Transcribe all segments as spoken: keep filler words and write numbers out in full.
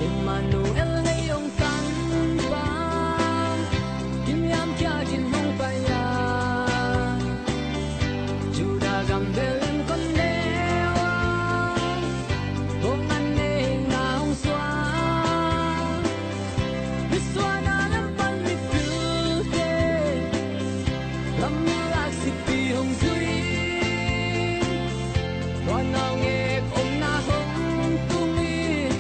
Emmanuel nei hong tanpa, kimiam kia kin hong pai a, Judah gam Bethlehem kon neu a, bawngah nei na hong suak. Misuan a lam pan mipilte, lam lak sipi hong zui. Tua naungek omna hong tung in,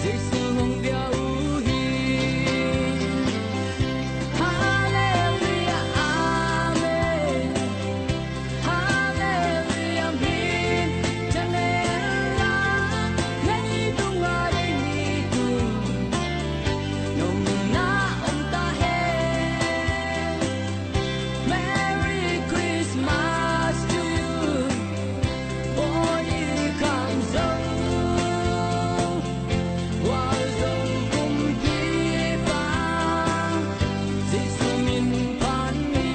Jesu hong pia uh hi. Halleluiah, amen. Halleluiah, min ciang ngen la, leitung a dei mi tung, nong na om ta hen. Merry Christmas to you. Bawi i kam zo, gualzo kumpipa, Jesu min pan ni.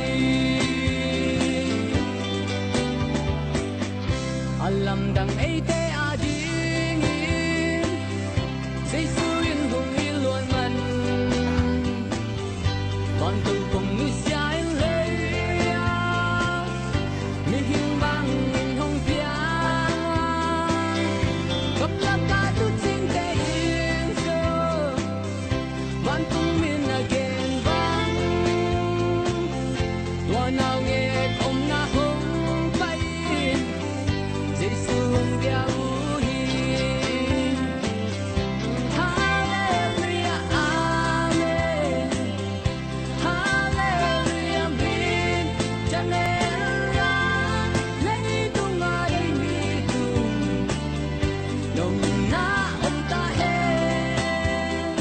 A lamdang eite adingin, Jesu in hong it luat man. Vantung kong nusia in lei a, mihing bangin hong piang a, gamlak a tuucingte in zong vantung min a gen bang. Tua naungek omna hong pai in, Jesu hong pia uh hi. Halleluiah, amen. Halleluiah, min ciang ngen la, leitung a dei mi tung, nong na om ta hen.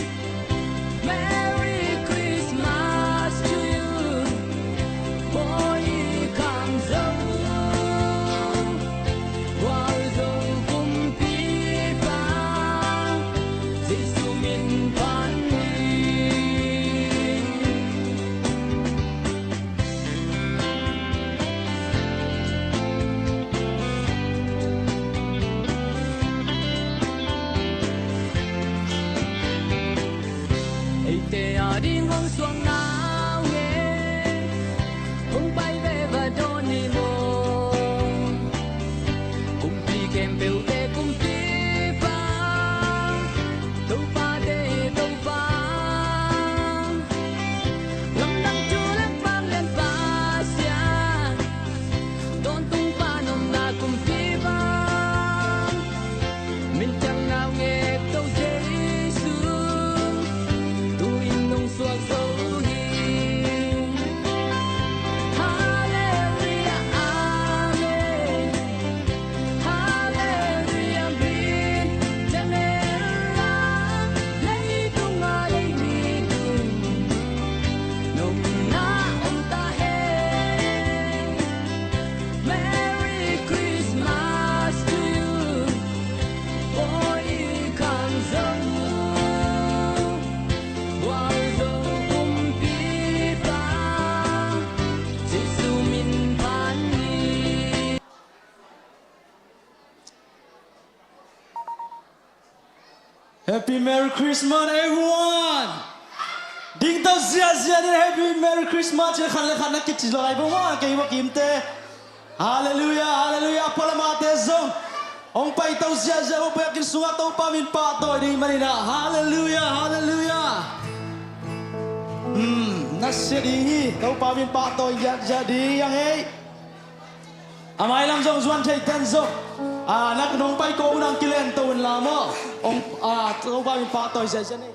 Merry Christmas to you. Bawi i kam zo, gualzo kumpipa, Jesu min pan ni. Eite ading hong suak naungek, hong pai ve va dawn ni maw. Kumpi khempeuhte kumpipa, Topate Topa, lamdang thu le vanglian Pasian, tawntung pan omna kumpipa, min ciang naungek Topa Jesu, tu-in nong suak zo hi. Halleluiah, amen. Halleluiah, min ciang ngen la, leitung a dei mi tung, nong na om ta hen. Merry Christmas to you. Bawi i kam zo, gualzo kumpipa, Jesu min pan ni. Happy Merry Christmas, everyone! Dingto ziahziah in Happy Merry Christmas ci-in khat le khat na kici lai bang maw, kei bang kimte. Halleluiah, halleluiah. A pua le a mate zong hong paito ziahziah, hong pai a kin sungah Topa min pahtawi ding maninah. Halleluiah, halleluiah. Hmm, na sia ding hi, Topa min pahtawi ziahziah ding hi hang ei. A mailam zong zuan theiten zong, a, na nong pai kawm un ang kilen to un la maw. Hong, a, Topa min pahtawi ziahziah nei.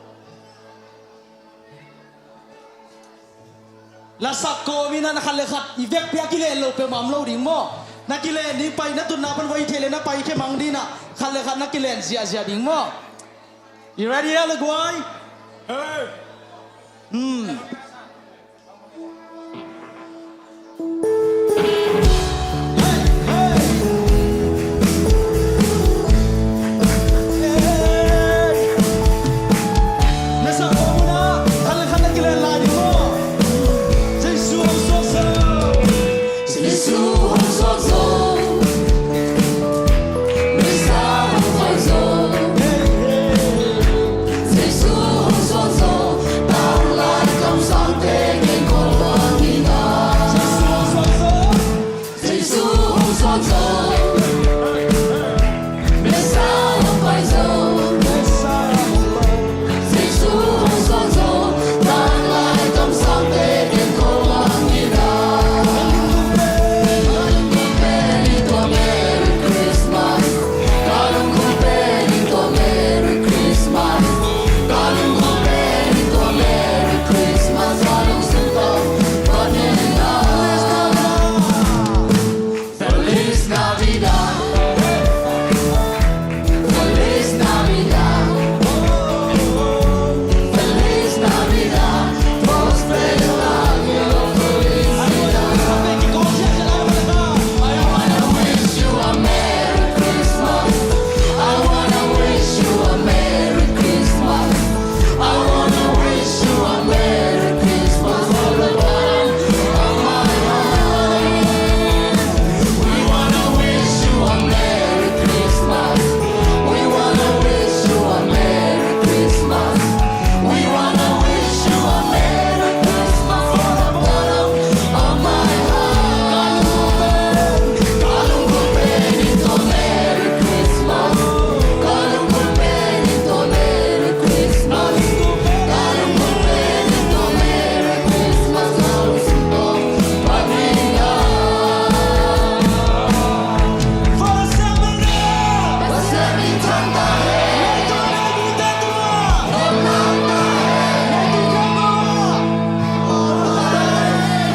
Lasak kawm in ah na khat le khat i vekpi a kilen lo peuhmah om lo ding maw? Na kilen ding pai, na tutna pan vai thei le na pai khia mang ding ah khat le khat na kilen ziahziah ding maw? You ready, Elder Guai? Hey. Hmm.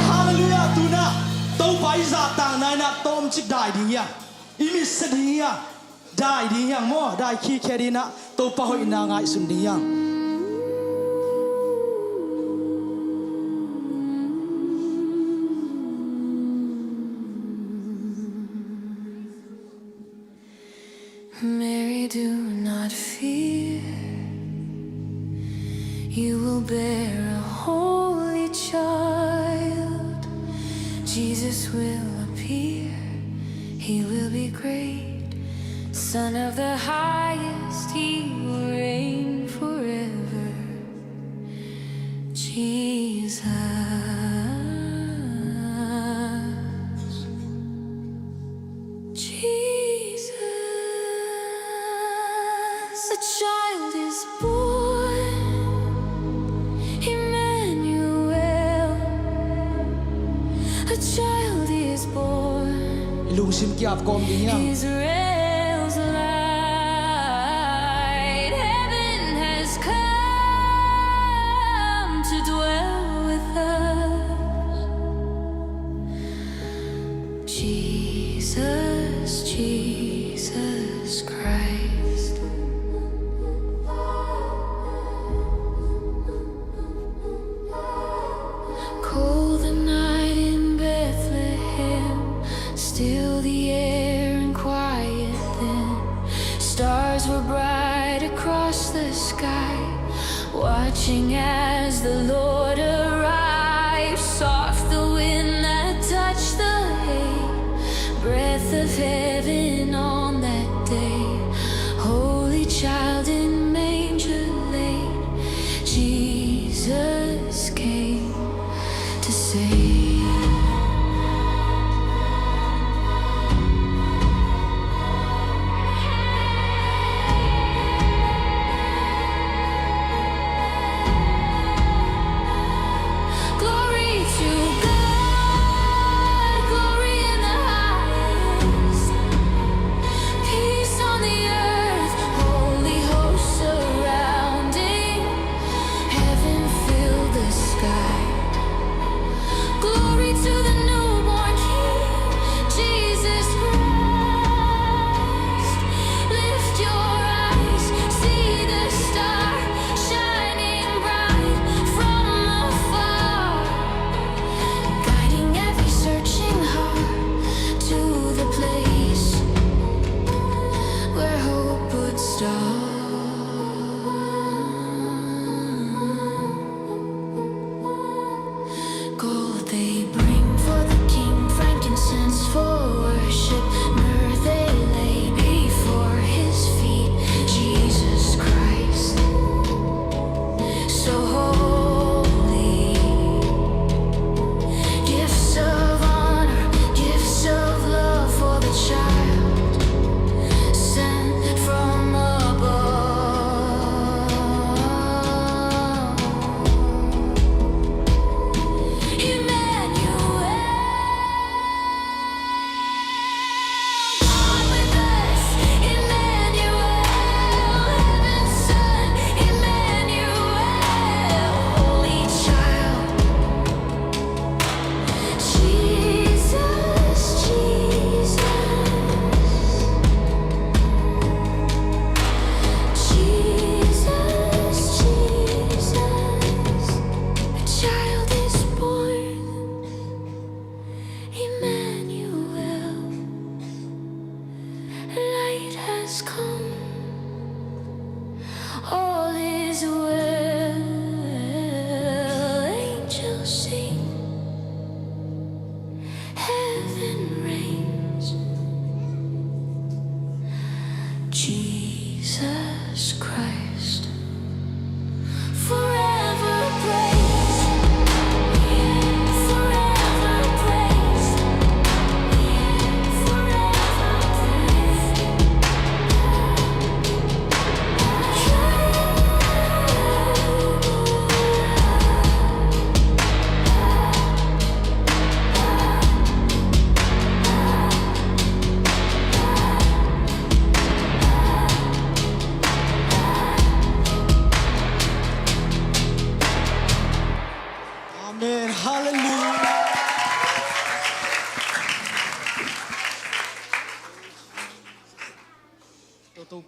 Halleluiah. Tu-in ah Topa i zahtakna in ah tawmcik dai ding hi hang. I mitsia ding hi hang. Dai ding hi hang maw, dai khikhia ding in ah Topa hoihna ngaihsun ding hi hang. Mary, do not fear. You will bear a holy child. Jesus will appear. He will be great. Son of the highest, he will reign forever. Jesus. Jesus. A child is born. Emmanuel. A child is born. I lungsim ki-ap kawm ding hi hang. Israel's light. Heaven has come to dwell with us. Jesus, Jesus Christ. Cold the night in Bethlehem, still the air and quiet then. Stars were bright across the sky, watching as the Lord arrived. Soft the wind that touched the hay, breath of heaven on that day. Holy child in manger laid, Jesus came to save. Glory to God, glory in the highest.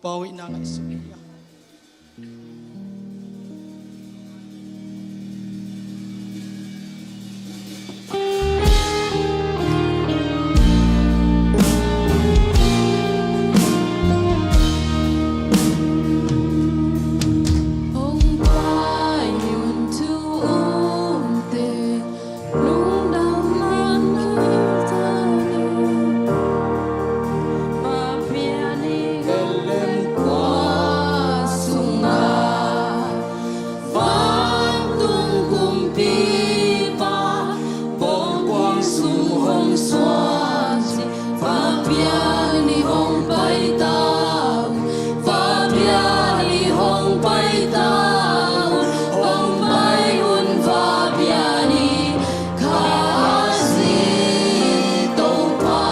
Tua hoihna ngaihsun hi a. Hong pai un thu umte, lungdam man kita ni. Pa Pian i lem khua sungah, vantung kumpipa, pongkuang sung hong suan cih. Pa Pian i hong pai ta un, Pa Pian i hong pai ta un, hong pai un Pa Pian i, Khazih Topa.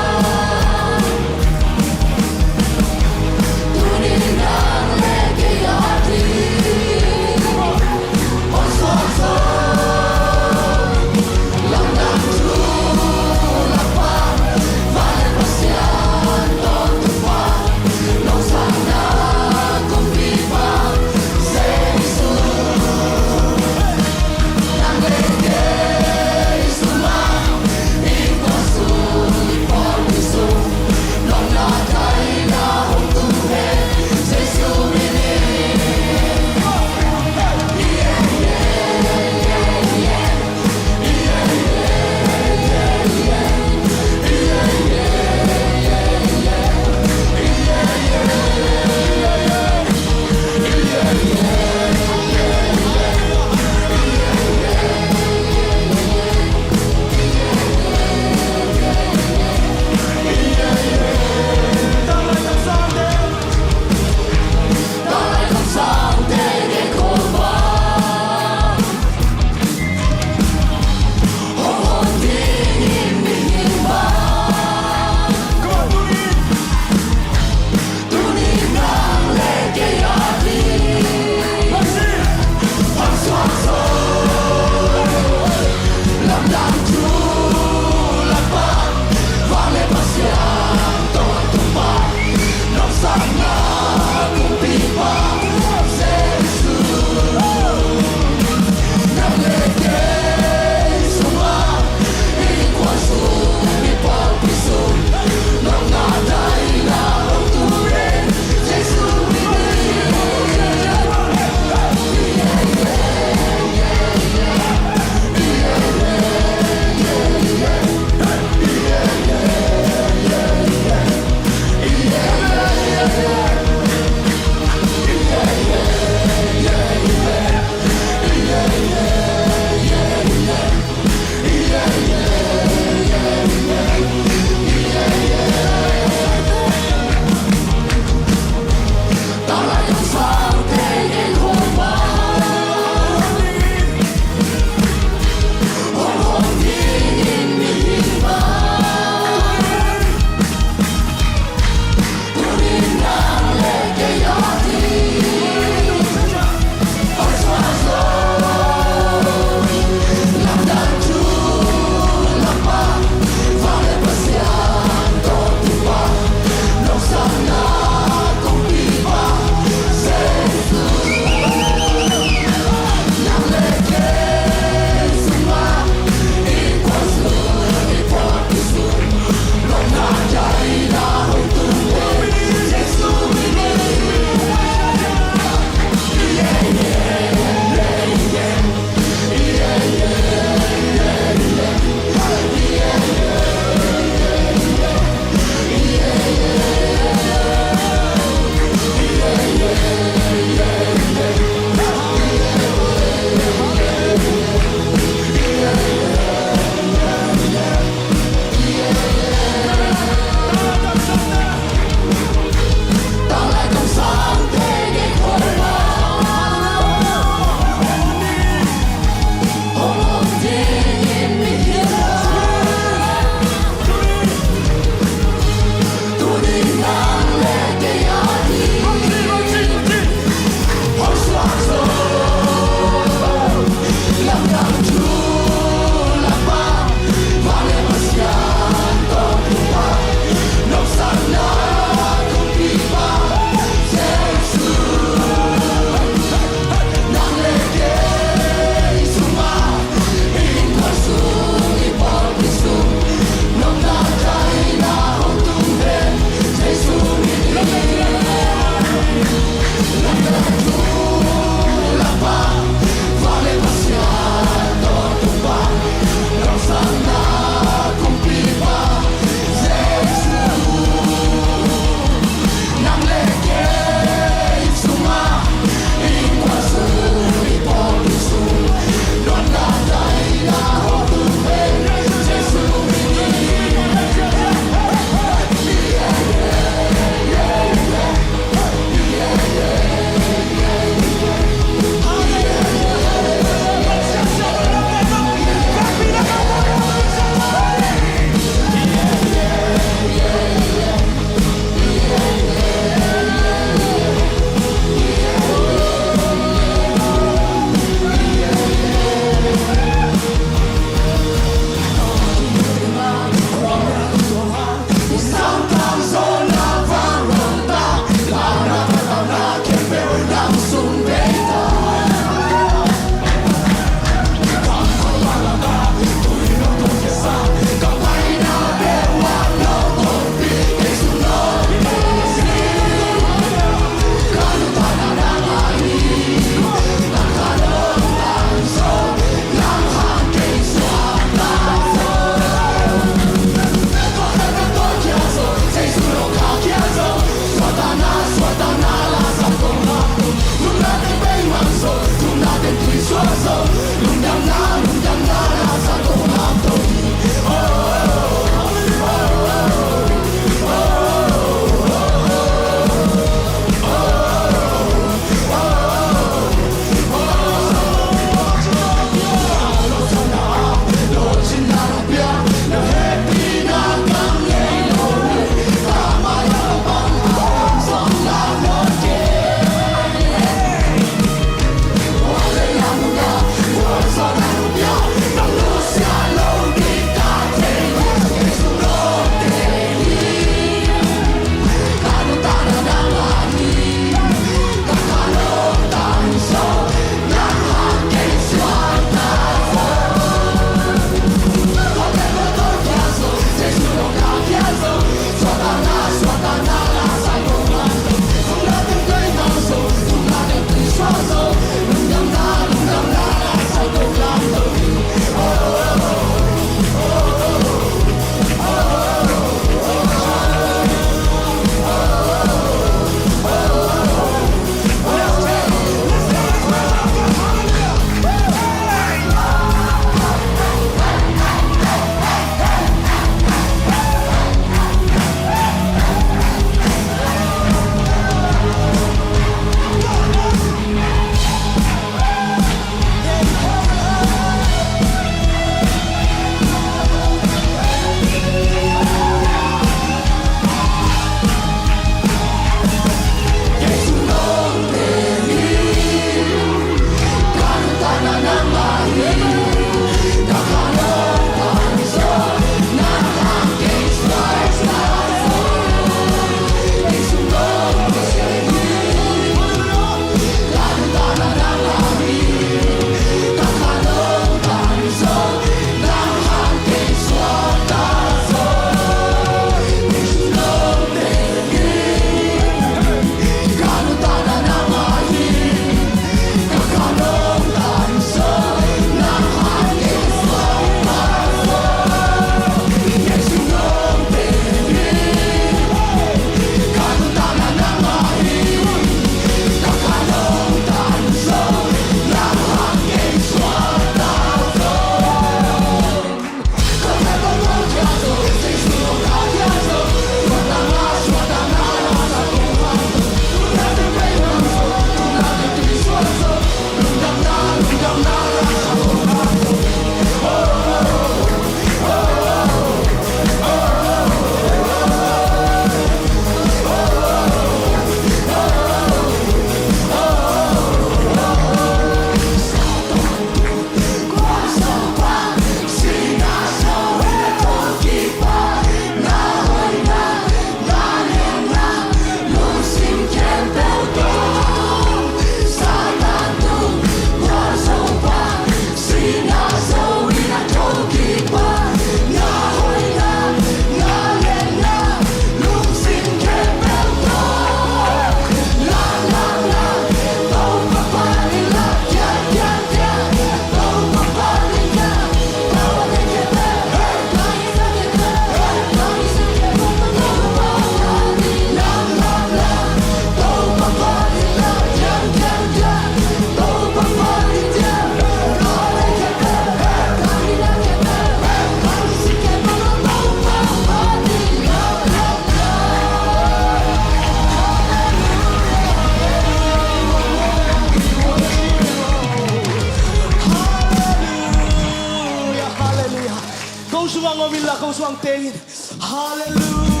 Hong om inla, ko suang tengin. Halleluiah.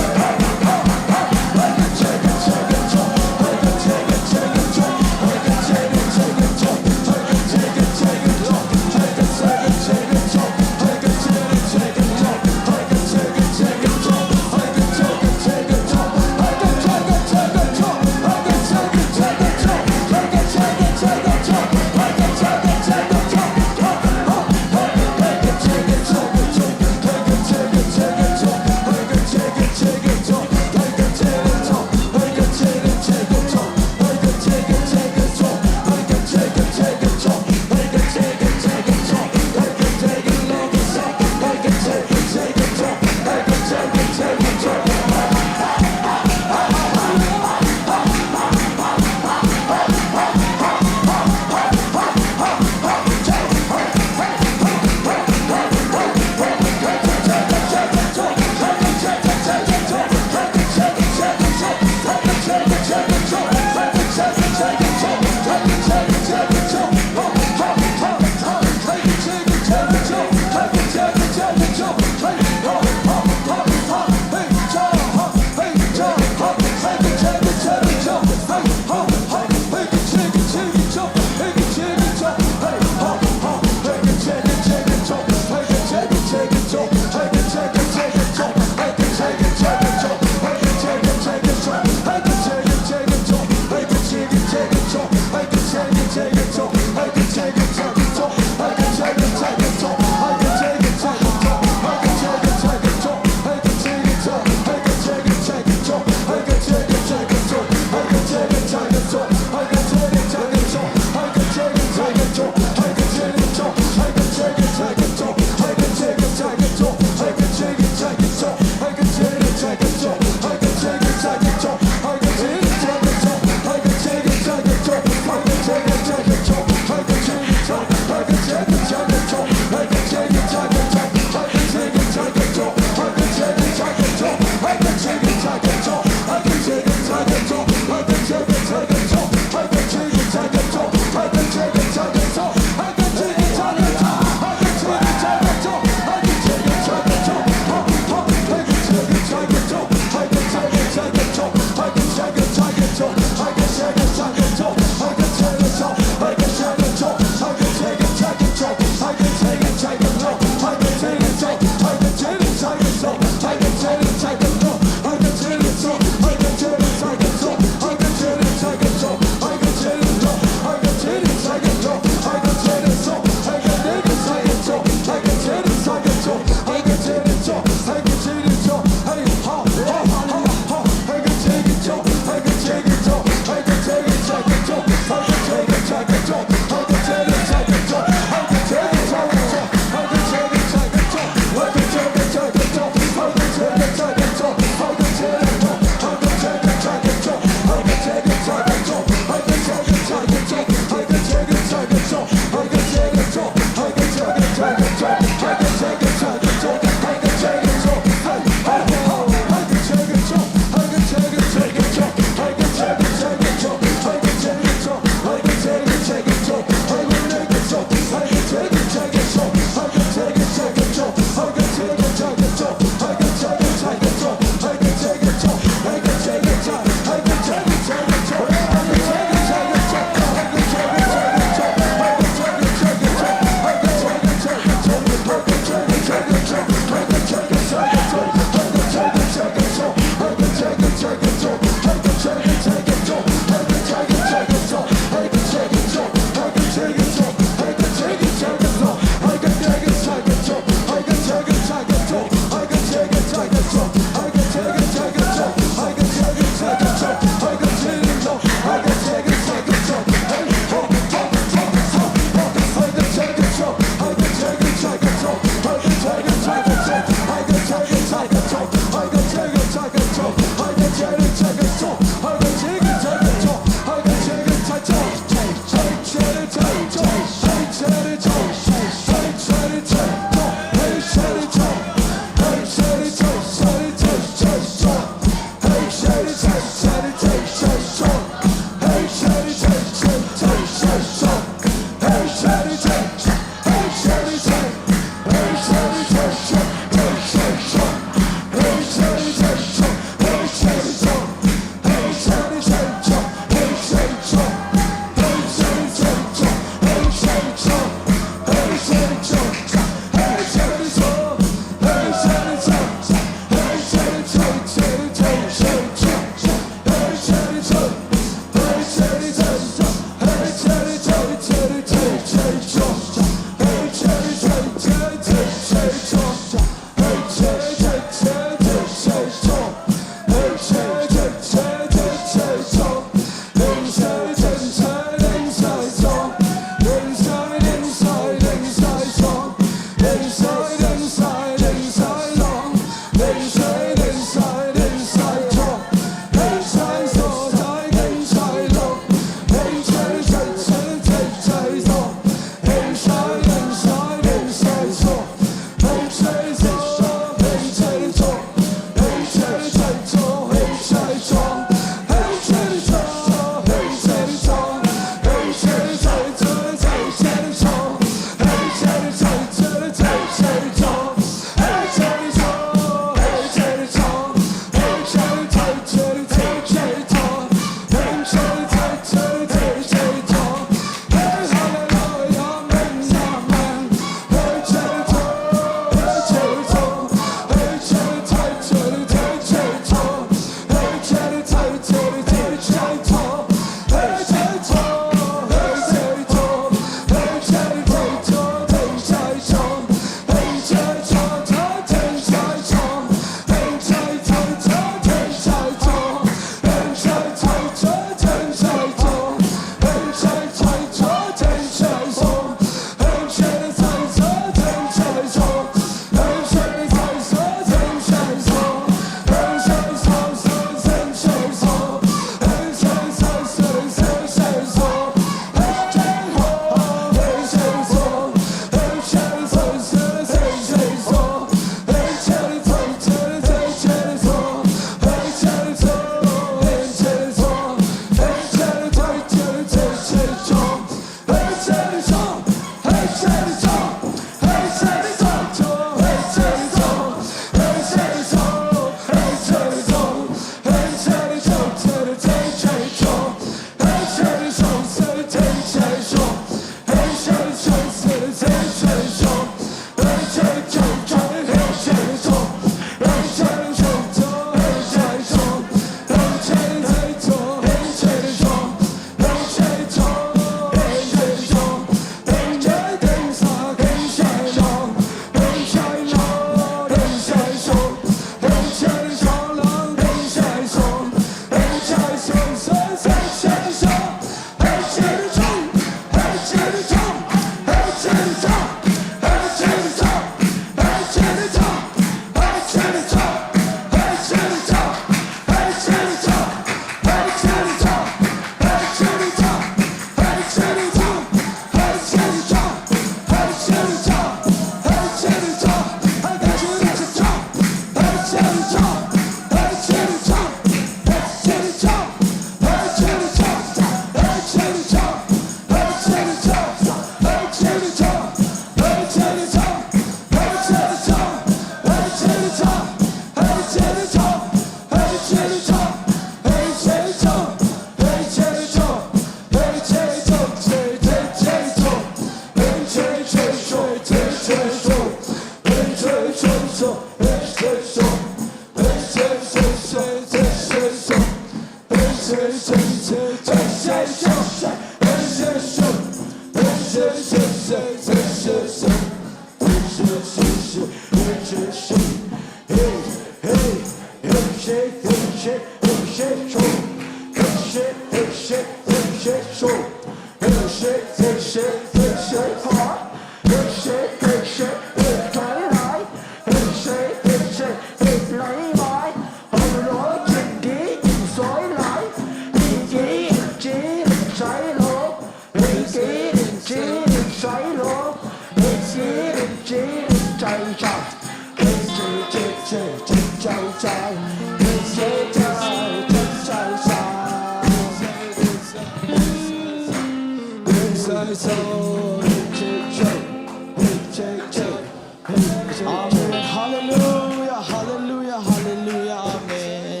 Amen. Halleluia, halleluia, halleluia. Amen.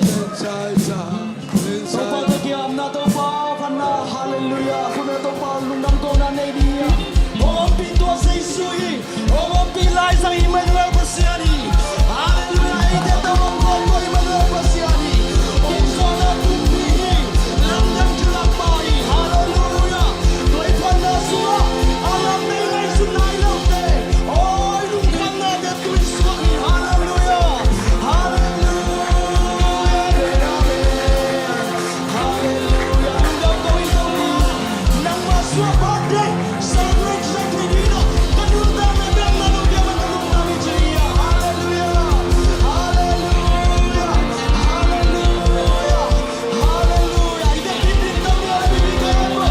Topa tawh kiapna, Topa phatna, halleluia. Khut beng Topa lungdam kona nei ding hi. Hong ompih tua Jesu hi. Hong ompih Laizang Emmanuel Pasian hi. Halleluia. Eite tawh hong kawlpih Emmanuel Pasian hi. Hong zawhna tung mi hi. Lamdang thulak pa hi. Halleluia. Tua i phatna sungah a lam nei lai sun nai lote, awi lungkhamnate tui suak hi. Halleluia. Halleluia. Amen. Amen. Halleluia. Lungdam ko ing Topa. Nangmah suah birthday celebrate thei ding in ah ka nuntakna biakna lo biakna ka nuntakna hi ci hi. Halleluia. Halleluia. Halleluia. Halleluia. I biakinn ding tawh ni a le bibi ka hek lo.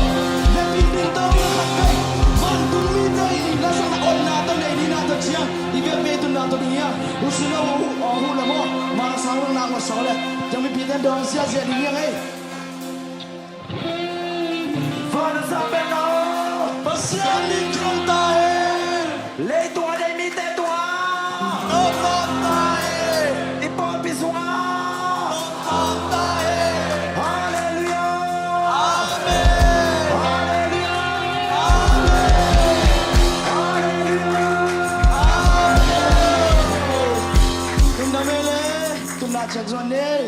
Biakinn ding tawh ni khat kai. Vantung mite i na zong na otna tawh nei ding na tawh ciang i biakinn tunna tawh ding hi a. Husin a hu a hu le maw. Mang sang lo na maw sang le. Ciang mipite dawng ziazia ding hi a ngei. Van a zang pen aw. Pasian min thang ta hen. Leitung a dei mite tungah. Nopna ta hen. I pawlpi sungah. Nopna ta hen. Halleluia. Amen. Halleluia. Amen. Halleluia. Amen. Tun na mele, tun na ciak zon nei.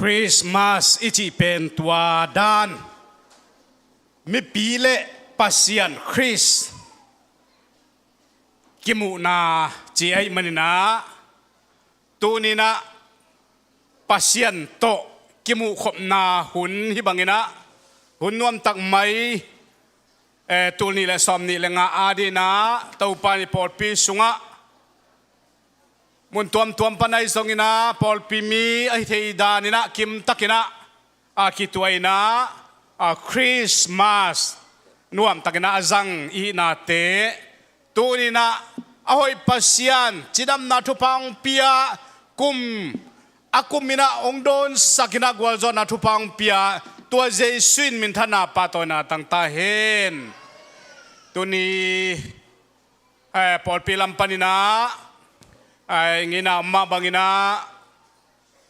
Christmas i cih pen tua dan mipi le Pasian Khrist kimuhna ci ahih maninah, tuninah Pasian tawh kimuhkhopna hun hi banginah, hun nuamtak mai, eh, tul nih le sawm nih le nga adinah Topa nih pawlpi sungah mun tuamtuam pan ahi zonginah pawlpi mi ahi thei daninah kimtakinah a kituainah a Christmas nuamtakinah a zang ihihnate tuninah a hoih Pasian cidamna thupha hong pia, kum a kuminah hong dawnsakinah gualzawhna thupha hong pia tua Jesu in minthanna pahtawina tang ta hen. Tuni eh, pawlpi lam paninah, eh, ngeina om mah banginah,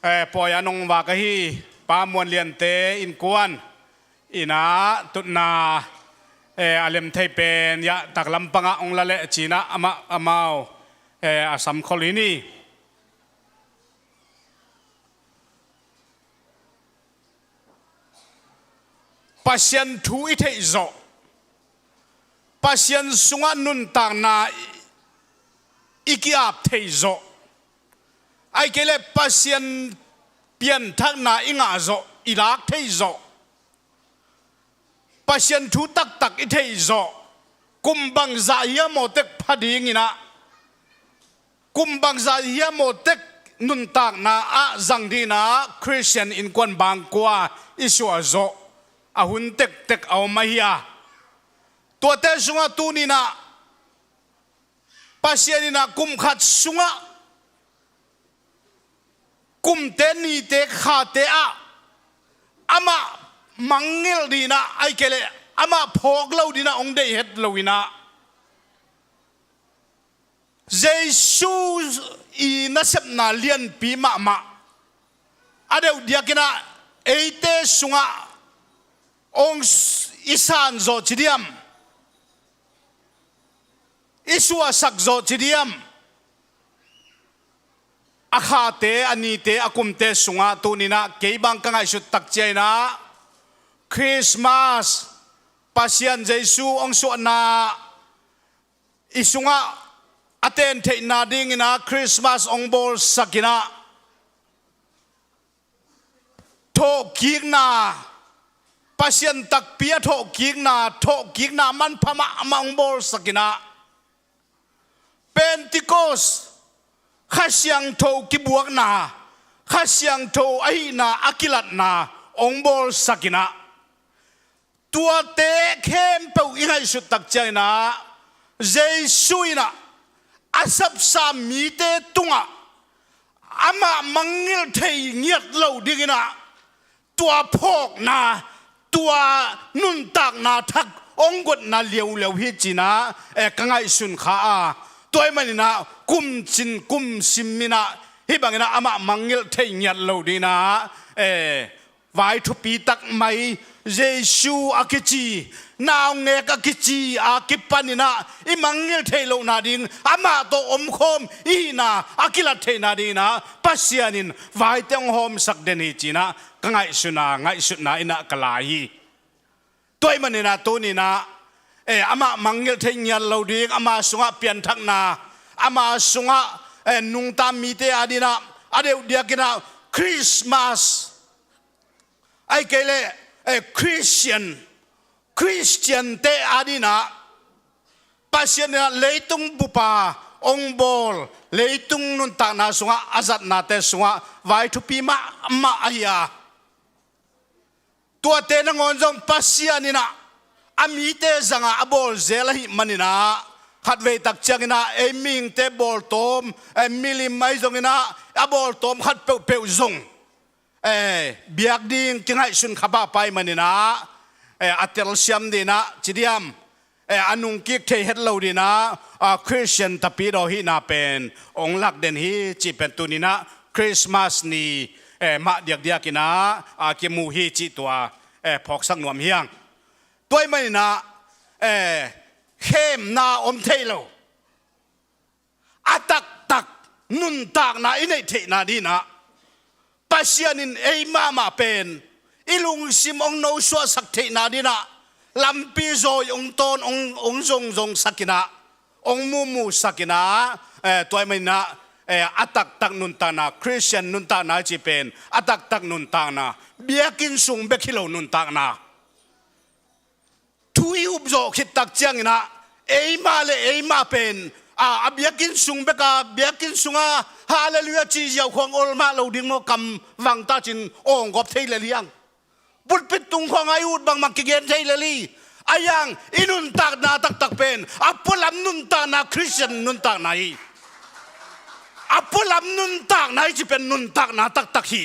eh, pawi a nong vak ahi Pa Muan Liante innkuan innah tutna, eh, a lem thei pen yah taklam pangah hong la leh cinah amah amau, eh, a samkhol hi ni. Pasian thu i theih zawh, Pasian sungah nuntakna i, i ki-ap thei zawh, ahih kei leh Pasian pianthakna i ngah zawh, i lak thei zawh, Pasian thu taktak i theih zawh, kum bangzah hiam maw tek pha dingin ah, kum bangzah hiam maw tek nuntakna ah zang dingin ah Khristian innkuan bangkua i suah zawh a hun tektek a om ahi a, tuate sungah tuni-in ah Pasian in ah kum khat sungah kumte, nite, khate ah amah mangngilh dingin ah, ahih kei leh amah phawk lo dingin ah hong deih het lo-in ah, Jesu i nasepna lianpi mahmah a deuh diakin ah eite sungah hong s-, i san zawh ci diam, i suahsak zawh ci diam, a khate, a nite, a kumte sungah tuni-in ah kei bang ka ngaihsut tak ciangin ah Christmas, Pasian Jesu hong suahna i sungah a ten theihna dingin ah Christmas hong bawlsak in ah, thawhkikna, Pasian takpi a thawhkikna, thawhkikna manpha mahmah hong bawlsak in ah, Pentecost, Kha Siangtho kibuakna, Kha Siangtho ahihna a kilatna hong bawlsak in ah, tuate khempeuh i ngaihsut tak ciangin ah, Jesu in ah a sapsa mite tungah amah mangngilh thei ngiat lo dingin ah, tua phawkna, tua nuntakna thak hong guatna liauliau hi ci-in ah, eh, ka ngaihsun kha a, tua ahih manin ah kum cin kum sim in ah hih bangin ah amah mangngilh thei ngiat lo dingin ah, eh, vai thupi tak mai, Jesu a kici, naungek a kici a kipanin ah i mangngilh theih lohna ding, amah tawh omkhawm i hihna a kilat theihna dingin ah Pasian in vaite hong hawmsak den hi ci-in ah ka ngaihsun a, ngaihsutna in ah ka la hi. Tua ahih manin ah tuni-in ah, eh, amah mangngilh thei ngiat lo ding, ama sungah pianthakna, ama sungah, eh, nungta mite adingin ah, a deuh diakin ah Christmas, ahih kei leh, eh, Christian, Khristiante adingin ah Pasian in ah leitung bup a hong bawl, leitung nuntakna sungah a zatnate sungah vai thupi mahmah ahi a, tuate nangawn zong Pasian in ah a mite zangah a bawl zel ahih manin ah, khatvei tak ciangin ah ei mihingte bawltawm, eh, milim ahi zongin ah a bawltawm khat peuhpeuh zong, eh, biak ding kingaihsun kha pahpah ahih manin ah, eh, a telsiam dingin ah ci diam, eh, a nungkik thei het lo dingin ah, ah, Khristian tapidaw hihna pen hong lak den hi cih pen tuni-in ah Christmas ni, eh, mah diakdiakin ah, ah, kimu hi cih tua, eh, phawksak nuam hi hang. Tua ahih manin ah, eh, khemna om thei lo, a taktak nuntakna i neih theihna dingin ah, Pasian in ei mahmah pen i lungsim hong nosuahsak theihna dingin ah lampi zawi hong tawn, hong, hong zongzongsak in ah, hong mumuhsak in ah, eh, tua ahih manin ah, eh, a taktak nuntakna, Khristian nuntakna i cih pen a taktak nuntakna, biakinn sung bek hi lo nuntakna. Thu i up zawh khit tak ciangin ah, eimah le eimah pen, a, a biakinn sung bek a, biakinn sungah Halleluiah ci ziau khawng ol mah lo ding maw, kam vang ta cin awng gawp thei lel hi hang. Pulpit tung khawngah i ut bangmah kigen thei lel hi. Ahi hang i nuntakna taktak pen a pualam nuntakna, Khristian nuntakna hi. A pualam nuntakna i cih pen nuntakna taktak hi.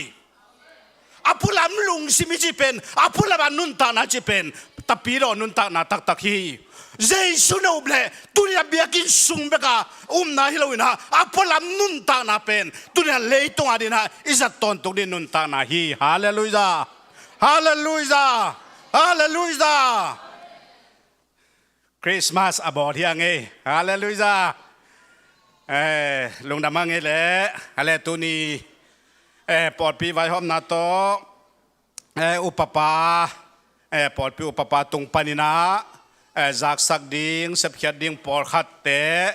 A pualam lungsim i cih pen, a pualam a nuntakna i cih pen, tapidaw nuntakna taktak hi. Jesu na up leh tuni-a biakinn sung bek a upna hi lo in ah, a pualam nuntakna pen tuni-a leitung adingin ah i zat tawntung ding nuntakna hi. Halleluiah. Halleluiah. Halleluiah. Christmas a bawl hi hang ei. Halleluiah. Eh, lungdam hang ei leh. A leh tuni, eh, pawlpi vaihawmna tawh, eh, upapa, eh, pawlpi upapa tung panin ah, eh, zaksak ding, sepkhiat ding pawlkhatte,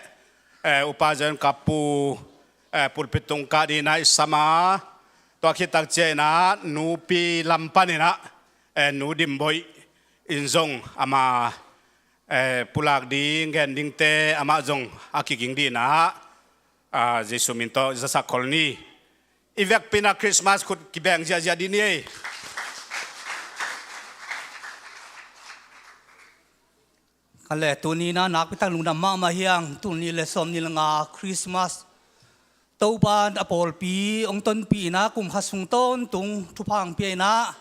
eh, Upa Zion Kap Pu, eh, pulpit tung kah dingin ah i sam a, tua khit tak ciangin ah nupi lam panin ah, eh, Nu Dim Boih in zong ama, eh, pulak ding, gen dingte amah zong a kiging dinah, ah, Jesu min tawh zasak khol ni. I vekpi-in ah Christmas khut kibeng ziahziah dih ni ei. Ka le tuni-in ah nakpi tak lungdam mahmah hi hang. Tul nih le sawmnih le nga Christmas Topa in a pawlpi hong tonpih in ah kum khat sung tawntung thupha hong pia in ah,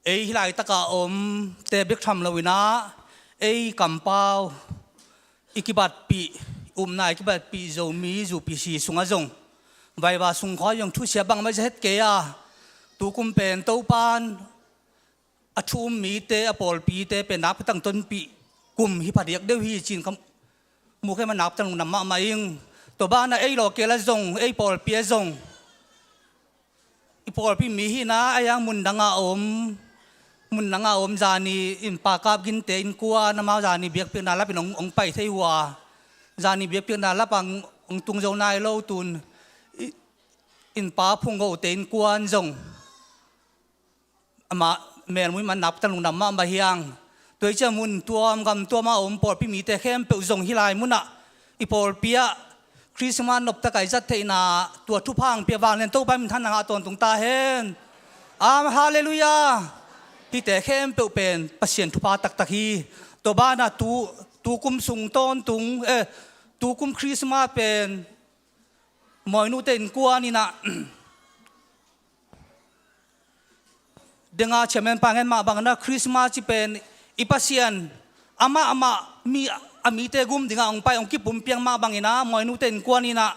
ei hih laitak a omte bek tham lo in ah, ei kampau i kibatpih, upna i kibatpih Zomi U P C sungah zong, vaiva sung khawng zong thusia bangmah i za het kei a, tu kum pen Topa in a thu um mite, a pawlpite pen nakpi tak tonpih kum hi phadiak deuh hi ci-in ka muh khempeuh ah nakpi tak lungdam mahmah ing. Tua banah ei lawkil ah zong, ei pawlpi ah zong, i pawlpi mi hihna a yang mundang a om, mundang a om zani in Pa Kap Ginte innkuan amau zani biakpiakna lapin hong, hong pai thei uh a, zani biakpiakna lap ah hong tung zo nai lo tun, i, in Pa Phung Gote innkuan zong amah melmuh i man nakpi tak lungdam mahmah hi hang. Tua hi ciang mun tuam gam tuam a om pawlpi mite khempeuh zong hih lai munah i pawlpi ah Christmas noptak a i zat theihna tua thupha hong pia vanglian Topa in minthanna ngah tawntung ta hen. Amen. Halleluiah. Hihte khempeuh pen Pasian thupha taktak hi. Tua banah tu, tu kum sung tawntung, eh, tu kum Christmas pen Mawi Nute innkuan in ah ding a chairman pa ngen mah bangin ah Christmas cih pen i Pasian amah amah mi, a mite gum dingah hong pai, hong kipumpiak mah bangin ah Mawi Nute innkuan in ah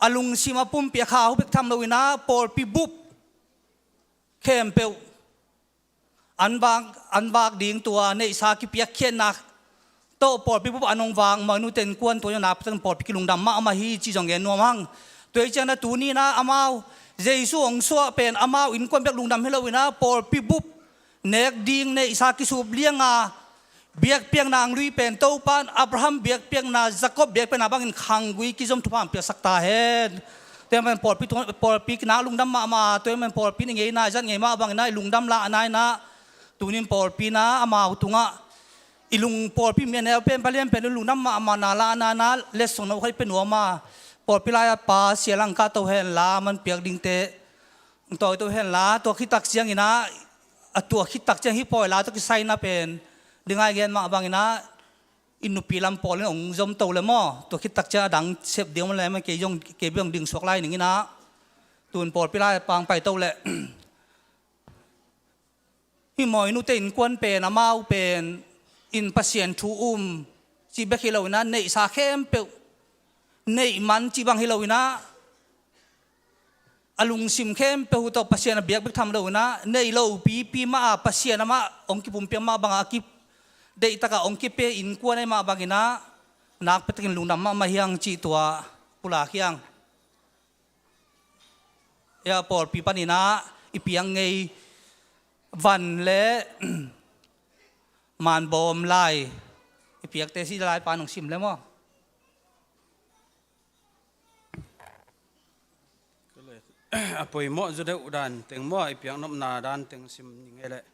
a lungsim a pumpi a kha uh bek tham lo in ah pawlpi bup khempeuh an vak, an vak ding tua neihsa kipiakkhiatna tawh pawlpi bup an hong vak Mawi Nute innkuan tua zong nakpi takin pawlpi kilungdam mahmah hi cih zong gen nuam hang. Tua hi ciangin ah tuni-in ah amau Jesu hong suah pen amau innkuan bek lungdam hi lo in ah pawlpi bup nek ding neihsa kisup liang a biakpiakna hong lui pen Topa in Abraham biakpiakna, Jacob biakpiakna bangin khanggui kizom thupha hong piaksak ta hen. Tua hi man pawlpi tung, pawlpi kiang ah lungdam mahmah, tua hi man pawlpi in i ngeina i zat ngei mah bangin ah i lungdam lahna in ah, tuni-in pawlpi in ah amau tungah i lung, pawlpi mi a neu pen, palian pen i lungdam mahmahna lahna in ah letsong no khat i pia nuam a, pawlpi lai-at pa Sia Lang Kah To hen la, a man piak dingte hong tawi to hen la, tua khit tak ciangin ah, a tua khit tak ciang hih pawi la tawh kisai-in ah pen ding a i gen mah bangin ah i nupi lam pawl in hong zom to le maw, tua khit tak ciang a dang sep ding om le maw, kei zong, kei bek zong ding suak lai ning in ah, tun pawlpi lai-at pa hong pai to leh. Hih Mawi Nute innkuan pen, amau pen in Pasian thu um cih bek hi lo in ah, neihsa khempeuh neih man cih bang hi lo in ah, a lungsim khempeuh uh tawh Pasian a biak bek tham lo in ah, nei lopipi mah a Pasian amah hong kipumpiak mah bangah a ki, deihtak a hong kipia innkuan ahih mah bangin ah nakpi takin lungdam mahmah hi hang cih tua pulak hi hang. Hia pawlpi panin ah i piak ngei van le manbawm lai i piakte si lai pa nong sim le maw? A poimawh zaw deuh dan teng maw, i piak nopna dan teng sim ning ei leh.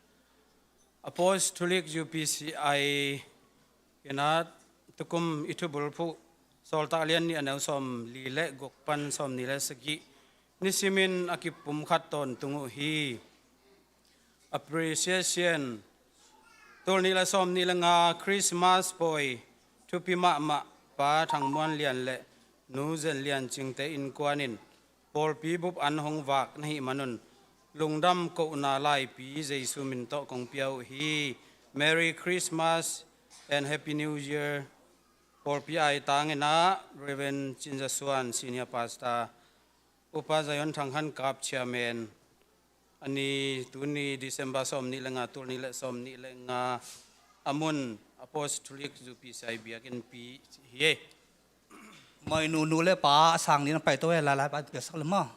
Apostolic U P C I in ah tukum i thubulphuh Sawltak lian nih a neu sawmli le guk pan sawmnih le sagih nisimin a kipumkhat tawntung uh hi. Appreciation. Tul nih le sawmnih le nga Christmas pawi thupi mahmah Pa Thang Muan Lian le Nu Zen Lian Cingte innkuan in pawlpi bup an hong vak na hih manun lungdam kohna laipi Jesu min tawh kong pia uh hi. Merry Christmas and Happy New Year. Pawlpi aitang in ah Reverend Cin Za Suan, Senior Pastor, Upa Zion Thang Khan Kap, Chairman, a ni, tuni December sawmnih le nga, tul nih le sawmnih le nga a mun Apostolic U P C I biakinnpi hi ei. Mawi nu, nu le pa a sang ding a pai to e, lai lai pa piaksak le maw?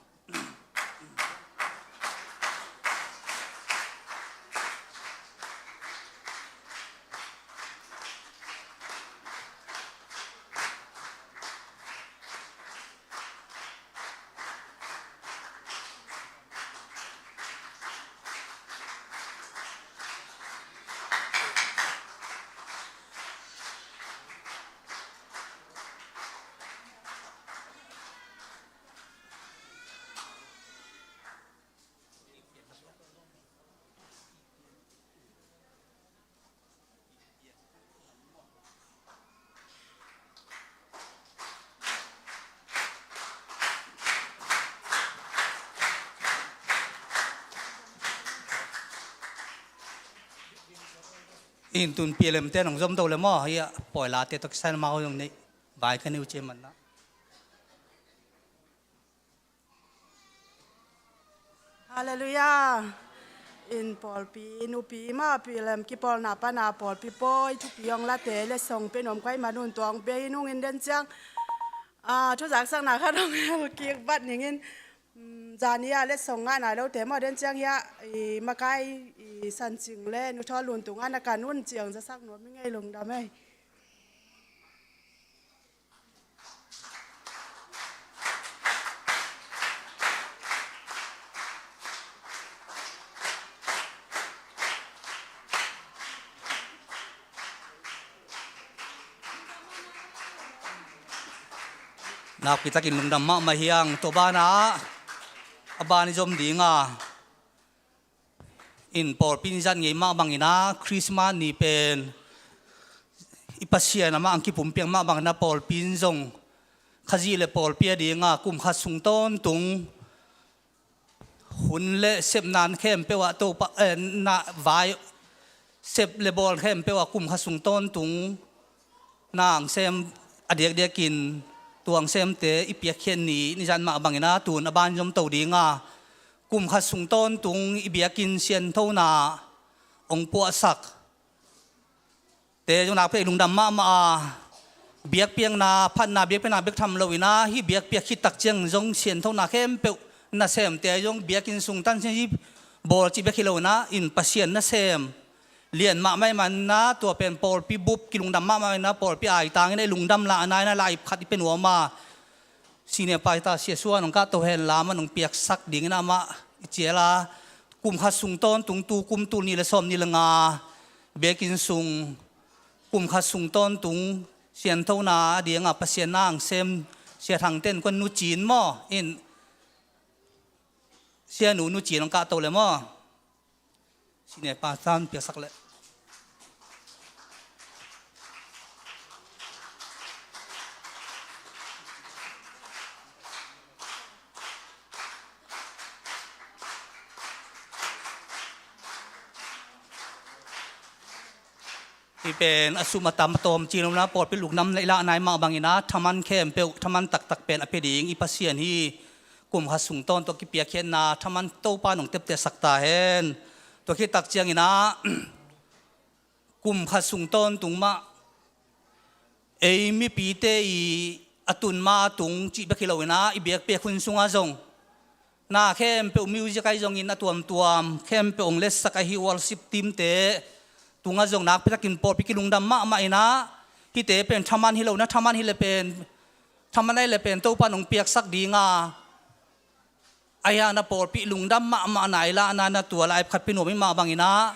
In tun P L M te nong zom do le maw, hi a pawi late tawh kisai na mau zong nei vai ka nei uh ci a manna. Halleluiah. In pawlpi nupi mah P L M kipawlna pana pawlpi pawi thupi hong late letsong pe nuam kha ahih man un tua hong pia hi ung. In den ciang a, thuzaksakna khat hong hel kik vat ning in, mm, zani a letsong ngah nai lote maw, den ciang hi a, i makai i San Cing le Nu Thawn Lun tungah na kan un, ciang zasak nuam hi ing ei, lungdam ei. Nakpi takin lungdam mahmah hi hang. Tua banah a ban i zom ding a, in pawlpi in zat ngei mah bangin ah Christmas ni pen i Pasian amah hong kipumpiak mah bangin ah pawlpi in zong Khazih le pawlpi a ding a kum khat sung tawntung hun le sepna khempeuh ah Topa, eh, na vai sep le bawl khempeuh ah kum khat sung tawntung na hong sem a diakdiakin tua hong semte i piakkhiat ni, ni zat mah bangin ah tun a ban zom to ding a, kum khat sung tawntung i biakinn sianthona hong puahsak te zong nakpi takin lungdam mahmah a, biakpiakna phatna, biakpiakna bek tham loin ah hih biakpiak khit tak ciang zong sianthona khempeuh nasemte zong biakinn sung tan ciang hih bawl cih bek hi loin ah in Pasian nasem lian mahmah ahih manin ah tua pen pawlpi bup kilungdam mahmah ahih manin ah pawlpi aitangin ah i lungdam lahna in ah la ip khat i pia nuam a, Senior Pastor Sia Suan hong kahto hen la, amah hong piaksak dingin amah i cial a, kum khat sung tawntung tu kum tul nih le sawmnih le nga biakinn sung kum khat sung tawntung sianthona a ding a Pasian na hong sem Sia Thang ten kuan Nu Cin maw, in Sia Nu, Nu Cin hong kahto le maw. Senior Pastor in piaksak leh. Hih pen a sum a tam a tawm ci lo na, pawlpi lungdam i lah nai mah bangin ah thaman khempeuh, thaman taktak pen a pia ding i Pasian hi. Kum khat sung tawntung a kipiakkhiatna thaman Topa in hong teptehsak ta hen. Tua khit tak ciangin ah kum khat sung tawntung mah ei mipite i a tun ma a tung cih bek hi loin ah i biakpiak hun sungah zong na khempeuh music ahi zongin a tuamtuam khempeuh hong letsak ahi worship team te tungah zong nakpi takin pawlpi kilungdam mahmah in ah, hihte pen thaman hi lo na, thaman hi le pen, thaman ahi le pen Topa in hong piaksak ding a, ahi hang na pawlpi lungdam mahmah na i lah na, na tua la ip khat pia nuam i mah bangin ah,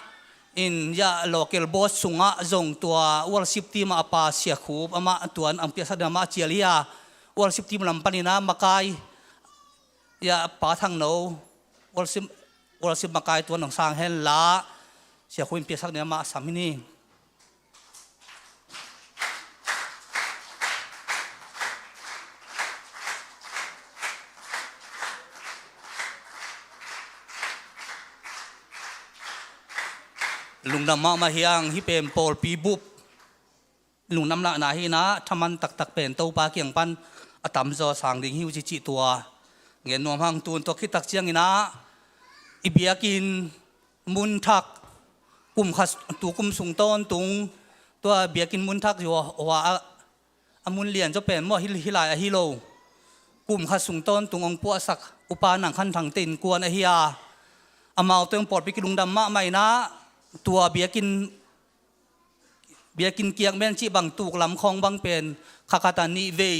in ya local board sungah zong tua worship team ah a pa Sia Khup amah tuan hong piaksak ding amah a cial hi a, worship team lam panin ah makai ya Pa Thang No, worship, worship makai tuan hong sang hen la, Sia Khup in piaksak ding amah a sam hi ni. Lungdam mahmah hi hang, hih pen pawlpi bup lungdam lahna hi in ah, thaman taktak pen Topa kiang pan a tamzaw sang ding hi uh ci cih tua gen nuam hang. Tun tua khit tak ciangin ah i biakinn mun thak, kum khat, tu kum sung tawntung tua biakinn mun thak hua, hua a, a mun lian zaw pen maw, hi, hi lai ahi lo, kum khat sung tawntung hong puahsak Upa Nang Khan Thang te innkuan ahi a, amaute hong pawlpi kilungdam mahmah in ah tua biakinn biakinn kiak men cih bang tuk lam khawng bang pen kha khat a nih vei,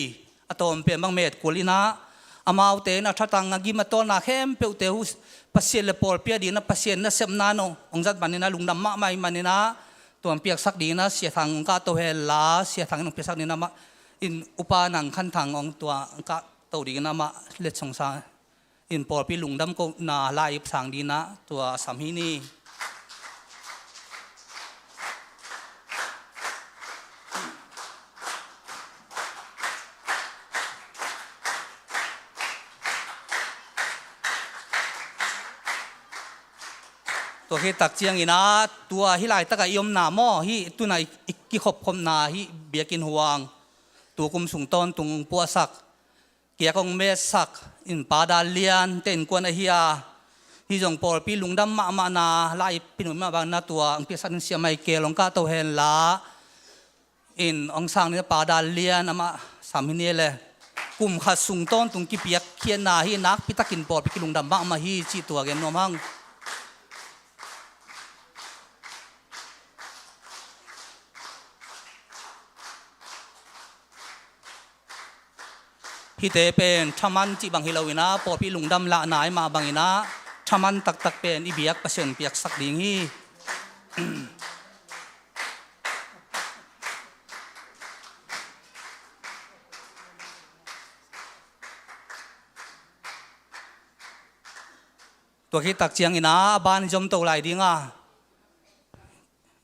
a tawm pen bang met kul in ah, amaute in a thatang a gim a tawlna khempeuhte uh Pasian le pawlpi a dingin ah Pasian nasepna in ah hong zat manin ah lungdam mahmah ahih manin ah, tua hong piaksak dingin ah Sia Thang hong kahto hen la, Sia Thang in hong piaksak dingin ah amah in Upa Nang Khan Thang hong tua hong kahto dingin ah amah letsong sa in pawlpi lungdam kohna la ip sang dingin ah tua a sam hi ni. Tua khit tak ciangin ah, tua hih laitakah i omna maw, hih tuna i, i kikhopkhopna hih biakinn huang, tu kum sung tawntung puahsak, kiak hong metsak, in Pa Dal Lian te innkuan ahi a, hih zong pawlpi lungdam mahmahna, lai i pia nuam mah bangin ah tua hong piaksak ding Sia Michael hong kahto henla, in hong sang ding Pa Dal Lian amah sam hi ni le, kum khat sung tawntung kipiakkhiatna hih nakpi takin pawlpi kilungdam mahmah hi cih tua gen nuam hang. Hihte pen thaman cih bang hi loin ah, pawlpi lungdam lahna ahih mah bangin ah, thaman taktak pen i biak Pasian piaksak ding hi. Tua khit tak ciangin ah, a ban i zom to lai ding a,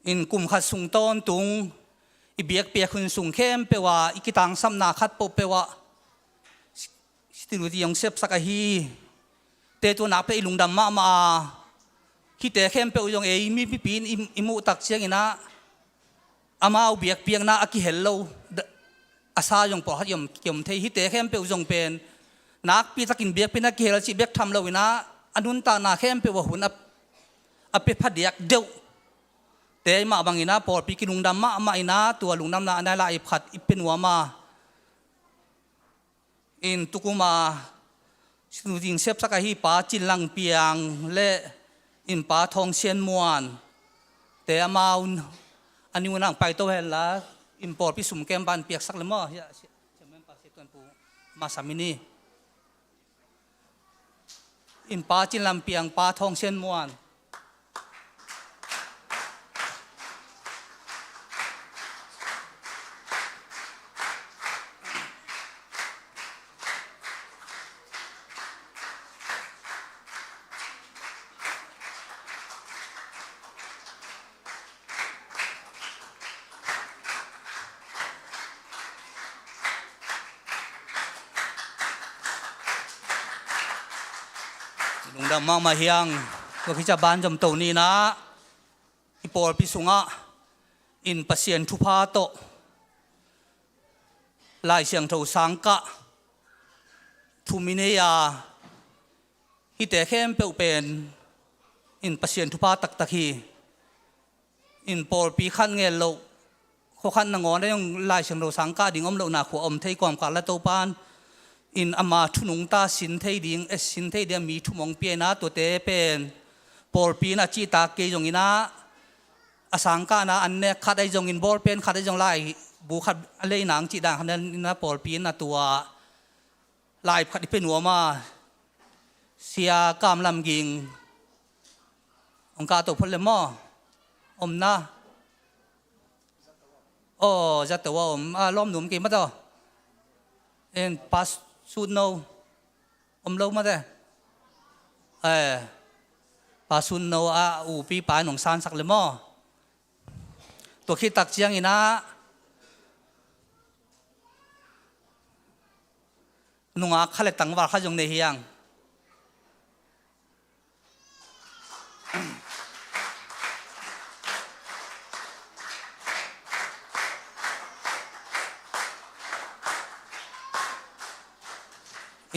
in kum khat sung tawntung i biakpiak hun sung khempeuh ah, i kitangsapna khat peuhpeuh ah, Situ ti hong sepsak ahi, te tua nakpi i lungdam mahmah a, hihte khempeuh zong ei mi, mipi in i, i muh tak ciangin ah, amau biakpiakna a kihel lo, da-, a sa zong pawlkhat i om, ki om thei. Hihte khempeuh zong pen nakpi takin biakpiakna kihel cih bek tham loin ah, a nuntakna khempeuh ah hun a, a pia phadiak deuh te ahih mah bangin ah, pawlpi kilungdam mahmah in ah, tua lungdamna a nai lai ip khat i pia nuam a. In tukum a, situ ti hong sepsak ahi Pa Cin Lang Piang le in Pa Thawng Sian Muan te, amau a ning un ah hong paito henla, in pawlpi sum kem ban piaksak le maw. Hia, sia, sia men pa sia tuan pu ma sam hi ni. In Pa Cin Lang Piang, Pa Thawng Sian Muan. Lungdam mahmah hi hang. Tua khit ciang ban zom to ni in ah, i pawlpi sungah in Pasian thupha tawh Lai Siangtho sangkah thum i nei a, hihte khempeuh pen in Pasian thupha taktak hi. In pawlpi khat ngen loh, khua khat nangawn ah zong Lai Siangtho sangkah ding om lohna khua om thei kawmkal ah Topa'n in ama thu nungta sin thei ding, eh, sin thei ding a mi thum hong pia in ah, tuate pen pawlpi in a cihtak kei zongin ah, a sangkahna an nek khat ahi zongin, bawlpen khat ahi zong, laibu khat a lei nang cih dan khat in ah, pawlpi in a tua lai khat i pia nuam a. Sia Kam Lam Ging hong kahto phot le maw? Om na? Aw, zato a om. A, lawm nuam kei mah tawh. En, Pa Sut No om lo mah teh. Eh, Pa Sut No a upi pa in hong sansak le maw? Tua khit tak ciangin ah, nungak khat le tangval khat zong nei hi hang.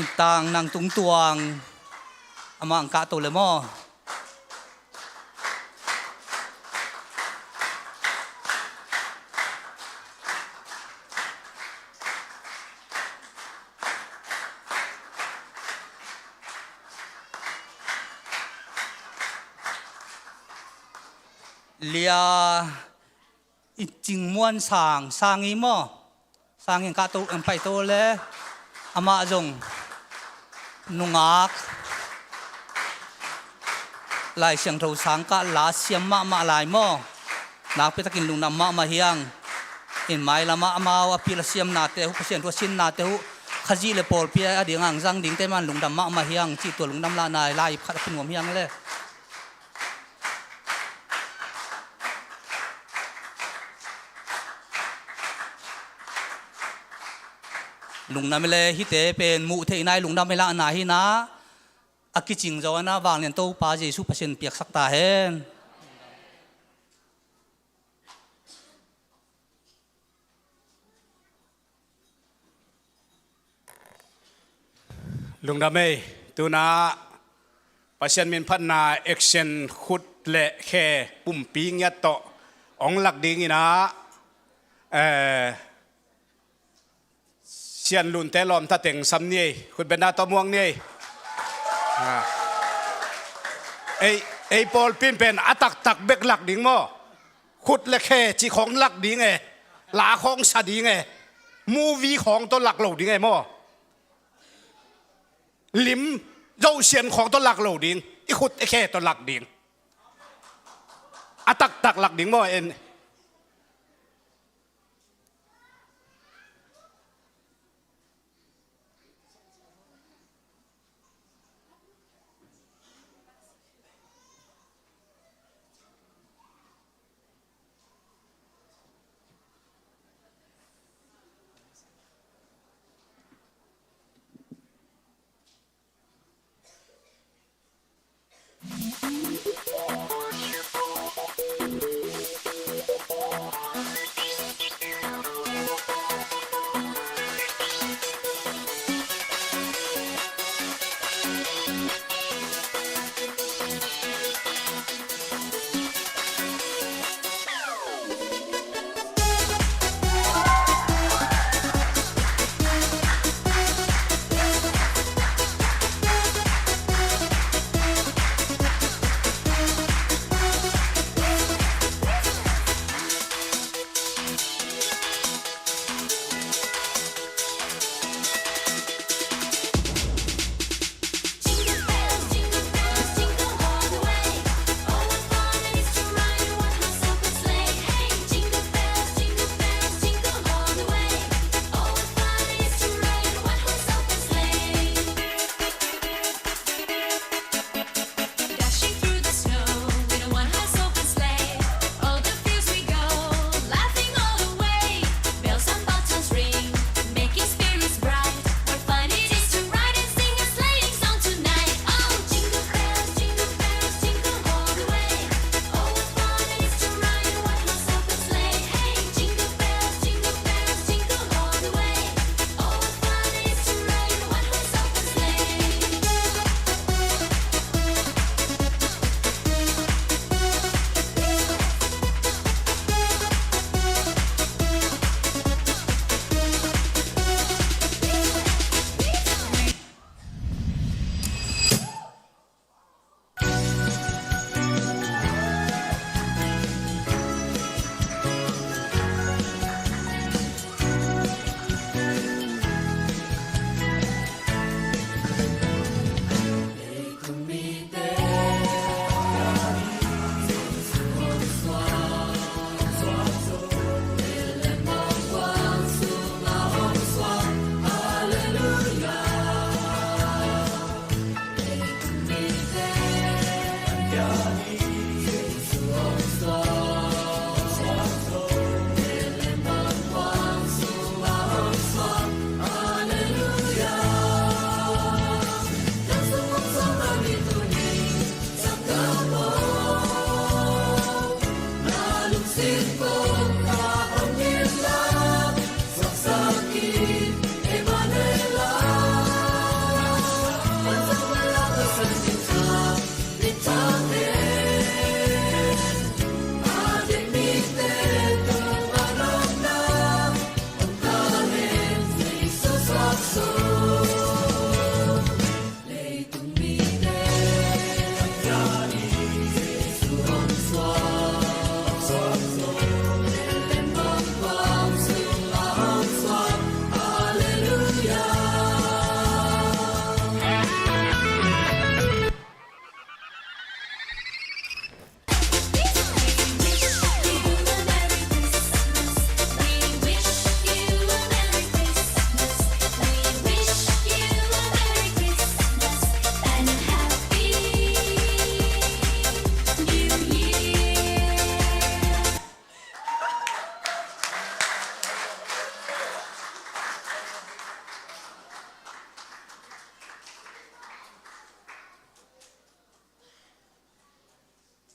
Inn tang nang tungtuang, amah hong kahto le maw? Lia i Cing Muan Sang, Sang i maw? Sang in kahto, en, paito le, amah zong nungak Lai Siangtho sangkah la siam mahmah lai maw? Nakpi takin lungdam mahmah hi hang. In mailamah amau a pil a siamnate uh, Pasian thu a sinnate uh, Khazih le pawlpi a ding hong zang dingte man lungdam mahmah hi hang cih tua lungdam lahna lai ip khat a pia nuam hi hang le. Lungdam i le, hihte pen muh theihna i lungdam i lahna hi in ah, a kicing zo a na vanglian Topa Jesu Pasian piaksak ta hen. Lungdam ei, tuna Pasian min phatna action khut le khe pumpi ngiat tawh hong lak dingin ah, eh, Sian Lunte lawmta teng sam ni ei, khut benda tawh muang ni ei. Ah. Ei, ei pawlpi in pen a taktak bek lak ding maw? Khut le khe cih khawng lak ding e, la khawng sa ding e, movie khawng tawh lak lo ding e maw? Lim zosian khawng tawh lak lo ding, i khut i khe tawh lak ding. A taktak lak ding maw en?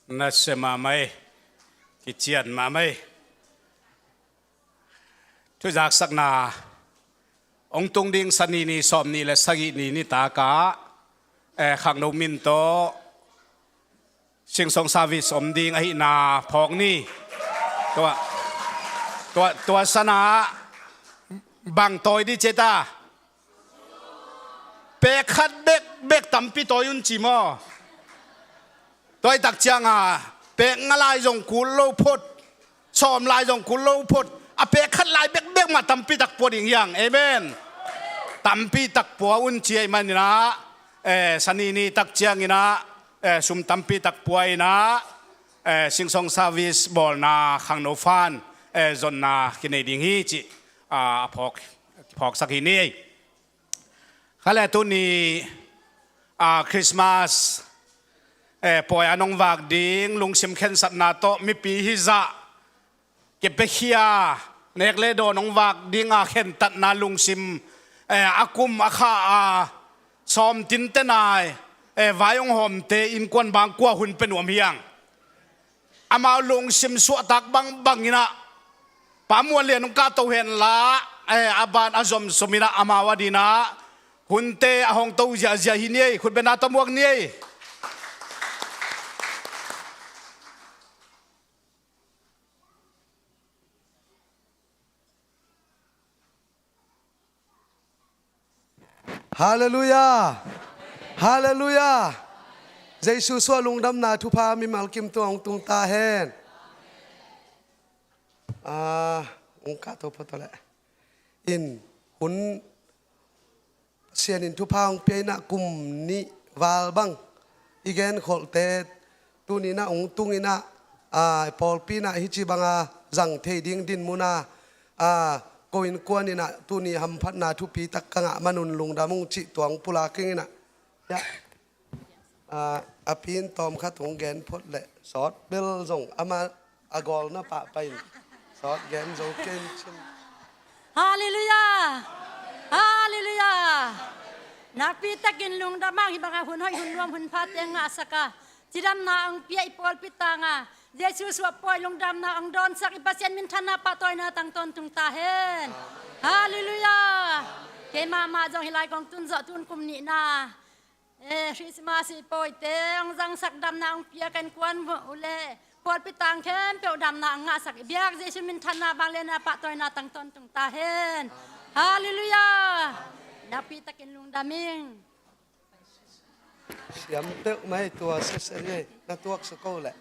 Nasia mahmah ei. Kician mahmah ei. Thuzaksakna hong tung ding Sani ni, sawmnih le sagih ni nitak ah, eh, khangno min tawh Sing Song service om ding ahihna phawk ni. Tua, tua, tua san ah bang tawi ding ci ta? Pek khat bekbek tampi tawi un ci maw? Tua ahih tak ciangin pek nga lai zong kul lo phot, sawm lai zong kul lo phot, a pek khat lai bekbek mah tampi tak pua ding hi hang. Amen. Tampi tak pua un ci ahih manin ah, eh, Sani ni tak ciangin ah, eh, sum tampi tak pua in ah, eh, Sing Song service bawlna khangno fund, eh, zonna kinei ding hi cih, ah, a phawk, phawksak hi ni. Kha le tuni, ah, Christmas, eh, pawi a nong vak ding lungsim khensatna tawh mipi hizah kipiakhia, nek le dawn hong vak ding a khentatna lungsim, eh, a kum a kha a sawm tinte nai, eh, vai hong hawmte innkuan bang kua hun pia nuam hi hang. Amau lungsim suahtak bangbang in ah Pa Muan Lian hong kahto hen la, eh, a ban a zomsom in ah amau adingin ah hunte a hong to ziahziah hi ni ei. Khutbetna tawh muak ni ei. Halleluiah. Halleluiah. Jesu suah lungdamna thupha mimal kim tungah hong tung ta hen. Ah, hong kahto phot leh. In hun Pasian in thupha hong pia in ah kum nih val bang i genkholhte tuni in ah hong tung in ah, ah, pawlpi in ah hih ci banga zang thei ding dinmun ah, ah, ko innkuan in ah tuni hamphatna thupi tak ka ngah man un lungdam ung cih tua hong pulak ing in ah. Ya. Ah, a pi in tawm khat hong gen phot leh sawt bel zong amah a gawl na pahpah in sawt gen zo kei in cin. Halleluiah! Halleluiah! Nakpi takin lungdam ing. Hih bangah hun hoih, hun nuam, hun phate ngahsak a, cidamna hong pia i pawlpi tungah Jesu suah pawi lungdamna hong dawnsak i Pasian minthanna pahtawina tang tawntung ta hen. Halleluiah! Keimah mah zong hih lai kong tun zawh tun kum nihna, eh, Christmas i pawite hong zangsak, damna hong piak, innkuan uh leh pawlpi tang khempeuh damna hong ngahsak i biak Jesu minthanna vangliatna pahtawina tang tawntung ta hen. Halleluiah! Nakpi takin lungdam ing. Siam peuhmah hi tua sese hi, na tuak suk ko leh.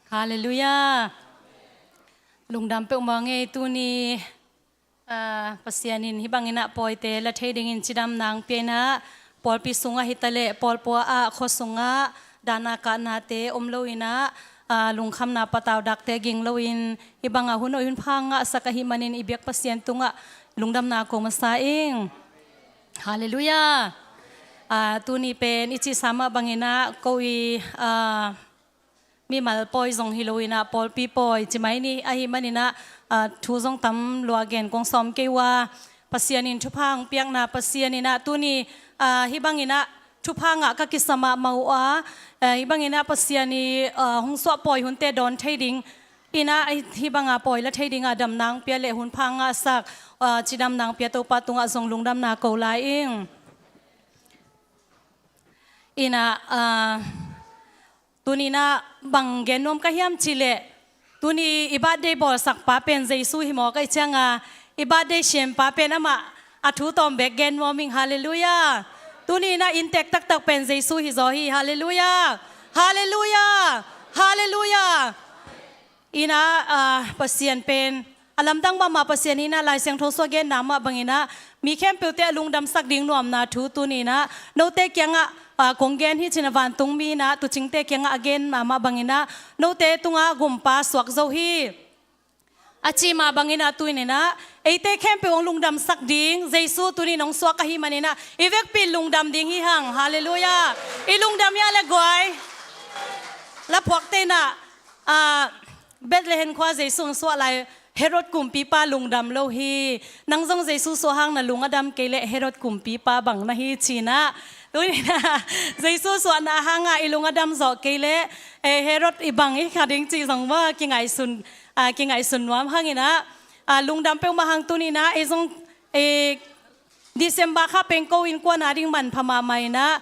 Halleluiah. Lungdam peuhmah ing ei tuni, ah, Pasian in hih bangin ah pawite la thei dingin cidamna hong pia in ah, pawlpi sungah hi ta leh pawlpua ah, khua sungah dahna kahnate om lo in ah, ah, lungkhamna patau dakte ging loin hih bangah hun hoih hun pha ngahsak ahih manin i biak Pasian tungah lungdamna ko masa ing. Halleluiah. Ah, tuni pen i cihsa mah bangin ah ko i, ah, mimal pawi zong hi lo in ah pawlpi pawi ci mai ni, ahih manin ah, ah, thu zong tam lua gen kong sawm kei uh a, Pasian in thupha hong piakna Pasian in ah tuni, ah, hih bangin ah thupha ngah ka kisa mahmah uh a, ah, hih bangin ah Pasian i, ah, hong suah pawi hunte dawn thei ding in ah hih banga pawi la thei dinga damna hong pia leh hun pha ngahsak, ah, cidamna hong pia Topa tungah zong lungdamna ko lai ing. In ah, ah, tuni in ah bang gen nuam ka hiam cih leh, tuni i birthday bawlsak pa pen Jesu hi maw ka hih ciangin, i birthday siam pa pen amah a thu tawm bek gen nuam ing. Halleluiah. Tuni in ah inntek taktak pen Jesu hi zaw hi. Halleluiah. Halleluiah. Halleluiah. In ah, ah, Pasian pen a lamdang mahmah Pasian in ah Lai Siangtho sung a genna mah bangin ah mi khempeuhte a lungdamsak ding nuamna thu tuni in ah note kiangah, ah, kong gen hi cin a vantungmi in ah tuucingte kiangah a genna mah bangin ah note tungah gumpa suak zo hi. A cih mah bangin ah tuni in ah eite khempeuh hong lungdamsak ding Jesu tuni in hong suak ahih manin ah i vekpi in lungdam ding hi hang. Halleluiah. I lungdam hi a le guai. Laphuakte in ah, ah, Bethlehem khua Jesu hong suah lai Herod kumpipa lungdam lo hi. Nang zong Jesu suah hang na lung a dam kei leh Herod kumpipa bang na hi ci-in ah. Tuni-in ah Jesu suahna hangah i lung a dam zawh kei leh, eh, Herod i bang i kha ding cih zong maw kingaihsun, ah, kingaihsun nuam hang in ah, ah, lungdam peuhmah hang tuni-in ah i zong, eh, December kha pen ko innkuan a ding manpha mahmah in ah,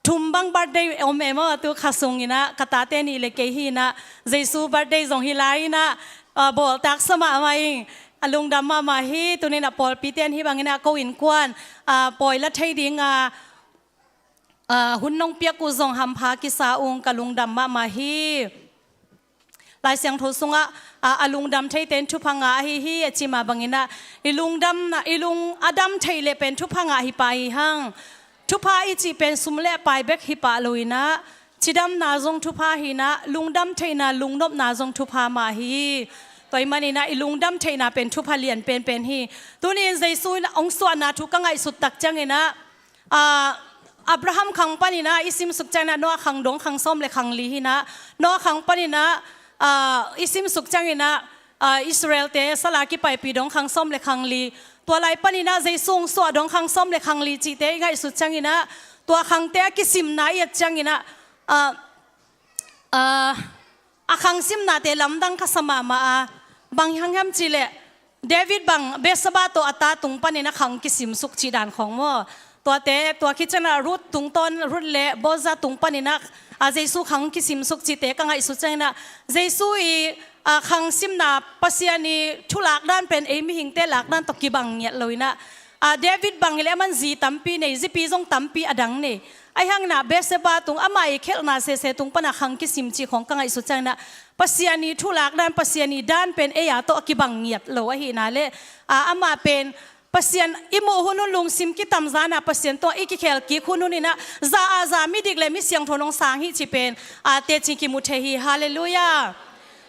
thum bang birthday om e maw, tu kha sung in ah ka tate nih le kei hi in ah, Jesu birthday zong hi lai in ah, ah, bawltaksa mahmah ing. A lungdam mahmah hi. Tuni-in ah pawlpite'n hih bangin ah ko innkuan, ah, pawi la thei ding a, ah, hun nong piak uh zong hampha kisa ung, ka lungdam mahmah hi. Lai Siangtho sungah, ah, a lungdam theite'n thupha ngah ahi hi a ci mah bangin ah, i lungdamna, i lung a dam theih leh pen thupha ngah hi pah hi hang. Thupha i cih pen sum le pai bek hi pah lo in ah, cidamna zong thupha hi in ah, lungdam theihna, lungnopna zong thupha mah hi. Tua ahih manin ah i lungdam theihna pen thupha lian penpen hi. Tuni-in Jesu in hong suahna thu ka ngaihsut tak ciangin ah, ah, Abraham khang panin ah i simsuk ciangin ah Noah khang dong khang sawm le khang li hi in ah, Noah khang panin ah, ah, i simsuk ciangin ah, ah, Israel-te sal a kipaipi dong khang sawm le khang li, tua lai panin ah Jesu hong suah dong khang sawm le khang li cihte i ngaihsut ciangin ah, tua khangte a kisimna i et ciangin ah, ah, ah, a khang simnate lamdang ka sa mahmah a, bang hang hiam cih leh David bang Bathsheba tawh a ta tung panin ah khang kisimsuk cih dan khawng maw. Tuate, tua khit ciangin ah Ruth tungtawn, Ruth le Boaz tung panin ah, ah, Jesu khang kisimsuk cihte ka ngaihsut ciangin ah, Jesu i, ah, khang simna, Pasian i thu lakdan pen ei mihingte lakdan tawh kibang ngiat lo in ah, ah, David bang hi leh aman zi tampi nei, zipi zong tampi a dang nei. Ahih hangin ah Bathsheba tung, amah i khelhna sese tung pan a khang kisim cih khawng ka ngaihsut ciangin ah, Pasian i thu lakdan, Pasian i dan pen ei a tawh a kibang ngiat lo ahihna leh, ah, amah pen Pasian i muh hunhun lungsim kitamzan a Pasian tawh i kikhel kik hunhun in ah, za a za midik le mi siangtho in hong sang hi cih pen, ah, teci kimu thei hi. Halleluiah.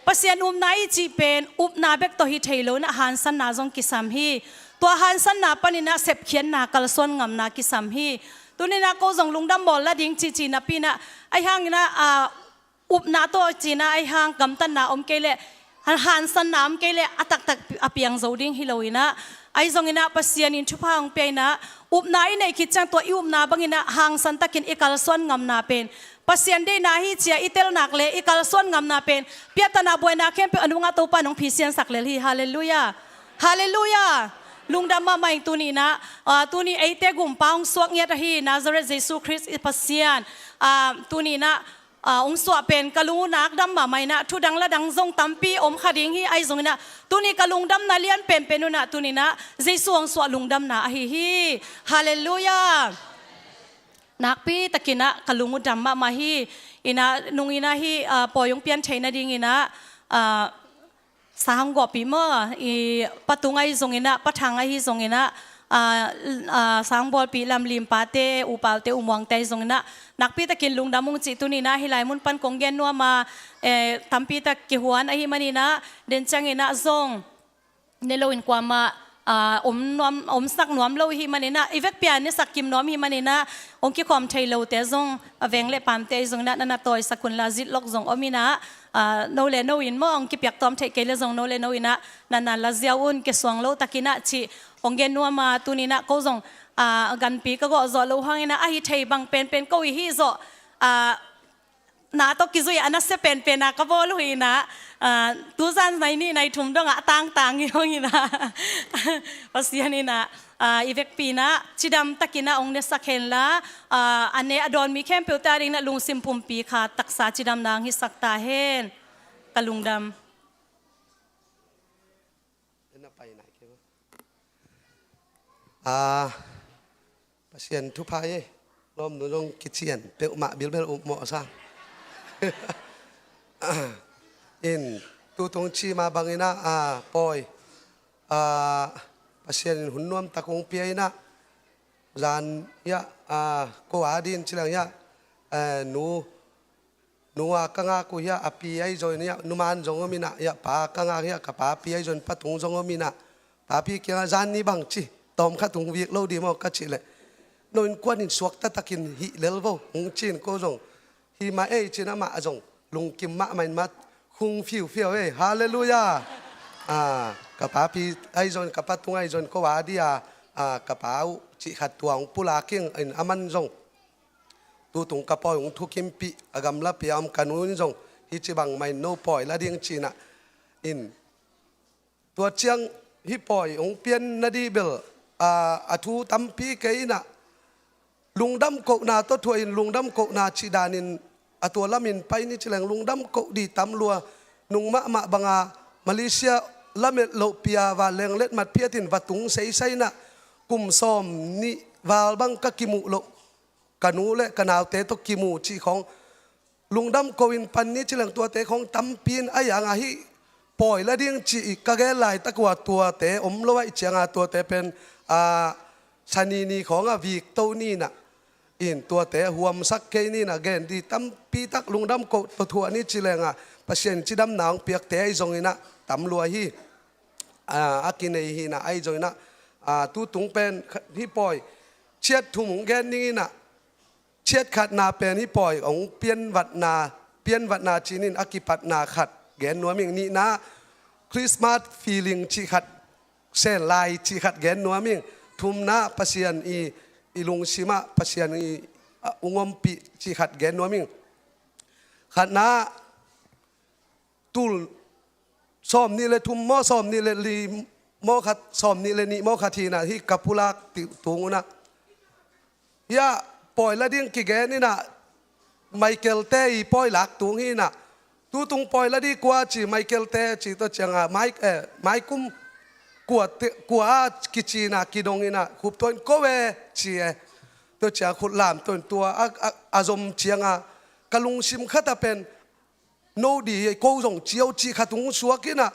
Pasian upna i cih pen upna bek tawh hi thei lo in ah, hansanna zong kisam hi. Tua hansanna panin ah sepkhiatna, kalsuan ngamna kisam hi. Tuni-in ah ko zong lungdam bawl la ding cihcih napi in ah, ahih hangin ah, ah, upna tawh ci-in ah ahih hang gamtatna om kei leh, han-, hansanna om kei leh a taktak a piang zo ding hi lo in ah, ahi zongin ah Pasian in thupha hong pia in ah, upna i neih khit ciang tua i upna bangin ah hangsan takin i kalsuan ngamna pen Pasian deihna hi ci-a i tel nak leh i kalsuan ngamna pen piattana buaina khempeuh a nungah Topa in hong phisiansak lel hi. Halleluiah. Halleluiah. Lungdam mahmah ing. Tuni-in ah, ah, tuni eite gumpa hong suak ngiat ahi Nazareth Jesu Khrist i Pasian, ah, tuni-in ah, ah, hong suah pen ka lung uh nakdam mahmah in ah, thu dang la dang zong tampi om kha ding hi, ahi zongin ah tuni ka lungdamna lian penpen uh in ah, tuni-in ah Jesu hong suah lungdamna ahi hi. Halleluiah. Nakpi takin ah ka lung uh dam mahmah hi. In ah nung in ah hih, ah, pawi hong pian theih nadingin ah, ah, sang gawhpih maw, i Pa Tung ahi zongin ah, Pa Thang ahi zongin ah, ah, ah, sang bawlpih lam, Lim pate, U Pau te, U Muang te ahi zongin ah, nakpi takin lungdam ung cih tuni-in ah hih lai mun pan kong gen nuam a, eh, tampi tak kihuan ahih manin ah, den ciangin ah zong ne lo in kuamah, ah, om nuam, omsak nuam lo i hih manin ah, i vekpi-a ne sak kim nuam i hih manin ah, hong kikhawm thei lote zong, a veng le pamte ahi zongin ah, na na tawisak un la, zitlock zong om in ah, ah, no le no in maw, hong kipiak tawm theih kei leh zong no le no in ah, na na la ziau un, kisuang lo takin ah cih hong gen nuam a, tuni-in ah ko zong, ah, ganpi ka gawh zawh loh hangin ah, ahi thei bang penpen ko i hih zawh, ah, na tawh kizui a nasia penpen a ka bawl uh hi in ah, ah, tu zan nai nih nai thum dongah a tangtang hi hong in ah, Pasian in ah, ah, i vekpi in ah cidam takin ah hong nesak hen la, ah, a ne a dawn mi khempeuhte a dingin ah lungsim pumpi kha taksa cidamna hong hisak ta hen. Ka lungdam. Ah, Pasian thupha hi. Lawmnu zong kician peuhmah bilbel upmawh sang. In, tu tung ci mah bangin ah, ah, pawi, ah, Pasian in hun nuamtak hong pia in ah, zan hiah, ah, ko a din ci leng hiah, eh, nu Nu a ka ngak uh hiah, a pi ahi zongin hiah, numan zong om in ah hiah, pa ka ngak hiah, ka papi ahi zongin, Pa Tung zong om in ah, papi kiangah zan ni bang ci, tawmkhat hong vik lo dih maw ka cih leh, no innkuan in suakta takin hih lel vo hong ci-in ko zong, hi mah ei ci-in amah zong lungkim mahmah in mah hong fiufiau ei. Halleluiah. a, ka papi ahi zongin, ka pa tung ahi zongin, ko a dia, a, ka pa uh cih khat tua hong pulak ing in, aman zong tutung ka pawi hong thukimpih a gamlapi a om ka nu in zong hih ci bangmah in no pawi la ding cihna in, tua ciang hih pawi hong pianna dih bel, a, a thu tampi kei inah, lungdam kohna tawh thuah in, lungdam kohna cih danin a tua lamin pai ni ci leng lungdam koh dih tam lua. Nung mahmah banga Malaysia lamet lohpi a va lenglet mat phiat in va tung seisai inah, kum sawm nih val bang ka kimuh loh, ka nu le ka naute tawh kimu cih khawng lungdam ko in pan ni ci leng tuate khawng tampi in a yang a hih pawi la ding cih ka gen laitak uh a tuate om lo ahih cianga tuate pen, a, sanini khawng a vik to ni inah, in tuate huamsak kei ni inah, gen dih tampi tak lungdam ko tawh thuah ni ci leng a Pasian cidamna hong piakte ahi zong inah tam lua hi. A, a kinei hi inah ahi zong inah, a, tutung pen hih pawi ciat thum hong gen ding inah, ciat khatna pen hih pawi hong pianvatna, pianvatna cinin a kipatna khat gen nuam ing. Nihna, Christmas feeling cih khat, sen lai cih khat gen nuam ing. Thumna, Pasian i, i lungsimah Pasian i, a, ung ompih cih khat gen nuam ing. Khatna, tul sawm nih le thum maw, sawm nih le li maw khat, sawm nih le nih maw khat hi inah, hih ka pulak tung unah, hiah pawi la ding kigen inah, Michael te i pawi lak tung hi inah, tutung pawi la dih kua ci, Michael te ci, tua cianga mai, eh, maikum kua te, kua a kici inah, kidong inah, khuptuain ko e ci e. Tua cianga khut lam tuain tua a, a, a zom cianga ka lungsim khat a pen, no dih hi, ko zong ci o cih khat hong suak inah,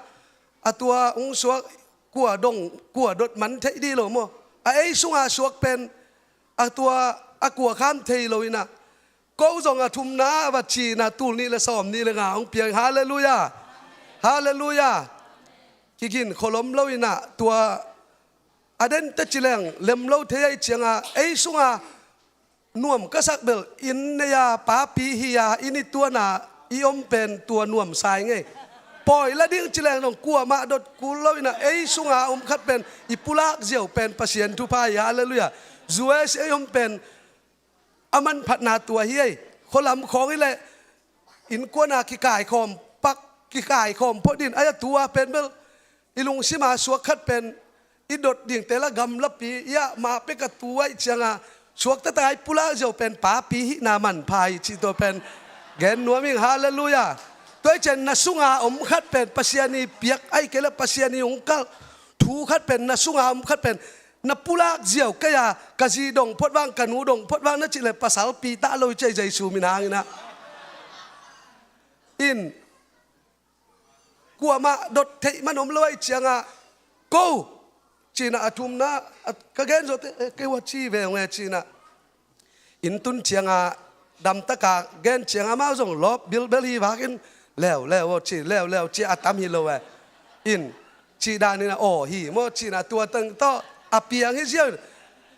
a tua hong suak, kua dong, kua dot man theih dih lo maw. A ei sunga suak pen, a tua, a kua kham thei lo inah, ko zong a thumna a va ci inah, tul nih le sawm nih le nga hong piang. Halleluiah. Halleluiah. Kigin kholom lo inah, tua a den te ci leng lem lo thei ahih cianga, ei sunga nuam ka sak bel, inn nei a papi hi a, inn i tuana i om pen tua nuamsa i ngei. Pawi la ding ci leng dong kuamah dot kul lo inah, ei sunga om khat pen i pulak ziau pen Pasian thupha hi. Halleluiah. U S A i om pen a manphatna tua hi ei. Khualam khawng i leh innkuana kikaikhawm pak, kikaikhawm phot in, ai a tua pen bel i lungsima suak khat pen i dot dingte la gamlapi i ah mah pek a tu ahih cianga suak tata i pulak ziau pen papi hihna manpha hi cih tua pen gen nuam ing. Halleluiah. Tua ahih ciang na sunga om khat pen Pasian i piak ahih kei le Pasian i hong kalh thu khat pen, na sunga om khat pen na pulak ziau kei a, ka zi dong phot vang, ka nu dong phot vang na cih le pasalpi ta lo hi ci ei, Jesu min hang inah. In kuamah dot theih man om lo ahih cianga, ko ci inah a thumna, a, ka gen zawh teh, eh, kei hua ci ve hong e ci inah. Inn tun cianga damtaka gen cianga amau zong lawp bilbel hi vakin, leuleu aw ci, leuleu ci a tam hi lo e. In cih dan inah aw hi maw ci inah tua teng tawh a piang hi ziau in,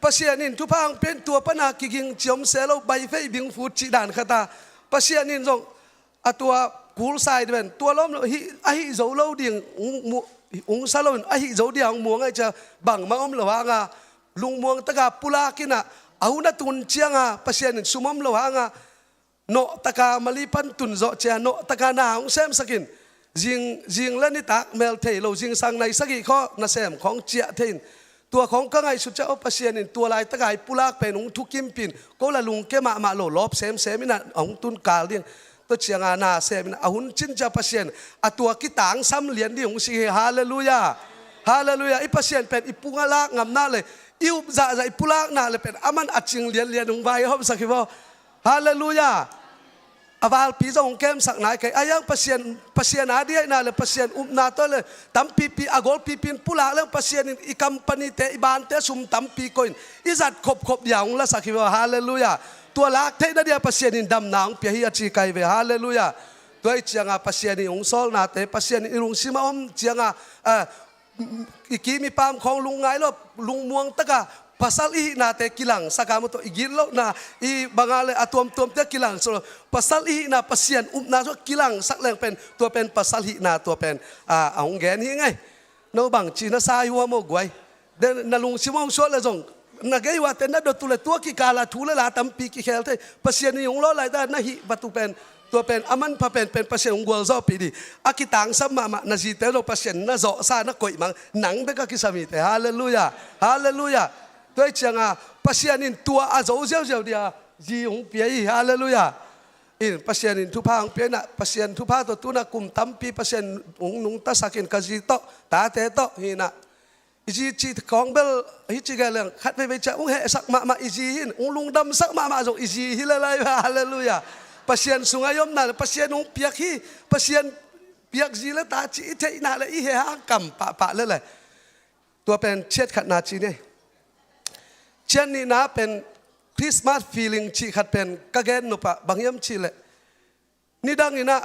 Pasian in thupha hong pia in, tua pana kiging ci om se lo, baifeih bingfut cih dan khat a Pasian in zong a tua kulsai ven, tua lawm lo, hih, a hih zo lo ding, ung, mu, ung sa lo in, a hih zo ding a ung muang ahih ciang bangmah om lo hanga, lungmuang taka pulak inah, a hun a tun cianga Pasian in sum om lo hanga, nawh taka Mali pan tun zawh ciang, nawh taka na hong semsak in, zing, zing le nitak mel thei lo, zingsang nai sagih khawng nasem khawng ciah thei in, tua khawng ka ngaihsut ciang, aw Pasian in tua laitaka i pulak pen hong thukimpih in, ko la lungke mahmah lo, lawp semsem inah hong tun kal ding. Tua cianga na sem inah a hun cin ciang Pasian a tua kitangsam lian ding hong si hi. Halleluiah. Halleluiah. I Pasian pen i pung a lak ngamna le i up zahzah i pulakna le pen aman a cing lianlian hong vaihawmsak hi vaw. Halleluiah. A valpi zong hong kemsak nai kei. A yang Pasian, Pasian a diaihna le Pasian upna tawh le tampipi a golpipi in pulak leng Pasian in i company-te, i bante sum tampi koih in i zat khopkhop dia hong lasak hi vaw. Halleluiah. Tua lak theihna dia Pasian in damna hong pia hi a ci kai ve. Halleluiah. Tua ahih cianga Pasian i hong sawlnate, Pasian in i lungsim a om cianga, a, i kim i pam khawng lungngai lo, lungmuang taka Pasal i hihnate kilangsak a, maw, tua i gitlohna, i banga le a tuamtuamte kilangsak lo. Pasal i hihna, Pasian upna sungah kilangsak leng pen, tua pen pasal hihna, tua pen a, a hong gen hi ing ei. No bangci na sa hi uh a, maw guai? Den na lungsim hong suak le zong, na gei uate na dot uh le tua kikala thu le la tampi kikhel thei. Pasian in hong lawh laitak na hih vat uh pen, tua pen a manpha penpen Pasian hong gualzawhpih ding. A kitangsap mahmah na zite uh zong Pasian na zawhsa, na koihmang, nang bek a kisa mite. Halleluiah. Halleluiah. Tua hi cianga Pasian in tua a zo ziauziau dia zi hong pia hi. Halleluiah. In Pasian in thupha hong pia inah, Pasian thupha tawh tunah kum tampi Pasian hong nungtasak in, ka zi tawh, tate tawh hinah. I zi cih khawng bel hi ci gel leng, khat veivei ciah hong hehsak mahmah i zi hi in, hong lungdamsak mahmah zong i zi hi le lai. Halleluiah. Pasian sungah i omna le Pasian hong piak hi. Pasian piak zi le ta cih i theihna le i hehang kam pahpah le lai. Tua pen ciat khatna ci ni. Ciat nihna pen Christmas feeling cih khat pen ka gen nop ah bang hiam cih leh, nidang inah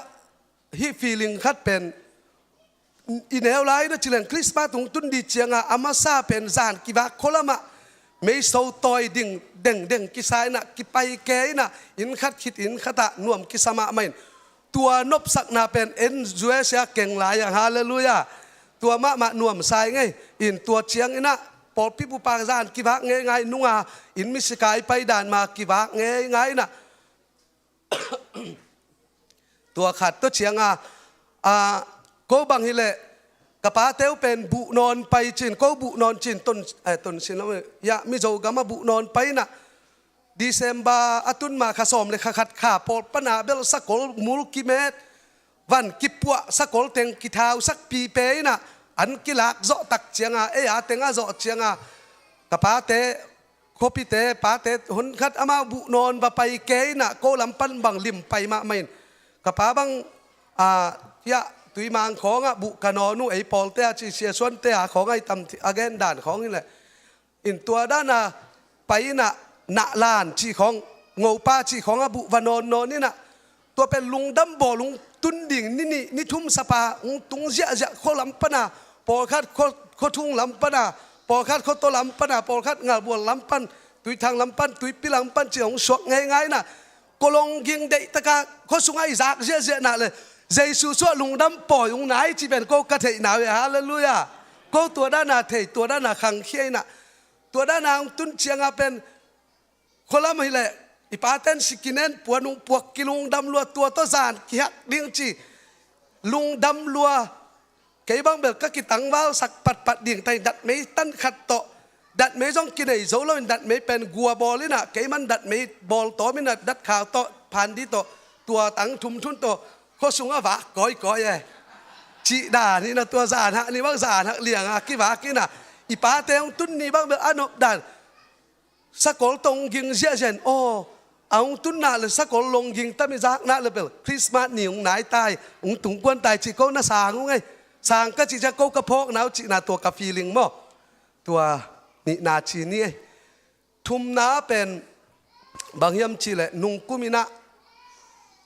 hih feeling khat pen i neu lai na ci leng Christmas hong tun ding cianga a masa pen zan kivak khua lamah meiso tawi ding dengdeng kisa inah kipai ke inah inn khat khit inn khatah nuam kisa mahmah in, tua nopsakna pen en zuaisia keng lai a. Halleluiah. Tua mahmah nuamsa ing ei. In tua ciang inah pawlpi bupa zan kivak ngeingai nunga inn misikai pai dan ma kivak ngeingai inah. Tua khat tawh cianga, a, ko bang hileh ka pate uh pen buh nawn pai cin, ko buh nawn cin, ton, eh, ton sin lo, ya, Mizo gam a buh nawn pai inah. December a tun ma kha sawm le kha khat kha pawl pana bel sakol mul kimet, van kipuah, sakol teng kithausak pipe inah, an kilak zawh tak cianga, ei a teng a zawh cianga, ka pate, khuapite, pate, hun khat amau buh nawn va pai ke inah, ko lam pan bang lim pai mahmah in. Ka pa bang, a, ya, Tuimang khawngah buh ka nawn uh, ei pawlte a ci, Sia Suante a khawngah i tam a gen dan khawng hileh. In tua dana pai inah, Nahlan cih khawng, Ngopa cih khawngah buh va nawn nawn inah, tua pen lungdam bawl hong tun ding ni nih ni thum sapa hong tung ziahziah, khua lam pana, pawlkhat khua, khua thung lam pana, pawlkhat khua taw lam pana, pawlkhat Ngalbual lam pan, Tuithang lam pan, Tuipi lam pan ci hong suak ngeingai inah, ko longging deihtaka khua sungah i zak ziahziah na le Jesu suah lungdam pawi hong nai cih pen ko ka theihna uh hi. Halleluiah. Ko tua dana thei, tua dana khangkhia inah, tua dana hong tun cianga pen, khua lam hileh i paten sikinen puan hong puak, kilungdam lua, tua tawh zan kihak ding ci, lungdam lua. Kei bang bel ka kitangvalsak patpat ding ta hi, datmei tan khat tawh, datmei zong kinei zo loin datmei pen gua bawl inah, kei man datmei bawl tawm inah, datkhau tawh, phandi tawh, tua tang thum thun tawh, khua sungah vak kawikawi e. Cih dan hinah, tua zan hak ni bang zan hak lianga kivak inah, i pate hong tun ni bang bel a nop dan. Sakol tawh hong ging ziahziah in, aw, a hong tunna le sakol longging tam i zakna le bel Christmas ni hong nai tai, hong tungkuan tai cih ko na sang ung ei. Sang ka cih ciah ko ka phawkna uh cihna, tua ka feeling maw. Tua nihna ci ni ei. Thumna pen bang hiam cih leh nungkum inah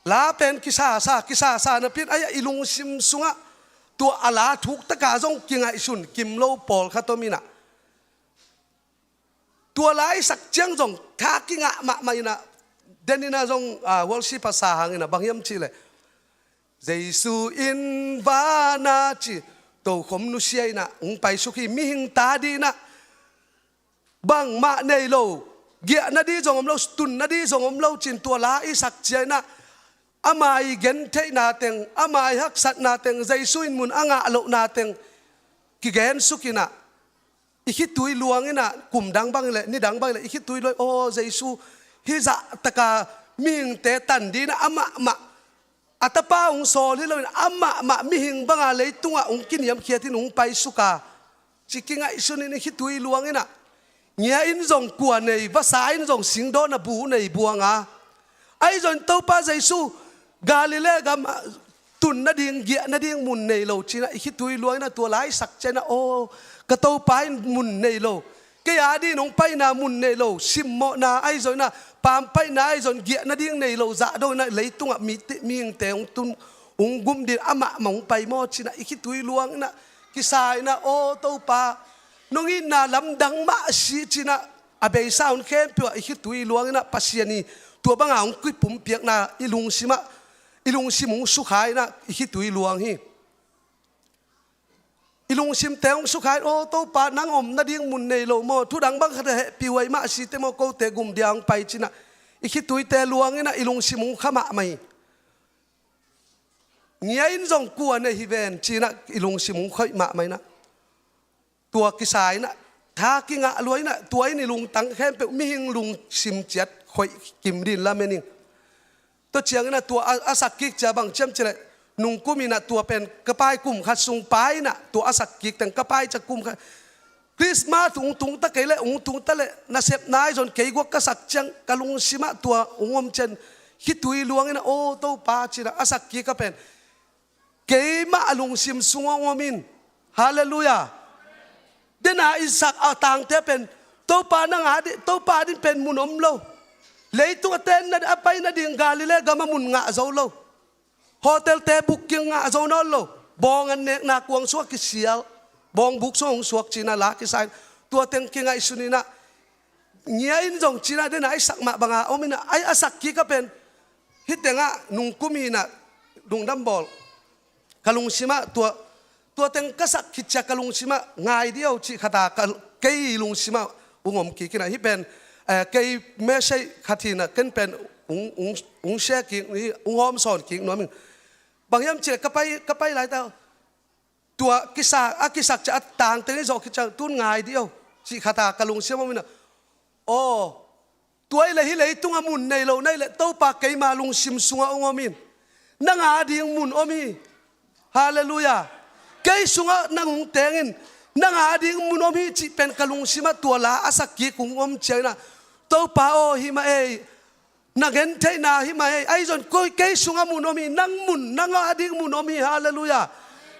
la pen kisasa, kisasa napi in, ai-ah i lungsim sungah tua a la thuktaka zong kingaihsun kim lo pawlkhat om inah. Tua la i sak ciang zong tha kingah mahmah inah, den inah zong, a, worship a sa hang inah bang hiam cih leh, Jesu in vana ci, tokhom nusia inah hong paisuk hi, mihing ta ding inah, bangmah nei lo, giahna ding zong om lo, tunna ding zong om lo cin, tua la i sak ciang inah, ama i gentheihna teng, ama i haksatna teng, Jesu in mun a ngah lohna teng kigensuk inah, i khitui luang inah, kum dang bang hileh, ni dang bang hileh, i khitui luang, aw, Jesu hih zahtaka mihingte tan ding inah amahmah a tapa hong sawl hi loin, amahmah mihing banga leitungah hong kiniamkhiat in hong paisuk a, ci kingaihsun in i khitui luang inah. Ngia in zong kua nei, vasa in zong singdawn a bu nei buang a. Ahi zongin Topa Jesu Galilee gam, ah, tun nading, giah nading mun nei lo ci-in ah i khitui lua in ah, tua laitak ciangin ah, aw, ka Topa in mun nei lo, kei a dingin hong paina mun nei lo, simmawhna ahi zongin ah, pampaihna ahi zongin, giah nading nei lo, zahdo in ah, leitungah mite, mihingte hong tun, hong gum dingin amah mah hong pai maw ci-in ah i khitui lua in ah, kisa in ah, aw Topa, nong itna lamdang mah si ci-in ah, A beisa hun khempeuh ah i khitui luang inah Pasian i tua banga hong kipumpiakna i lungsim ah, i lungsim hong sukha inah i khitui luang hi. I lungsimte hong sukha in, aw Topa, nang om nading mun nei lo maw? Thudang bang khat a hehpih huai mah a site maw, kote gum dia hong pai cinah i khituite luang inah i lungsim hong kha mahmah hi. Ngia in zong kua nei hi ven cinah i lungsim hong khoih mahmah inah tua kisa inah tha kingah lua inah tua in i lungtang khempeuh mihing lungsim ciat khoih kim din lamen ing. Tua ciang inah tua a, a sak kik cia bang ciam cileh nungkum inah tua pen ka pai kum khat sung pai inah tua a sak kik teng ka pai cia kum khat Christmas hong tung ta kei leh hong tung ta leh nasep nai zon kei guak ka sak ciang ka lungsim ah tua hong om cian khitui luang inah aw Topa cinah a sak kik a pen keimah a lungsim sungah hong om in. Halleluiah. Dena i sak a tangte pen Topa nang a di, Topa din pen mun om lo. Leitung a ten na a pai nading Galilee gam a mun ngah zo lo. Hotelte booking ngah zo nawn lo. Bawng an nekna kuang suak kisial, bawng buk suak hong suak cinah la kisa in tua teng kingaihsun inah ngia in zong cinah dena i sak mah banga om inah ai a sak kik a pen hih tengah nungkum hinah lungdam bawl ka lungsim ah tua, tua teng ka sak khit cia ka lungsim ah ngai dih o cih khat a ka, kei lungsim ah hong om kik inah hih pen, eh, kei message khat hinah ken pen hong, hong, hong share kik, hong hawmsawn kik nuam ing. Bang hiam cih ka pai, ka pai lai ta tua kisa, a kisak cia a tangteng i zawh khit cia tun ngai dih o cih khat a ka lungsim om inah aw tua i le hih leitung a mun nei lo na i le Topa keima lungsim sungah hong om in. Nang a ding mun om hi. Halleluiah. Kei sungah nang hong teng in. Nang a ding mun om hi cih pen ka lungsim ah tua la a sak kik hong om ciang inah Topa aw hih mah ei. Na gentheihna hih mah ei. Ai zon koi kei sungah mun om hi. Nang mun, nang a ding mun om hi. Halleluiah.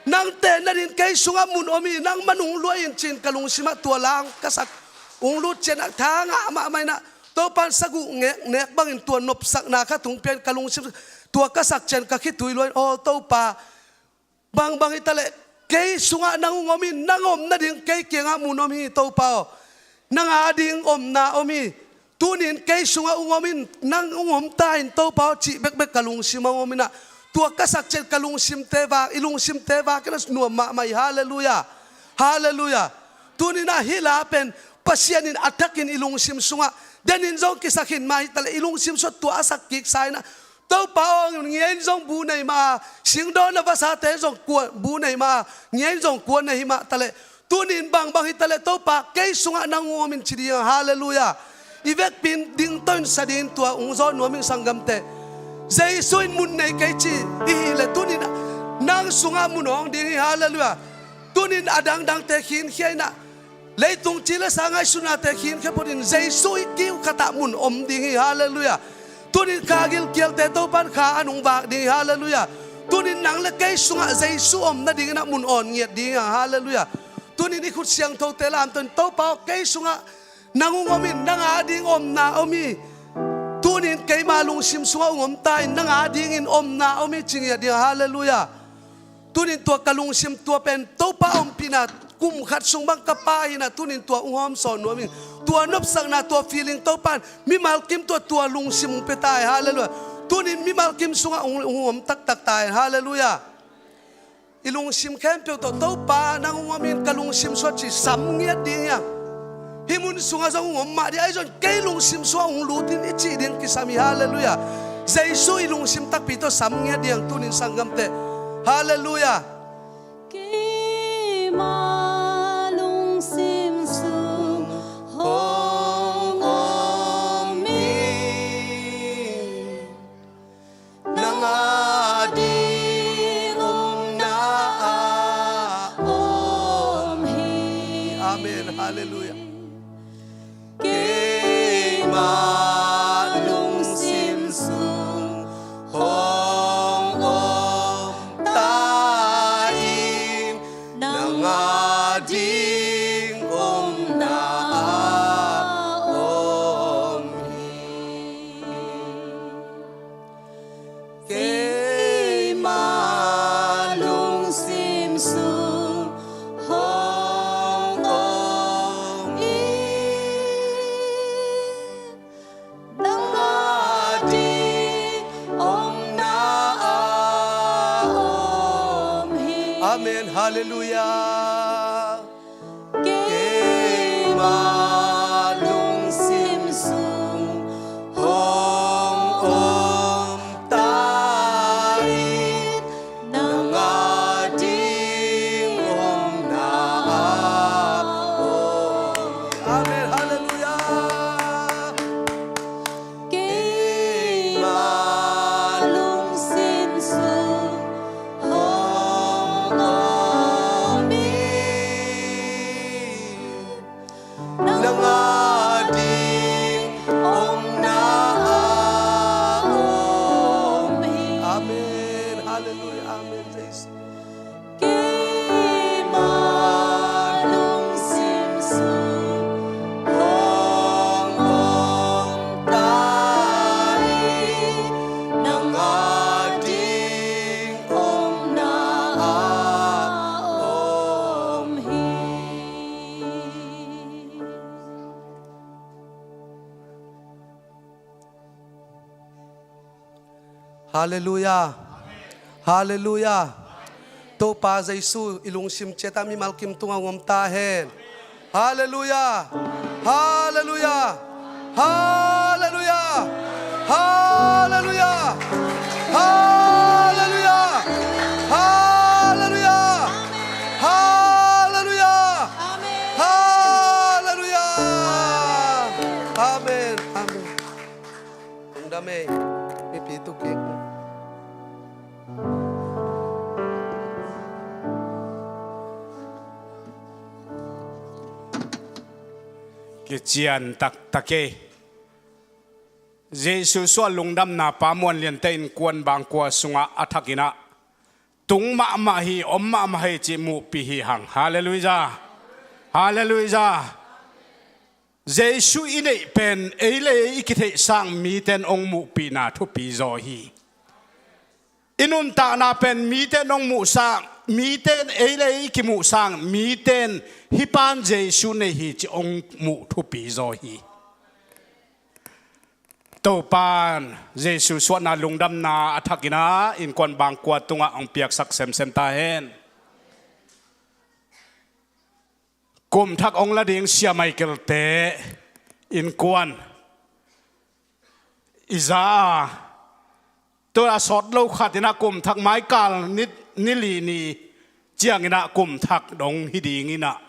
Nang ten nadin kei sungah mun om hi. Nang man hong luah in cin ka lungsim ah tua la hong ka sak hong lut cian ah tha ngah mahmah inah Topa in saguh ngek nek bangin tua nopsakna khat hong pia in ka lungsim tua ka sak cian ka khitui luan aw Topa. Bangbang hi ta leh kei sungah nang hong om in, nang om nading kei kiangah mun om hi Topa aw. Nang a ding omna om hi. Tunin kei sungah hong om in, nang hong om ta in Topa aw cih bekbek ka lungsim ah hong om inah tua ka sak cian ka lungsimte vak, i lungsimte vak inah nuam mahmah hi. Halleluiah. Halleluiah. Tuninah hih la pen Pasian in a thakin i lungsim sungah denin zong kisak hin mah hi ta leh i lungsim sungah tua a sak kiksa inah Topa aw ngia in zong bu nei mah a, singdawn a vasate zong kua bu nei mah a, ngia in zong kua nei hi mah ta leh tunin bangbang hi ta leh Topa kei sungah nang hong om in ci ding a. Halleluiah. I vekpi in ding to in sa dingin tua hong zawn nuam ing sanggamte. Jesu in mun nei kei ci i hi leh tunin nang sungah mun hong ding hi. Halleluiah. Tunin a dangdangte khinkhia inah leitung ci le sa ngaihsutnate khinkhia photin Jesu i kiu khatah mun om ding hi. Halleluiah. Tunin kha gilkialte Topan kha an hong vak ding hi. Halleluiah. Tunin nang le kei sungah Jesu om nadinginah mun awn ngiat ding hi. Halleluiah. Tunin i khut siangthote lamto in Topa aw kei sungah nang hong om in, nang a ding omna om hi. Tunin keima lungsim sungah hong om ta in, nang a dingin omna om hi ci ngiat ding. Halleluiah. Tunin tua ka lungsim tua pen Topa ompihna kum khat sung bang ka pa hinah tunin tua hong hawmsawn nuam ing. Tua nopsakna tua feeling Topa in mimal kim tua tua lungsim hong pia ta hi. Halleluiah. Tunin mimal kim sungah hong, hong om taktak ta hi. Halleluiah. I lungsim khempeuh tawh Topa nang hong om in ka lungsim sungah ci sam ngiat ding hiam? Hih mun sungah zong hong om mah dih ahi zong kei lungsim sungah hong lut in i cih ding kisam hi. Halleluiah. Jesu i lungsim takpi tawh sam ngiat ding tunin sanggamte. Halleluiah. Keima lungsim sung hong om hi. Nang a ding omna ah om hi. Amen. Halleluiah. Keima lungsim sung hong om ta in, nang a Amen. Halleluiah. Keima lungsim sung hong om ta in, nang a ding omna a om. Amen. Halleluiah. Keima lungsim sung hong om in, nang a ding omna a om hi. Amen. Halleluiah. Amen. Jesu. Keima lungsim sung hong om ta in, nang a ding omna a om hi. Halleluiah. Halleluiah. Topa Jesu i lungsim ciat a mimal kim tungah hong om ta hen. Halleluiah. Halleluiah. Halleluiah. Halleluiah. Halleluiah. Halleluiah. Halleluiah. Halleluiah. Amen. Amen. Lungdam ei. Mipi tu kik. Kician taktak ei. Jesu suah lungdamna Pa Muan Lian te innkuan bangkua sungah a thak in ah tung mahmah hi, om mahmah hi cih muhpih hi hang. Halleluiah. Halleluiah. Jesu i neih pen ei le ei i kitheihsang mite in hong muhpihna thupi zaw hi. I nuntakna pen mite in hong muhsang, mite in ei le ei i kimuhsang mite in hih pan Jesu nei hi cih hong muh thupi zaw hi. Topan Jesu suahna lungdamna a thak in ah innkuan bangkua tungah hong piaksak semsem ta hen. Kum thak hong la ding Sia Michael te innkuan i za a, tua a sawt lo khat in ah kum thak maikal ni, ni li ni ciang in ah kum thak dong hi ding in ah.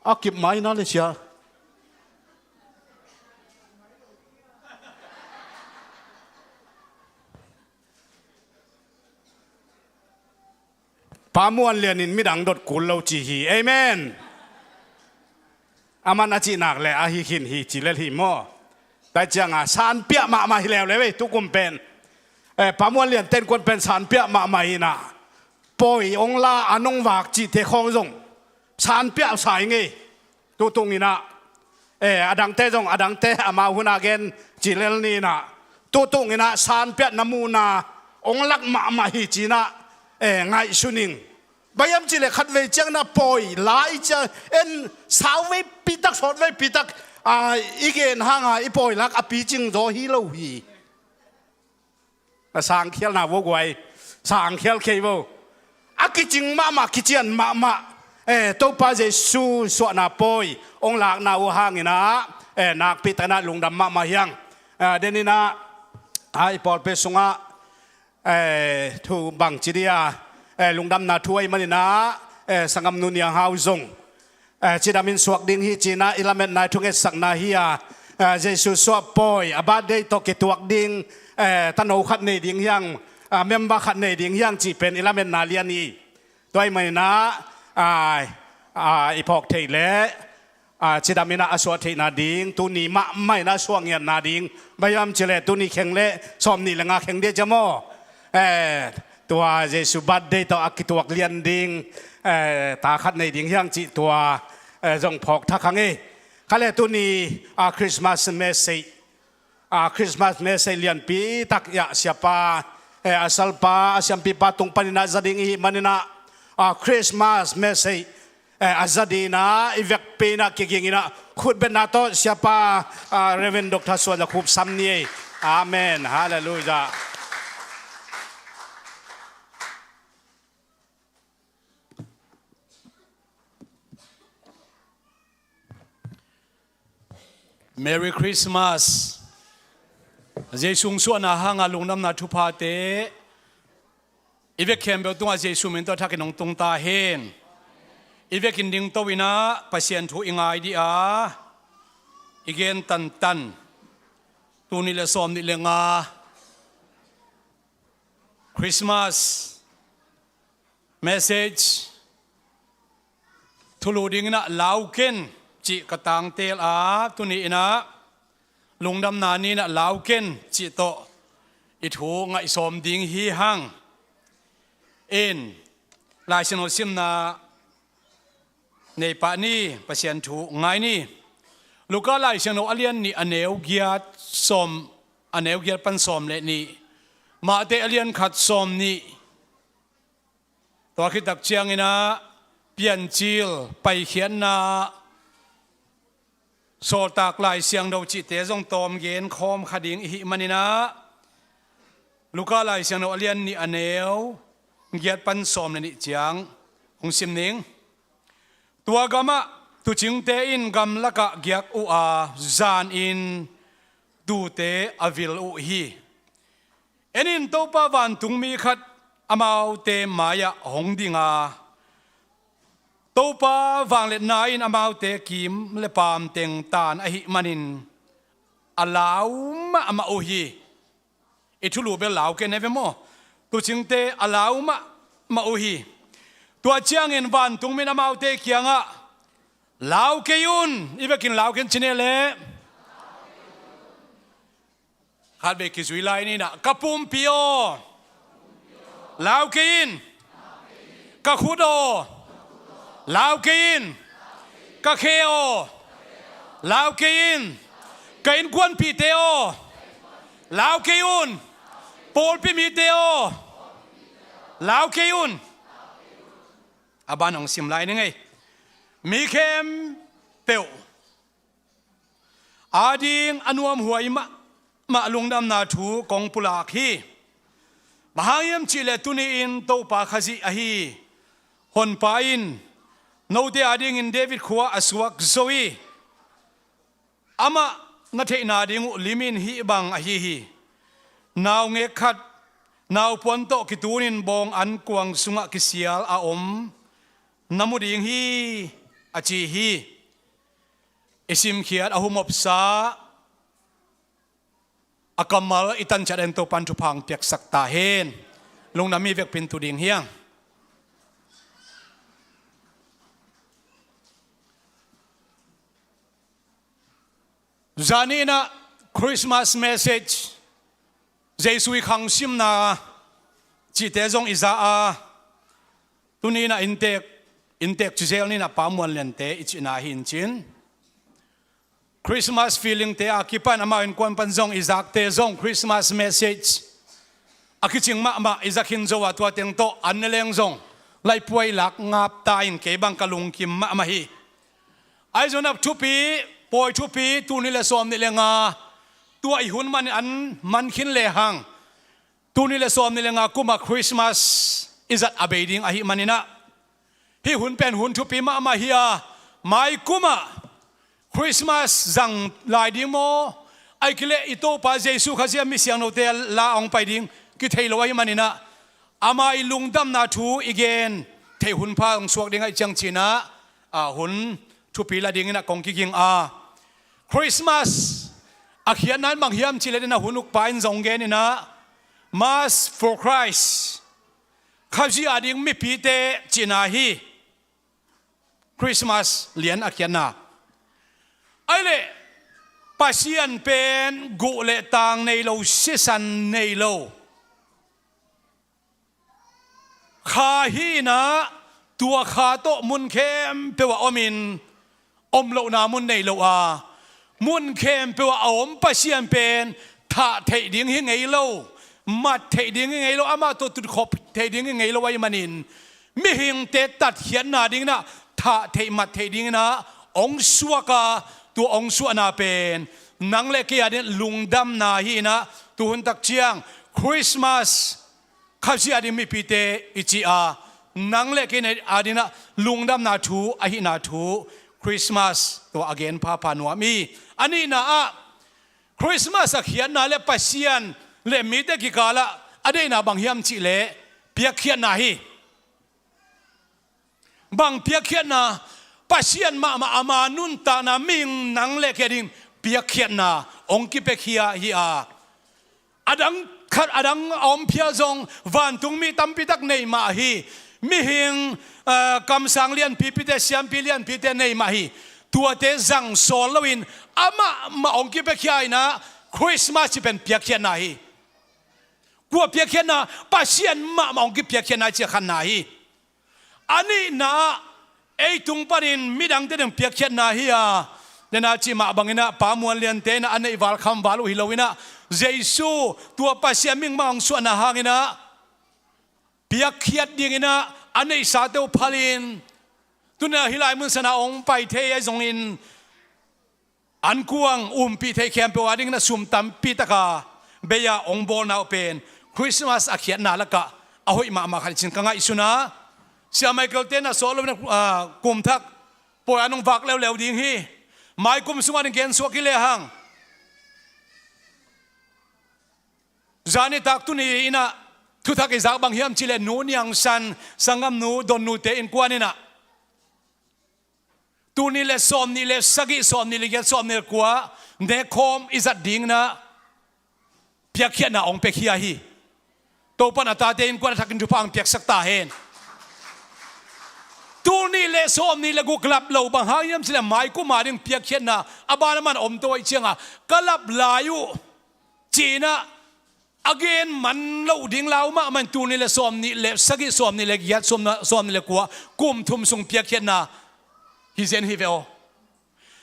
A kip mai na le sia. Pa Muan Lian in midang dot kul lo ci hi. Amen. Aman a cih nak le ahi khin hi ci lel hi maw. Tua ciang a sanpiah mahmah hi leuleu ei tukum pen. Eh, Pa Muan Lian te innkuan pen sanpiah mahmah hi in ah. Pawi hong la a nong vak cihte khawng zong sanpiah sa ing ei. Tutung in ah, eh, a dangte zong, a dangte amau hun a gen ci lel ni in ah, tutung in ah sanpiahna muhna hong lak mahmah hi ci in ah, eh, ngaihsun ing. Bang hiam cih leh khatvei ciang in ah pawi la i cih en sau veipi tak, sawt veipi tak, ah, i gen hang a i pawi lak a picing zaw hi lo hi. A sangkhialna vo guai, sangkhial kei vo. A kicing mahmah, kician mahmah. Eh, Topa Jesu suahna pawi hong lakna uh hang in ah, eh, nakpi takin ah lungdam mahmah hi hang. Eh, den in ah, ah, i pawlpi sungah, eh, thu bang ci dia, eh, lungdamna thu ahih man in ah, eh, sanggam Nu Niang Hau zong eh, cidam in suak ding hi ci in ah i lametna i thungetsakna hi a, eh, Jesu suah pawi a birthday tawh kituak ding, eh, tano khat nei ding hi hang, ah, member khat nei ding hi hang cih pen i lametna lian hi. Tua ahih man in ah, ah, ah, i phawk theih leh, ah, cidam in ah a suah theihna ding, tuni mahmah in ah suah ngiatna ding, bang hiam cih leh tuni kheng leh sawmnih le nga kheng dia cia maw. Eh, tua Jesu birthday tawh a kituak lian ding, eh, ta khat nei ding hi hang cih tua, eh, zong phawk thak hang ei. Kha le tuni, ah, Christmas message, ah, Christmas message lianpi tak ah siapa, eh, a salpa, a siampipa tung panin ah za ding i hih manin ah, ah, Christmas message, eh, a za dingin ah i vekpi in ah kigingin ah khutbetna tawh siapa, ah, Reverend Doctor Suan Za Khup sam ni ei. Amen. Halleluiah. Merry Christmas. Jesu suahna hanga lungdamna thuphate i vek khempeuh tungah Jesu min tawh thakin hong tung ta hen. I vekin dingto inah Pasian thu i ngai dih a, i gen tantan. Tul nih le sawm nih le nga Christmas message thulu dinginah Lau Ken cih ka tangtel a, tuni inah lungdamna ni inah Lau Ken cih tawh i thu ngaihsawm ding hi hang. In Lai Siangtho simna nei pah ni, Pasian thu ngai ni. Luka Lai Siangtho a lian nih a neu giat sawm, a neu giat pan sawm le nih. Mate a lian khat sawm nih. Tua khit tak cianginah Piancil paikhiatna Sawltak Lai Siangtho cihte zong tawm gen khawm kha ding i hih maninah Luka Lai Siangtho a lian nih a neu giat pan sawm le nih ciang hong sim ning. Tua gamah tuucingte in gamlakah giak uh a, zanin tuute a vil uh hi. En in, Topa vantungmi khat amaute mai-ah hong ding a, Topa vangliatna in amaute kiim le paam teng taan ahih manin a lau mahmah uh hi. I thulu bel Lau Ken hi ve maw? Tuucingte a lau mahmah uh hi. Tua ciangin vantungmi in amaute kiangah, "Lau kei un," i vekin Lau Ken ci ni leh. Khatvei kizui lai ni inah, "Ka pumpi aw, lau kei in. Ka khut aw, lau kei in. Ka khe aw, lau kei in. Ka innkuanpihte aw, lau kei un. Pawlpi mite aw, lau kei un." A ban hong sim lai ning ei. Mi khempeuh ading a nuamhuai mahmah lungdamna thu kong pulak hi. Bang hang hiam cihleh tuni-in Topa Khazih ahi Honpa in note adingin David khua a suak zo hi. Amah na theihna ding uh limin hih bang ahi hi. Naungek khat naupuan tawh kitunin bawng ankuang sungah kisial a om na mu ding hi, a ci hi. I simkhiat a humopsa a kammal i tanciat in Topan thupha hong piaksak ta hen. Lungdam mi vekpi in tu ding hi hang. Zani inah Christmas message, Jesu i khangsimna cihte zong i za a, tuni inah inntek, inntek ci zel ni inah Pa Muan Liante i cihna hi in cin. Christmas feelingte a kipan amau innkuan pan zong i zakte zong Christmas message a kicing mahmah i za khin zo a, tua teng tawh an ne leng zong laipuai lak ngap ta in, kei bang ka lungkim mahmah hi. Ahi zongin thupi, pawi thupi, tul nih le sawm nih le nga, tua i hun manin an man khin lehang, tul nih le sawm nih le nga kuma Christmas i zat a bei ding ahih maninah, hih hun pen hun thupi mahmah hi a, mai kumah Christmas zang lai ding maw, ahih kei leh i Topa Jesu Khazih a mi siangthote la a hong pai ding kithei lo ahih maninah, ama i lungdamna thu i gen theih hun pha hong suak ding ahih ciang cinah, a, hun thupi la dinginah kong kiging a. Christmas a khiatna in bang hiam cihleh, dena hun ukpa in zong gen inah, Mass for Christ, Khazih a ding mipite cihna hi. Christmas lian a khiatna. Ahih leh Pasian pen guh le tang nei lo, sisan nei lo kha hi inah, tua kha tawh mun khempeuh ah omin, om lohna mun nei lo a, mun khempeuh ah a om Pasian pen thah theih ding hi ngei lo, mat theih ding hi ngei lo, amah tawh tutkhop theih ding hi ngei lo ahih manin, mihingte tatkhiatna dinginah thah theih mat theih dinginah hong suak a, tua hong suahna pen nang le kei a dingin lungdamna hi inah, tuhun tak ciang Christmas Khazih a ding mipite i ci a, nang le kei a dingin lungdamna thu ahihna thu Christmas tua a gen phapha nuam hi. A nihna ah Christmas a khiatna le Pasian le mite kikalah a deihna bang hiam cihleh piakkhiatna hi. Bang piakkhiatna? Pasian mahmah ama nuntakna mihing nang le kei ading piakkhiatna hong kipiakhia hi a, a dang khat a dang a om phial zong vantung mi tampi tak nei mah hi. Mihing, eh, kamsang lianpipite, siampi lianpite nei mah hi. Tuate zang sawl loin amah mah hong kipiakhia in ah Christmas cih pen piakkhiatna hi. Kua piakkhiatna? Pasian mahmah hong kipiakkhiatna hi cih a khatna hi. A nihna ah ei tung panin midangte ding piakkhiatna hi a, nena cih mah bangin ah Pa Muan Liante in ah a neih val kham val uh hi loin ah Jesu tua Pasian mihing mah hong suahna hangin ah piakkhiat dingin ah a neihsate uh phalin tuni-in ah hih lai mun sana hong pai thei ahi zongin ankuang umpih thei khempeuh a dingin ah sum tampi taka bei-a hong bawlna uh pen Christmas a khiatna lakah a hoih mahmah khat hi cin ka ngaihsun a, Sia Michael te in ah sawt loin ah, ah, kum thak pawi-a hong vak leuleu ding hi. Mai kum sungah ding gensuak hi lehang zan nitak tuni in ah thuthak i zak bang hiam cihleh Nu Niang San, sanggamnu Donnute innkuan in ah tul nih le sawm nih le sagih, sawm nih le giat, sawm nih le kua nekkhawm i zat dingin ah piakkhiatna hong piakhia hi. Topa'n a tate innkuan a thakin thupha hong piaksak ta hen. Tul nih le sawm nih le guk lap lo, bang hang hiam cihleh mai kum a ding piakkhiatna a ban a man om to ahih ciangin ka lap lai uh ci-in ah a gen man loh ding lau mahmah in tul nih le sawm nih le sagih, sawm nih le giat, sawm, sawm nih le kua, kum thum sung piakkhiatna hi zen hi ve aw.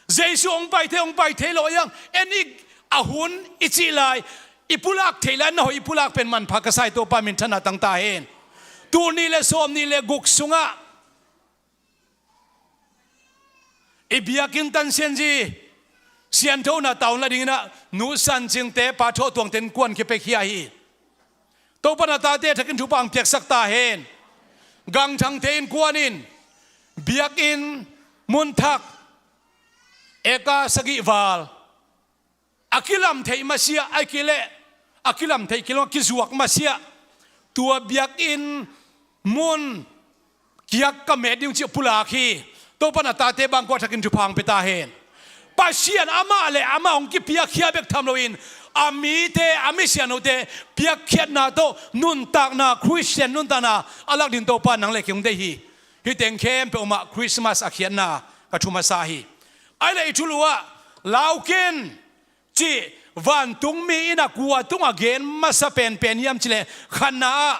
Jesu hong pai thei, hong pai thei lo a hiang, en i a hun i cih lai, i pulak theih lai, na hoih i pulak pen manpha ka sa hi. Topa minthanna tang ta hen. Tul nih le sawm nih le guk sungah i biakinn tan sianzi sianthona tawn la dingin ah Nu San Cing te, Pa Tho Tuang te innkuan kipiakhia hi. Topa'n a tate thakin thupha hong piaksak ta hen. Gang Thang te innkuan in biakinn mun thak eka sagih val a kilam theih masiah, ahih kei leh a kilam theih kei lo, a kizuak masiah tua biakinn mun kiak ka met ding uh ci-a pulak hi. Topa'n a tate bangkua thakin thupha hong pia ta hen. Pasian amah le amah hong kipiakhia bek tham loin a mite, a misiangthote piakkhiatna tawh nuntakna, Christian nuntakna a lak ding Topa nang le kei hong deih hi. Hih teng khempeuh mah Christmas a khiatna ka thu masa hi. Ahih leh i thulu ah lau ken cih vantungmi in a kua tungah gen masa penpen hiam cihleh khatna ah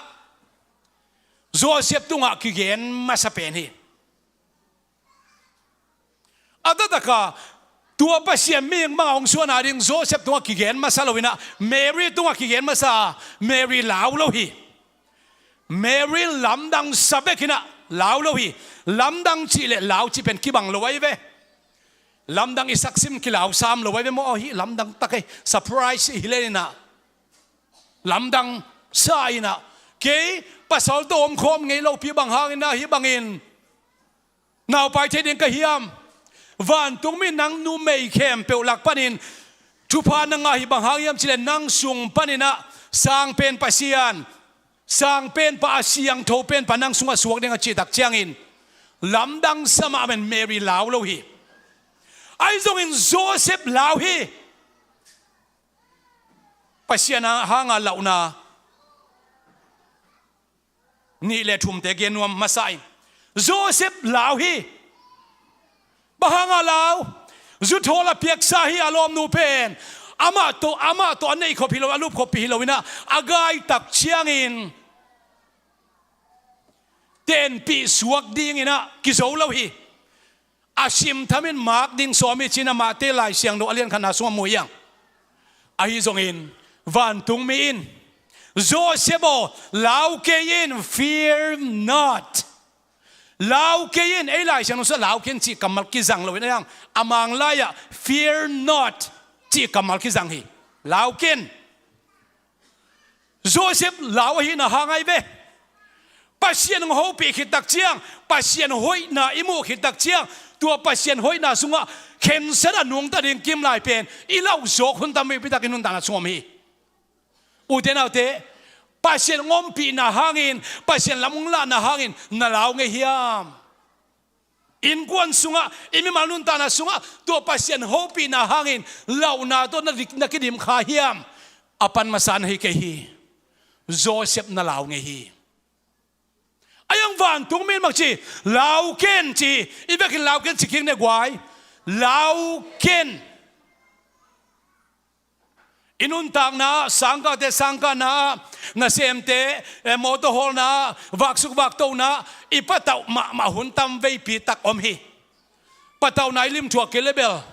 Joseph tungah kigen masa pen hi. A taktak a tua Pasian mihing bang a hong suahna ding Joseph tungah kigen masa loin ah Mary tungah kigen masa a, Mary lau lo hi. Mary lamdang sa bek in ah lau lo hi. Lamdang cih le lau cih pen kibang lo ahi ve. Lamdang i saksim kilau sam lo ahi ve maw, aw hih lamdang tak hi, surprise hi lel in ah lamdang sa in ah, kei pasal tawh omkhawm ngei lopi bang hangin ah hih bangin naupai thei ding ka hiam? Vantungmi nang numei khempeuh lak panin thupha na ngah hi. Bang hang hiam cihleh nang sung panin ah Sang Pen Pasian, Sang Penpa, a siangtho penpa nang sungah suak ding a cih tak ciangin lamdang sa mahmah in Mary lau lo hi. Ahi zongin Joseph lau hi. Pasian hanga lauhna nih le thumte gen nuam masa in Joseph lau hi. Bang hanga lau? Zuthawl a piaksa hi a lawmnu pen. Amah tawh, amah tawh a neihkhop hi lo, a lupkhoppih hi lo in ah a gaitak ciangin tenpih suak dingin ah kizo lo hi. A simtham in mak ding sawm hi ci-in ah Matthai Lai Siangtho a lian khatna sungah mu hi hang. Ahi zongin vantungmi in, Joseph aw, lau kei in, fear not. Lau kei in, ei Lai Siangtho sungah lau kei in cih kammal kizang lo in ah, a Manglai ah fear not cih kammal kizang hi. Lau kei in. Joseph lau ahihna hang ahi ve. Pasian hong hopih khit tak ciang, Pasian hoihna i muh khit tak ciang, Tua Pasian hoihna sungah khensat a nungta ding kimlai pen i lauh zawk hun tam veipi takin nuntakna sung om hi. Ute naute, Pasian ompihna hangin, Pasian lam hong lahna hangin na lau ngei hiam? Innkuan sungah, i mimal nuntakna sungah tua Pasian hopihna hangin lauhna tawh na dik, na kidim kha hiam? A pan masa na hi kei hi. Joseph na lau ngei hi. A iang vantung mi in bang ci, lau ken ci, i vekin lau ken ci kik ne guai. Lau ken. I nuntakna, sangkahte sangkahna, nasemte, eh, mawtaw hawlna, vaksuk vaktona, i patauh mahmah hun tam veipi tak om hi. Patauhna i limthuak kei le bel,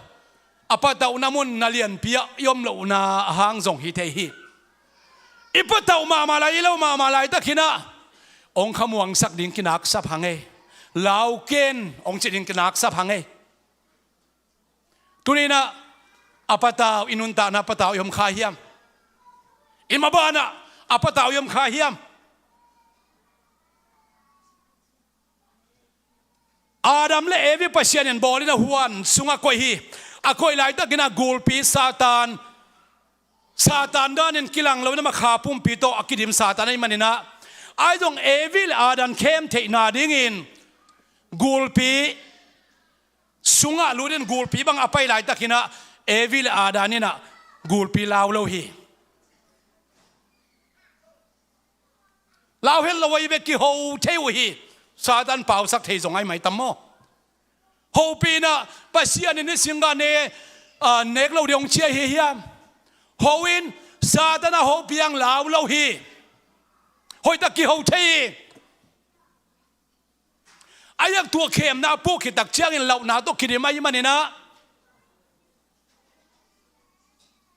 a patauhna mun na lianpi ah i om lohna hang zong hi thei hi. I patauh mahmah lai, i lau mahmah laitakin ah, hong khamuangsak ding kinaksap hang ei. Lau ken, hong ci ding kinaksap hang ei. Tuni-in ah, a patau, i nuntakna patau i om kha hiam? I maban ah, a patau i om kha hiam? Adam le Evi Pasian in bawlin a huan sungah koih hi. A koih laitakin ah gulpi Satan, Satan danin kilang loin a makha pumpi tawh a kidim Satan ahih manin ah, ahi zong Evi le Adam khem theihna dingin gulpi sungah lutin gulpi bang a pai laitakin ah Evi le Adam in ah gulpi lau lo hi. Lau het lo ahi ve, kiho thei uh hi. Satan pausak thei zong ahi mai tam maw? Hopih in ah Pasian in i singgah ne, a, nek lo ding hong ci ahi hiam? Ho in, Satan a hopih ang lau lo hi. Hoihtak kiho thei hi. A iang tua khemna a puk khit tak ciangin lauhna tawh kidim ahih manin ah,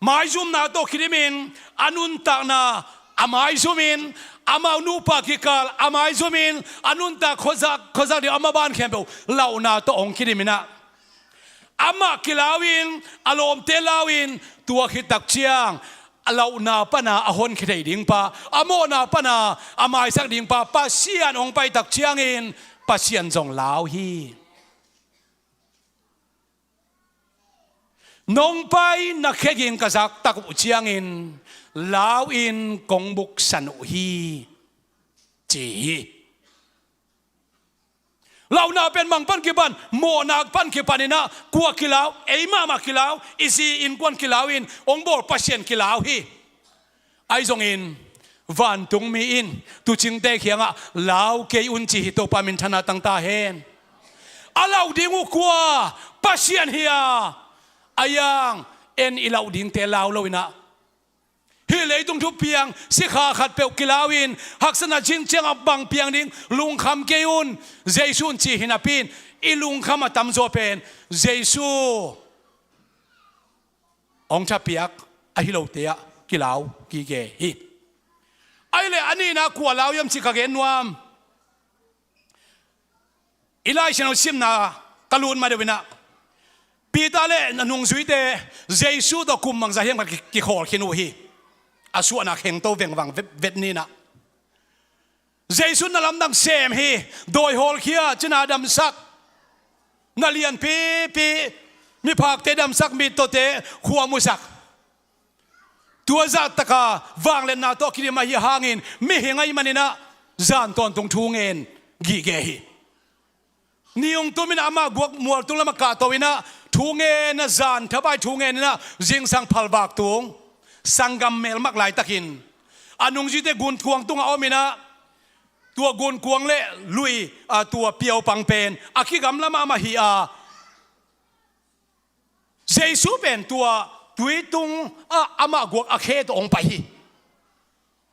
maizumna tawh kidimin, a nuntakna a maizumin, amau nupa kikal a maizumin, a nuntak khuazak, khuazak ding a maban khempeuh lauhna tawh hong kidimin ah, amah kilau in, a lawmte lau in, tua khit tak ciang a lauhna pana a honkhia thei ding pa, a mawhna pana a maisak ding pa Pasian hong pai tak ciangin Pasian zong lau hi. Nong pai na kheging ka zak tak uh ciangin lau in kong buksan uh hi, ci hi. Lauhna pen mang pan kipan, mawhna pan kipan in ah, kua kilau, ei mahmah kilau, i zi innkuan kilau in hong bawl Pasian kilau hi. Ahi zongin, vantungmi in tuucingte kiangah lau kei un ci hi. Topa minthanna tang ta hen. A lauh ding uh kua? Pasian hi a, a iang en i lauh dingte lau lo in ah, hih leitung thupiang sikha khatpeuh kilau in, haksatna zing ciangah bang piang ding, lungkham kei un, Jesu in ci hi napi in, i lungkham a tamzaw pen Jesu hong thapiak ahi lote ah kilau gige hi. Ahih leh a nihna kua lau hiam cih ka gen nuam. I Lai Siangtho simna ka lut ma deuh in ah, Peter le a nungzuite Jesu tawh kum bangzah hiam khat ki, kikhawl khin uh hi. A suahna khengto vengvang vet, vet ni in ah, Jesu in na lamdang sem hi. Dawi hawlkhia, cina damsak, na lianpipi, miphakte damsak, mittawte khua musak, tua zah taka vangliatna tawh kidim ahih hangin, mihing ahih manin ah zan tawntung thu ngen gige hi. Ni hong tum in ah ama guak mualtung lamah kahto in ah thu ngen a, zan thapai thu ngen in ah zingsang phalvak tung, sanggam melmak laitakin, a nungzuite gunkuang tungah om in ah, tua gunkuang le lui, a, tua piaupang pen a kigamla mahmah hi a, Jesu pen tua tui tungah amah guak a khe tawh hong pai hi.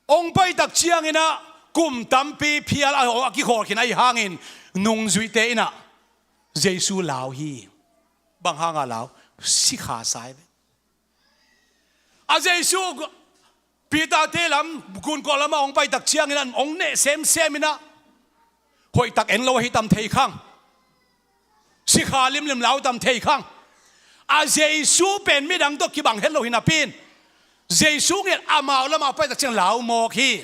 Hong pai tak ciangin ah kum tampi phial a, a kikhawl khin ahih hangin nungzuite in ah Jesu lau hi. Bang hanga lau? Sikha sa hi ve. A Jesu Peter-te lam, gunkuang lamah hong pai tak ciangin ah hong neh semsem in ah, hoihtak en lo ahi tam thei khang, sikha limlim lau tam thei khang. A Jesu pen midang tawh kibang het lo hi napi in, Jesu ngiat amau lamah pai tak ciang lau mawk hi.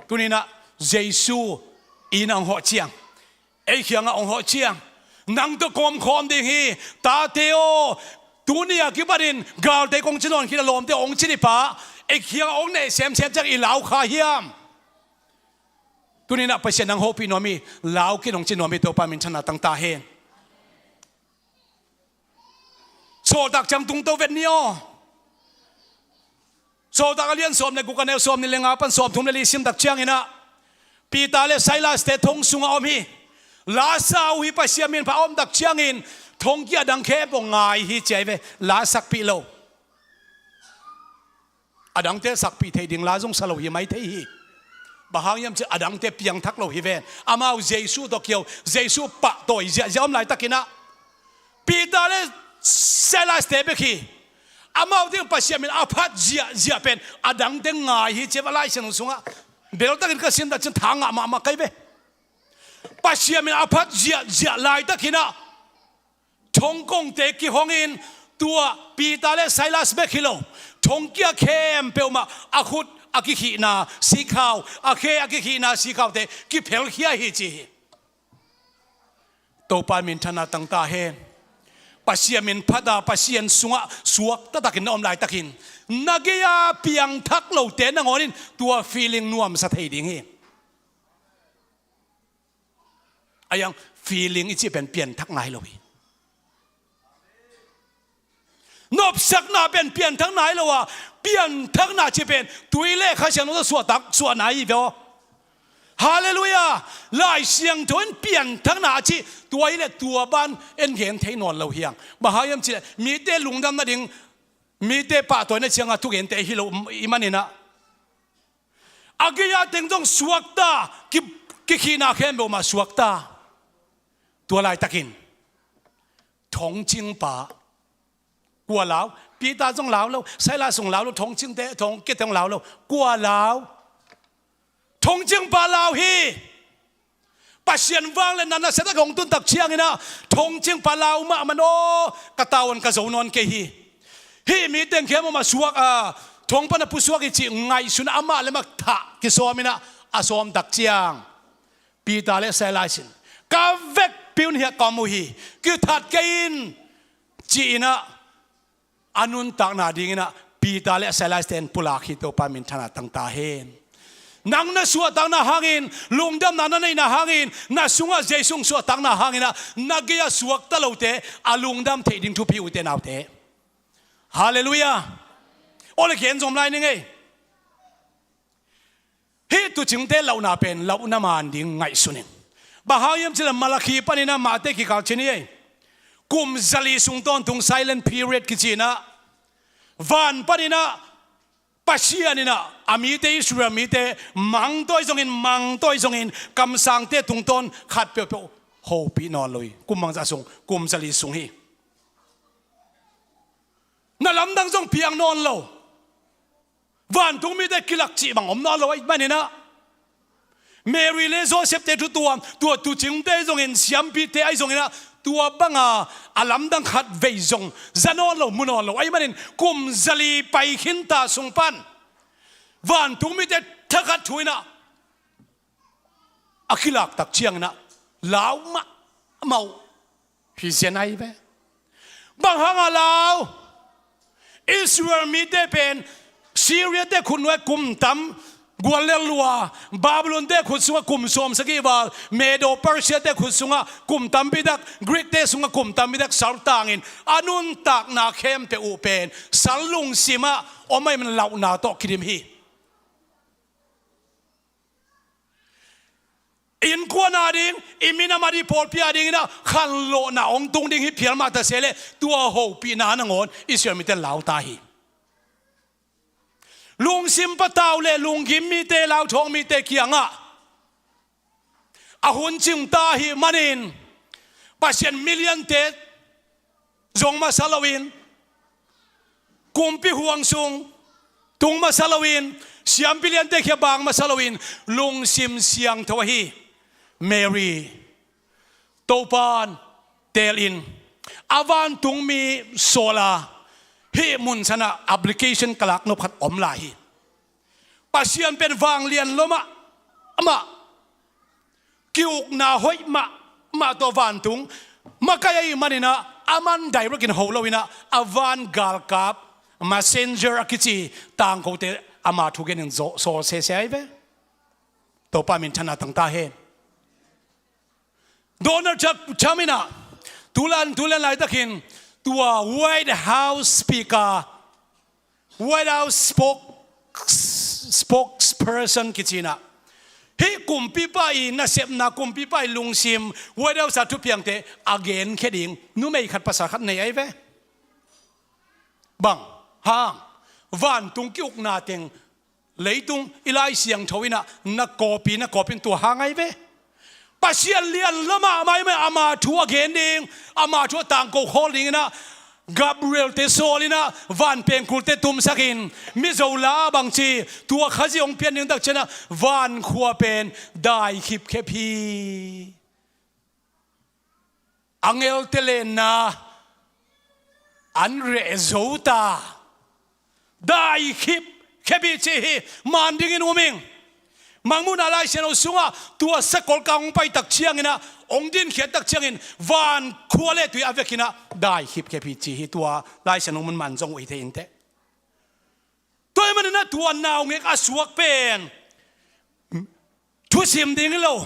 Tuni in ah Jesu in ah hong hawh ciang, Ei kiangah hong hawh ciang, nang tawh kawm khawm ding hi. Tate aw, tuni a kipanin galte kong ci nawn khin a, lawmte hong ci ni pah. Ei kiangah hong neh semsem ciang i lau kha hiam? Tuni-in ah Pasian nang hopih nuam hi, lau khin hong ci nuam hi. Topa minthanna tang ta hen. Sawltak ciang tungto vet ni aw. Sawltak a lian sawm le guk, a neu sawmnih le nga pan sawmthum le li sim tak ciangin ah, Peter le Silas-te thong sungah om hi. La sa uh hi, Pasian min pha a om tak ciangin thongkia dang khempeuh ngai hi ci ahi ve. La sakpih lo. A dangte sakpih theih ding la zong sa lo hi mai thei hi. Bang hang hiam cih leh a dangte piangthak lo hi ven. Amau Jesu tawh kio, Jesu pahtawi ziahziah om laitakin ah, Peter le Silas-te bek hi. Amaute in Pasian min a phat ziahziah pen a dangte ngai hi ci a, Lai Siangtho sungah. Beltakin ka sim tak ciang tha ngah mahmah ka hi ve. Pasian min a phat ziahziah laitakin ah, thongkongte kihongin, tua Peter le Silas bek hi lo, thongkia khempeuh mah a khut a kikhihna sikhau, a khe a kikhihna sikhaute kiphelkhia hi ci hi. Topa minthanna tang ta hen. Pasian min phat a, Pasian sungah suakta takin na om laitakin, na gei-a piangthak lote nangawnin tua feeling nuamsa thei ding hi. A iang feeling i cih pen pianthakna hi lo hi. Nopsakna pen pianthakna hi lo a, pianthakna cih pen tui le Kha Siangtho tawh suahtak, suahna hi ve aw. Halleluiah. Lai Siangtho in pianthakna a cih tua hi leh tua ban en gen thei nawn lo hi hang. Bang hang hiam cih leh mite lungdam nading, mite pahtawina ciangah thugente hi lo i manin ah, a gei-a teng zong suakta, ki, kikhihna khempeuh mah suakta. Tua laitakin thongcingpa, kua lau? Peter zong lau lo, Silas zong lau lo, thongcingte, thongkiate zong lau lo. Kua lau? Thongcingpa lau hi. Pasian vangliatna nasia tak hong tun tak ciangin ah, thongcingpa lau mahmah aw, ka tavuan ka zo nawn kei hi. Hih mi teng khempeuh mah suak a, thong pan a pusuak hi cih ngaihsun amah le amah thah kisawm in ah, a sawm tak ciang Peter le Silas in, ka vekpi un hiah ka om uh hi, kithat kei in, ci-in ah, a nuntakna dingin ah Peter le Silas-te in pulak hi. Topa minthanna tang ta hen. Nang na suahtakna hangin, lungdamna na neihna hangin, na sungah Jesu suahtakna hangin ah, na gei-a suakta lote a lungdam theih ding thupi, ute naute. Halleluiah. Aw le, gen zom lai ning ei. Hih tuucingte lauhna pen lauhna man ding ngaihsun in. Bang hang hiam cih leh Malakhi panin ah Mate kikal ci ni ei. Kum zali sung tawntung, silent period kici in ah, van panin ah Pasian in ah a mite, Israel mite mangtawi zongin, mangtawi zongin, kamsangte tungtawn khat peuhpeuh hopih nawn lo hi. Kum bangzah sung? Kum zali sung hi. Na lamdang zong piang nawn lo. Vantung mite kilak cih bang om nawn lo ahih manin ah, Mary le Joseph-te thu tuam, tua tuucingte zongin, siampite ahi zongin ah, tua banga a lamdang khat vei zong za nawn lo, mu nawn lo ahih manin, kum zali pai khinta sung pan vantung mite thakhat thu in ah a kilak tak ciangin ah lau mahmah uh hi zen ahi ve. Bang hanga lau? Israel mite pen Syria-te khut nuai kum tam guallel lua, Babylon-te khut sungah kum sawmsagih val, Medo-Persia-te khut sungah kum tampi tak, Greek-te sungah kum tampi tak saltangin, a nuntakna khempeuh uh pen sal lungsimah om ahih manin lauhna tawh kidim hi. Innkuan ading, i minam ading, pawlpi adingin ah khanlawhna hong tung ding hi phial mah ta se leh, tua hopihna nangawn Israel mite lau ta hi. Lungsim patau le lunggim mite, lauthawng mite kiangah a hun cing ta ahih manin, Pasian mi liante zong masa loin, kumpi huang sung tung masa loin, siampi liante khia bang masa loin, lungsim siangtho ahi Mary, Topa'n teelin a vantungmi sawl a, hih mun sanah application ka lak nop khat om lai hi. Pasian pen vanglian lua mahmah, ki-ukna hoih mah, Amah tawh vantung makaih ahih maninah aman direct in ho loinah a van galkap, messenger a kici tangkote ama thugenin sawl sese ahi ve. Topa min thana tangta hen. Donald Trump, Trump inah tulan tulan laitakin tua White House speaker, White House spokes, spokesperson kicinah hih kumpipa i nasepna, kumpipa i lungsim, White House a thupiangte a genkhia ding numei khat pasal khat nei ahi ve. Bang hang? Vantung ki-ukna teng leitung i Lai Siangtho inah na kawpi na kawpin tua hang ahi ve. Pasian lian lamah maimai ama thu a gen ding, ama thu a tangko khawl dinginah Gabriel-te sawlinah van pengkulte tumsakin Mizo la bangci tua Khazih hong pian ding takcianah vankhua pen dai khipkhep hi. Angelte lenna an reh zo ta. Dai khipkhep hi ci hi. Man dingin um ing. Mangmuhna Lai Siangtho sungah tua sakol kang hong pai tak cianginah hong dinkhiat tak ciangin vankhua le tui a vekinah dai khipkhep hi ci hi. Tua Lai Siangtho mun man zong uh hi thei inteh. Tua ahih maninah tua naungek a suak pen thusim ding hi lo,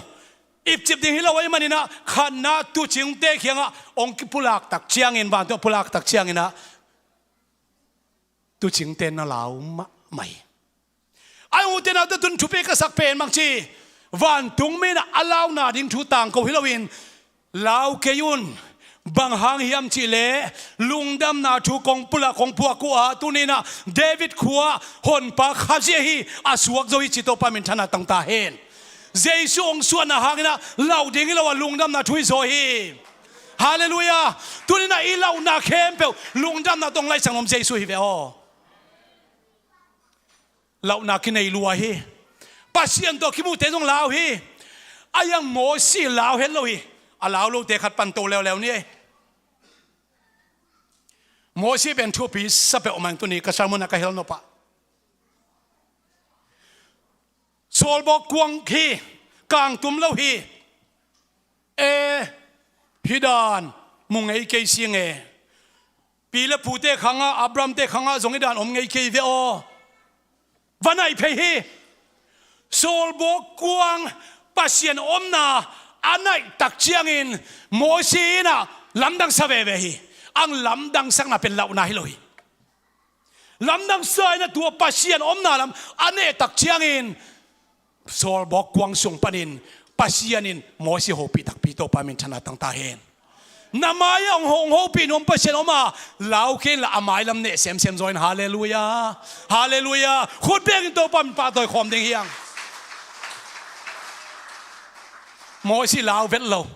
ipcip ding hi lo ahih maninah khatna tuucingte kiangah hong kipulak tak ciangin, vantung a pulak tak cianginah tuucingte na lau mahmah hi. A ute naute tun thupi ka sak pen bangci, vantung mi inah a launa ding thu tangko hi loin lau kei un. Bang hang hiam cihleh lungdamna thu kong pulak kong puak uh a, tuninah David khua Honpa Khazih ahi a suak zo hi ci. Topa min thana tangta hen. Jesu hong suahna hanginah lau ding hi lo a lungdamna thu hi zaw hi. Halleluiah. Tuninah i lauhna khempeuh lungdamna tawh hong laisang nuam Jesu hi ve aw. Lauhna kinei lua hi. Pasian tawh kimuhte zong lau hi. A iang Mosi lau het lo hi. A lau lote khat pan to leuleu ni ei. Mosi pen thupi sa peuhmah ing tuni ka sermon ah ka hel nopah. Sawlbawk kuang hi. Kangtum lo hi. E, hih dan mu ngei kei sing e. Pi le pute khangah, Abraham-te khangah zong hih dan om ngei kei ve aw. Va naih phei hi. Sawlbawk kuang Pasian omna a naih tak ciangin Mosi inah lamdang sa veve hi. Ang lamdang sakna pen lauhna hi lo hi. Lamdang sa inah tua Pasian omna lam a neh tak ciangin sawlbawk kuang sung panin Pasian in Mosi hopih takpi. Topa min thana tangta hen. Na mai-ah hong ho-, hong hopih nuam Pasian om a, lau kei inla a mailam neh semsem zaw in. Halleluiah. Halleluiah. Khut bengin Topa min pahtawi khawm ding hi hang. Mosi lau vet lo.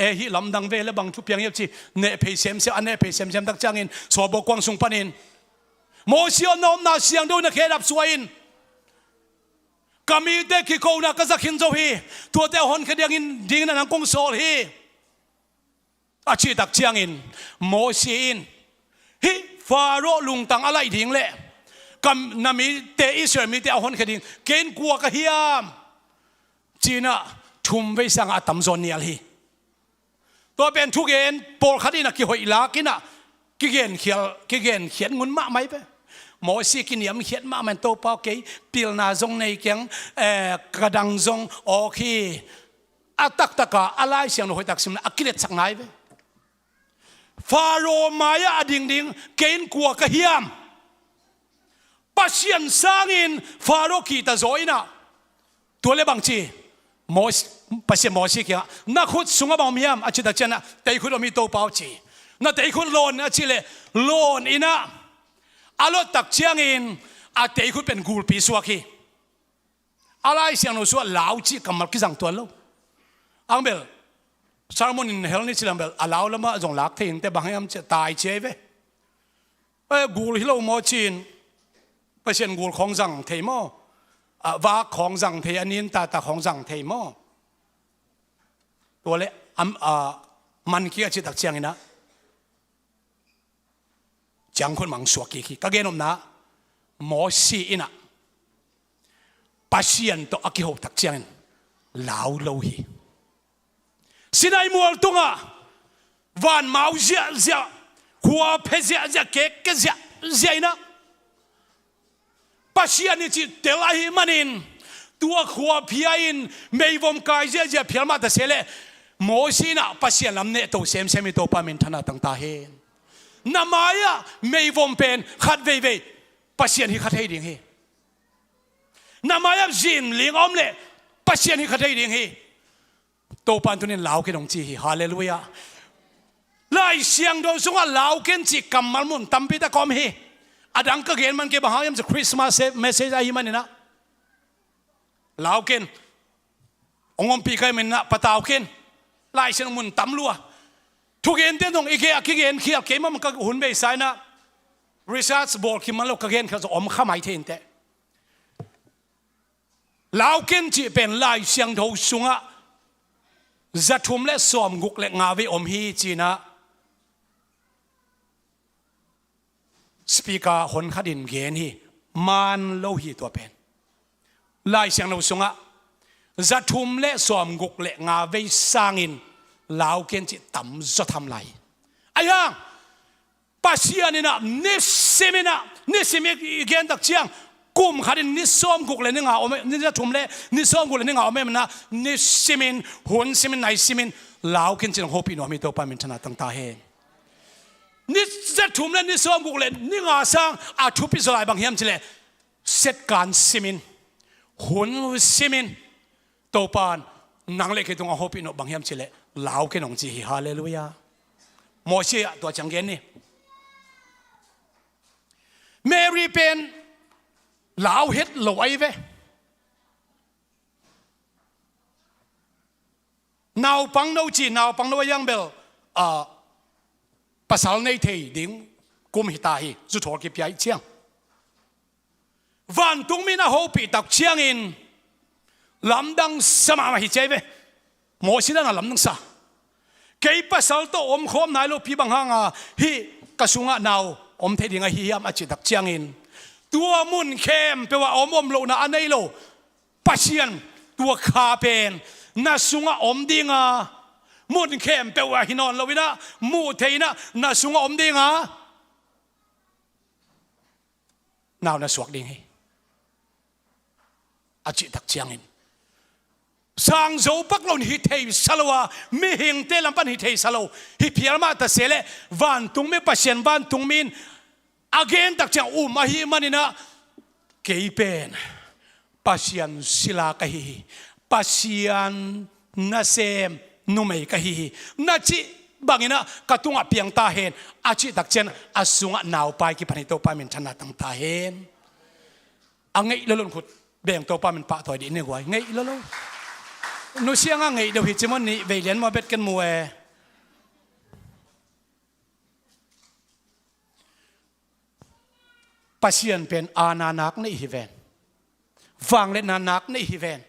E, hih lamdang ve le bang thupiang hiam ci neh phei semsem, a neh phei semsem tak ciangin sawlbawk kuang sung panin Mosi aw, na omna siangtho in na khe dap suah in. Ka mite kikona ka za khin zo hi. Tuate a honkhia dingin, dingin nang kong sawl hi, a cih tak ciangin Mosi in hih Faro lungtang a laih ding le ka, na mite, Israel mite a honkhia ding kei in kua ka hiam? Ci-inah thum vei sangah a tamzaw nial hi. Tua pen thugen pawlkhat inah kihoih lak inah kigenkhial, kigenkhiat ngun mahmah hi ve. Mosi kiniamkhiat mahmah in, Topa aw, kei pilna zong nei keng, eh, ka dang zong awk hi. A taktaka a Lai Siangtho hoihtak simna a kiletsakna hi ve. Faro mai-ah a dingding kei in kua ka hiam? Pasian sangin Faro kihta zaw inah. Tua le bangci, Mos-, Pasian Mosi kiangah, na khut sungah bang om hiam? A cih tak ciangah, teikhut om hi Topa aw ci. Na teikhut lawn a cih leh, lawn inah a lot tak ciangin a teikhut pen gulpi suak hi. A Lai Siangtho sungah lau cih kammal kizang tuan lo. Ang bel sermon in hel ni ci lam bel a lau lamah zong lak thei inteh, bang hiam cih tai ci ahi ve. Eh, gul hi lo maw ci-in, Pasian gul khawng zang thei maw? Ah, vak khawng zang thei, a nin tata khawng zang thei maw? Tua le, am, ah, man kik a cih tak cianginah ciangkhut mang suak kik hi. Ka genopna, Mosi inah Pasian tawh a kiho tak ciangin lau lo hi. Sinai mual tungah vanmau ziahziah, khuaphia ziahziah, kekke ziahziah in ah, Pasian i cih tel ahih manin, tua khuaphia in meivom kai ziahziah phial mah ta se leh, Mosi in ah Pasian lam neh to semsem hi. Topa minthanna tang ta hen. Na mai-ah meivom pen khat veivei Pasian hi kha thei ding hi. Na mai-ah zin ling a om leh Pasian hi kha thei ding hi. Topa in tuni in lau ken hong ci hi. Halleluiah. Lai Siangtho sungah lau ken cih kammal mun tampi tak a om hi. A dang ka gen man kei, bang hang hiam cih leh Christmas message ahih manin ah, lau ken hong ompih ka hih manin ah, patau ken. Lai Siangtho mun tam lua. Thugente zong i gen a kigen khial kei mah, ka hun beisa in ah research bawl khin man lo, ka gen khial zong om kha mai thei inteh. Lau ken cih pen Lai Siangtho sungah za thum le sawmguk le nga vei om hi ci-in ah speaker hon khat in gen hi. Man lo hi tua pen. Lai Siangtho sungah za thum le sawmguk le nga vei sangin lau ken cih tamzaw tham lai hi. Ahi hang Pasian in ah nisimin ah, nisim i gen tak ciang, kum khat in ni sawmguk le ni nga om, ni za thum le ni sawmguk le ni nga om ahih manin ah, nisimin, hun simin, nai simin lau ken cih hong hopih nuam hi. Topa minthanna tang ta hen. Ni za thum le ni sawmguk le ni nga sang a thupi zaw lai bang hiam cih leh, setkan simin, hun simin, Topa in nang le kei tungah hopih nop bang hiam cih leh, lau ken hong ci hi. Halleluiah. Mosi ah tua ciang gen ni. Mary pen lau het lo ahi ve. Naupang no ci, naupang no a hiang bel, ah, pasal nei thei ding kum hi ta hi, zuthawl kipia ih ciang. Vantungmi in a hopih tak ciangin lamdang sa mahmah hi ci ahi ve. Mosi dan a lamdang sa. Kei pasal tawh omkhawm nai lopi bang hanga hih ka sungah nau om thei ding ahi hiam a cih tak ciangin, tua mun khempeuh ah om om lohna a nei lo Pasian tua kha pen na sungah om dinga, mun khempeuh ah hi nawn lo in ah, muh thei in ah, na sungah om dinga nau na suak ding hi, a cih tak ciangin, sangzo pak lo in hi thei sa lo a, mihingte lam pan hi thei sa lo, hi phial mah ta se leh, vantungmi Pasian, vantungmi in a gen tak ciang um ahih manin ah, kei pen Pasian sila ka hi hi, Pasian nasem numei ka hi hi, na cih bangin ah ka tungah piang ta hen, a cih tak ciang a sungah naupai kipan hi. Topa minthanna tang ta hen. A ngeih lo lo in khut beng, Topa min pahtawi dih ni guai, ngeih lo lo. Nusia nga ngeih deuh hi ci maw, nih vei lian maw, bet ken mu e. Pasian pen aana nak neih hi ven. Vangliatna nak neih hi ven.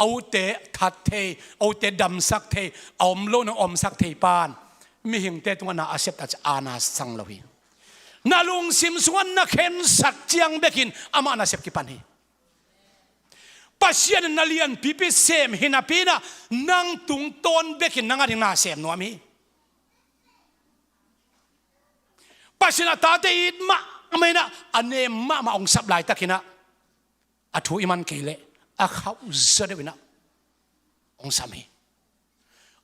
A ute that thei, a ute damsak thei, a om lo na omsak thei pan mihingte tungah na a sep ta ciang aana sang lo hi. Na lungsim sungah na khensat ciang bekin amah nasep kipan hi. Pasian in na lianpipi sem hi napi in ah, nang tungtawn bekin nang ading na sem nuam hi. Pasian a tate it mahmah in ah, a nem mahmah hong sap laitakin ah, a thu i man kei leh a khauh zaw deuh in ah hong sam hi.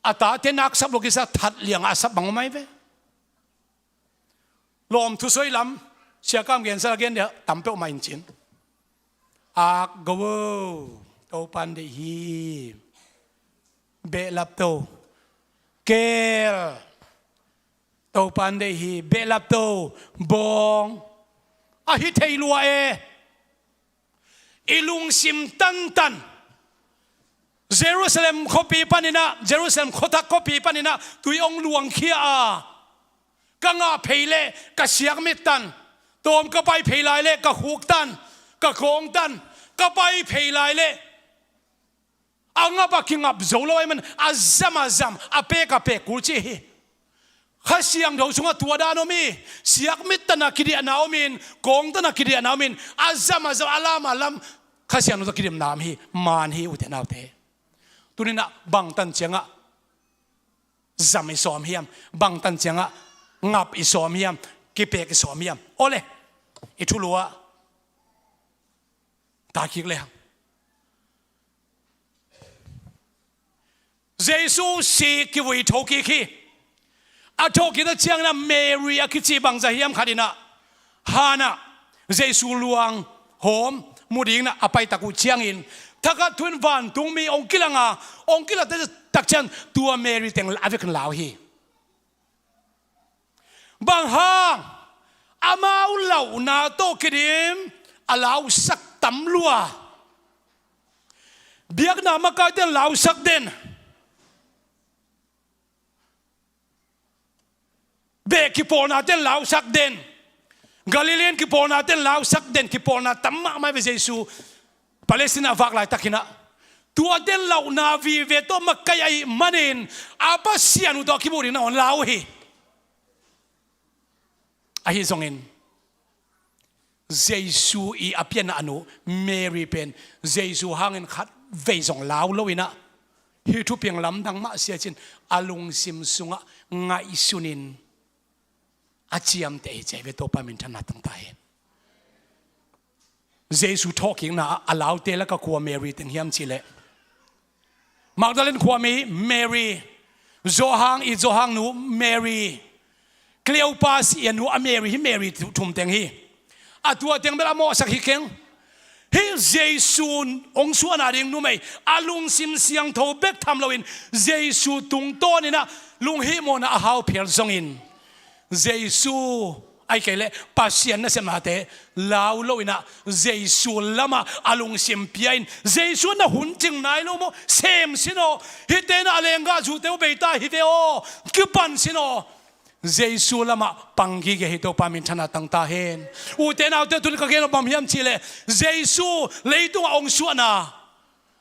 A tate nak sap lo kisa that liangah a sap bang om ahi ve. Lawm thusoi lam, Sia Kam Gen Sal a gen dia tam peuhmah in cin. Ak go o, Topan deih hi. Behlap to. Kel. Topan deih hi. Behlap to. Bawng. A hi thei lua e. I lungsim tantan. Jerusalem khuapi panin ah, Jerusalem khuathak khuapi panin ah tui hong luangkhia a, ka ngah phei leh ka siakmit tan, tawm ka pai phei lai leh ka khuk tan, ka kawng tan, ka pai phei lai leh a ngap a kingap zo lo ahih man a zam a zam, a pek a pek kul ci hi. Kha Siangtho sungah tua dan om hi. Siakmit tan a kidiahna om in, kawng tan a kidiahna om in, a zam a zam, a lam a lam, Kha Siangtho sungah kidimna om hi. Man hi, ute naute. Tuni in ah bangtan ciangah zam i sawm hiam? Bangtan ciangah ngap i sawm hiam? Kipek i sawm hiam? Awle, i thulu ah taikik le hang. Jesu si kivui thokik hi. A thokik a ciangin ah Mary a kici bangzah hiam khat in ah han ah Jesu luang hawm mu dingin ah a paitak uh ciangin thakhat thu in vantungmi hong kilang a, hong kilang tak ciang tua Mary teng a vekin lau hi. Bang hang? Amau launa tawh kidim a lausak tam lua. Biakna makaite in lausak den. Beh kipawlnate in lausak den. Galilean kipawlnate in lausak den. Kipawlna tam mahmah ve Jesu Palestina a vak laitakin ah. Tuate in launa vive tawh makai ahih manin a Pasian uh tawh a kimuh dingin ah hong lau hi. Ahi zongin Jesu i a pianna a nu Mary pen Jesu hangin khat vei zong lau lo in ah, hih thupiang lamdang mah sia cin a lungsim sungah ngaihsunin a ciamteh hi ci hi ve. Topa minthanna tang ta hen. Jesu thawhkikna ah a laute lakah kua Mary teng hiam cihleh, Magdalene khuami Mary, Johan i Johan nu Mary, Cleopas i a nu a Mary, hih Mary thum teng hi. A tua teng bel a mawhsak hi keng. Hih Jesu hong suahna ding numei a lungsim siangtho bek tham loin Jesu tungtawn in ah lunghihmawhna a hau phial zongin Jesu, ahih kei leh Pasian nasepnate lau lo in ah Jesu lamah a lungsim pia in, Jesu na hun cing nai lo maw? Sem sin aw. Hihte in ah a lenggah zute uh bei ta hi ve aw. Kipan sin aw. Jesu lamah pang gige hi. Topa minthanna tang ta hen. Ute naute, tuni ka gen uh bang hiam cihleh, Jesu leitungah hong suahna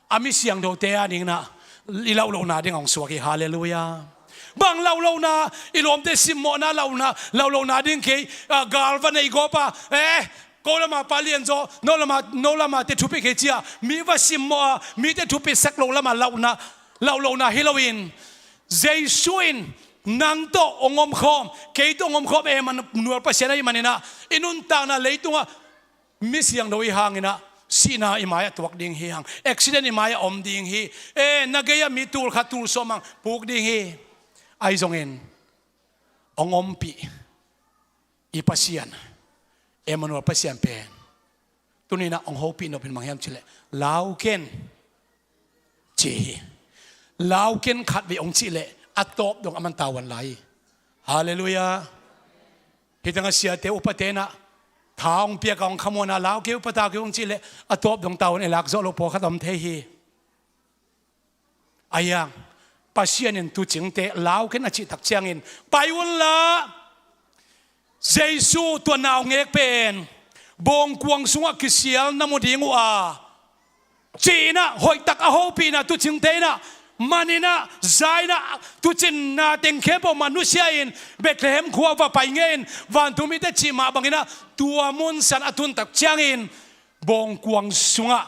a mi siangthote a dingin ah i lauh lohna ding hong suak hi. Halleluiah. Bang lauh lohna? I lawmte simmawhna lauhna, lauh lohna ding kei, ah, galva nei gawpa, eh, ko lama pa lianzaw, no lama, no lama te thupih kei cia mi va simmawh a, mite thupih sak loh lama lauhna, lauh lohna hi loin Jesu in nang tawh hong omkhawm, kei tawh hong omkhawm Emmanuel Pasian ahih manin ah i nuntakna leitungah mi siangtho i hang in ah sihna i mai-ah tuak ding hi hang, accident i mai-ah om ding hi. Eh, na gei-ah mi tul khat tul sawm hang puk ding hi. Ahi zongin hong ompih i Pasian, Emmanuel Pasian pen tuni in ah hong hopih nop in bang hiam cihleh, lau ken ci hi. Lau ken khat vei hong cih leh a tawp dong a man tavuan lai hi. Halleluiah. Hih teng a siate upate in ah tha hong piak a hong khamuan a, lau kei upa, tha kei hong cih leh a tawp dong tavuan i lak zawh loh pawlkhat om thei hi. Ahi hang Pasian in tuucingte lau ken a cih tak ciangin, pai unla, Jesu tua naungek pen bawngkuang sungah kisial na mu ding uh a, ci-in ah hoihtak a hopihna tuucingte in ah man in ah, za in ah, tuucinna teng khempeuh mah nusia in Bethlehem khua va pai ngei in, vantungmite cih mah bangin ah tua mun san a tun tak ciangin bawngkuang sungah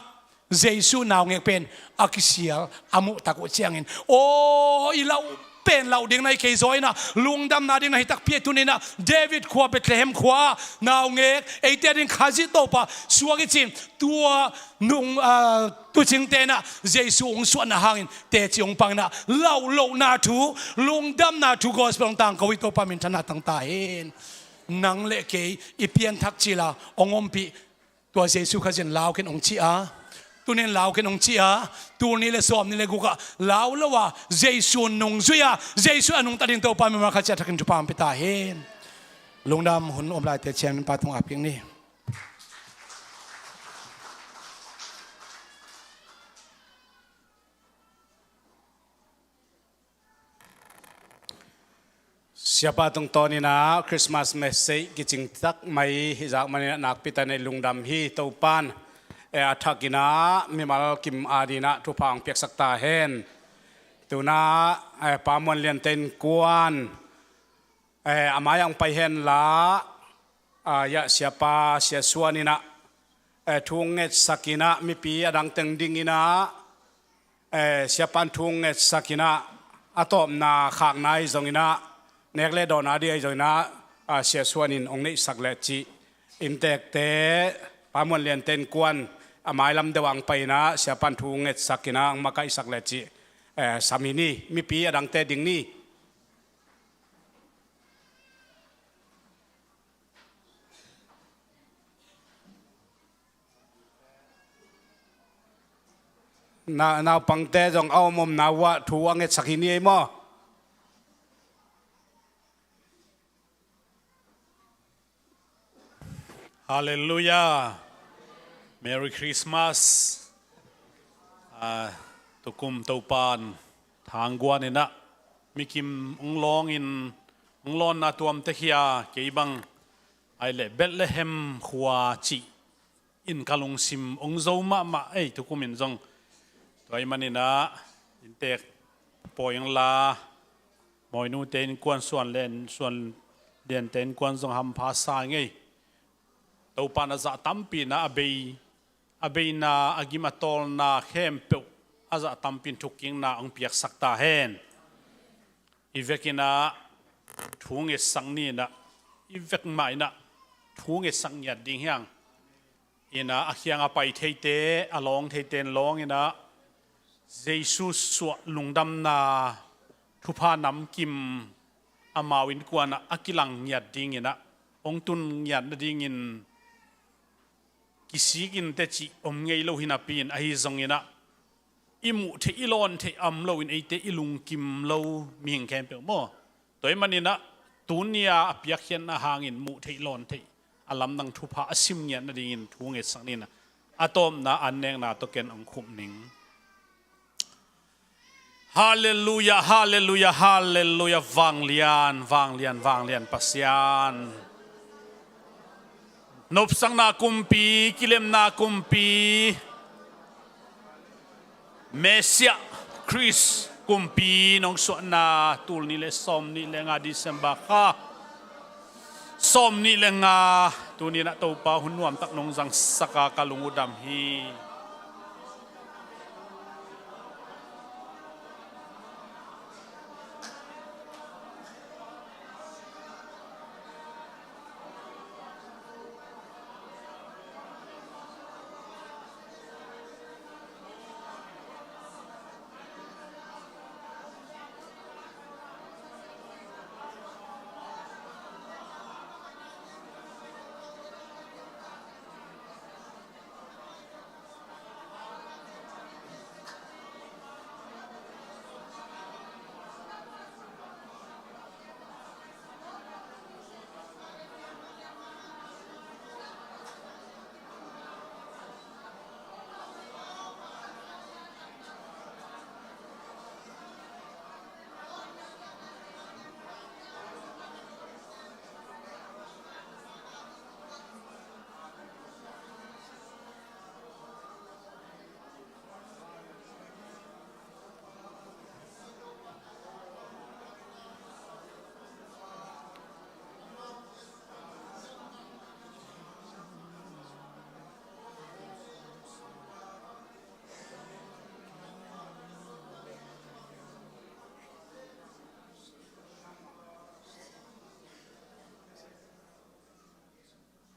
Jesu naungek pen a kisial a muh tak uh ciangin, aw, i lauh pen lauh ding na hi kei zaw in ah, lungdamna ding na hi takpi a, tuni in ah David khua, Bethlehem khua ah naungek, eite a ding Khazih Topa suak i cih in, tua nung, ah, tuucingte in ah Jesu hong suahna hangin teci hong pang in ah, lauh lohna thu, lungdamna thu gospel hong tangko hi. Topa minthanna tang ta hen. Nang le kei i pianthak cil a hong ompih tua Jesu Khazih in lau ken hong ci a, tuni in lau ken hong ci a, tul nih le sawmnih le guk ah lau lo a, Jesu nungzui a, Jesu a nungta ding Topa mimal khat ciat thakin thupha hong pia ta hen. Lungdam. Hun om laite Chairman pa tungah pia ni. Siapa tungtawn in ah Christmas message kicing tak mai hi zak manin ah nakpi takin i lungdam hi. Topa'n, eh, a thak in ah mimal kim adingin ah thupha hong piaksak ta hen. Tu-in ah, eh, Pa Muan Lian te innkuan, eh, a mai-ah hong pai hen la, ah, ya, Siapa, Sia Suan in ah, eh, thu hong ngetsak in ah, mipi a dang teng dingin ah, eh, Siapa'n thu hong ngetsak in ah, a tawpna khakna ahi zongin ah, nek le dawn a ding ahi zongin ah, a, Sia Suan in hong neihsak leh cih, inntekte, Pa Muan Lian te innkuan a mailam deuh ah hong pai in ah, Sia Pan thu hong ngetsak in ah, hong makaihsak leh cih, eh, sam hi ni. Mipi a dangte ding ni. Na, naupangte zong a om omna uh ah thu a ngetsak hi ni ei maw? Halleluiah. Merry Christmas. Ah, tukum Topan thangguan in ah, mikim hong lawngin, hong lawnna tuamte khia, kei bang, ai le Bethlehem khua cih in ka lungsim hong zo mahmah ei, tukum in zong. Tua ahih manin ah, inntek pawi hong la, Mawinu te innkuan, Suan Lian, Suan Lian te innkuan zong hampha sa ing ei. Topan a zah tampi in ah a bei, a beina, a gim a tawlna khempeuh a zah tampi in thukkikna hong piaksak ta hen. I vek in ah thu ngetsak ni in ah, i vek mah in ah thu ngetsak ngiat ding hi hang. In ah a kiang a pai theite, a lawng theite in lawng in ah, Jesu suah lungdamna thupha namkim amau innkuan ah a kilang ngiat ding in ah, hong tun ngiat nadingin, kisik in teh cih om ngei lo hi napi in, ahi zongin ah, i muh theih, i lawn theih a om loin eite i lungkim lo mihing khempeuh maw. Tua ahih manin ah, tuni a a piakkhiatna hangin muh theih lawn theih a lamdang thupha a sim ngiat nadingin thu ngetsak ni in ah, a tawpna an nekna tawh ken hong khum ning. Halleluiah, halleluiah, halleluiah. Vanglian, vanglian, vanglian Pasian. Nopsakna kumpi, kilemna kumpi, Messiah Khrist kumpi nong suahna, tul nih le sawm nih le nga December kha sawm nih le nga, tuni in ah Topa hun nuamtak nong zangsak a ka lung uh dam hi.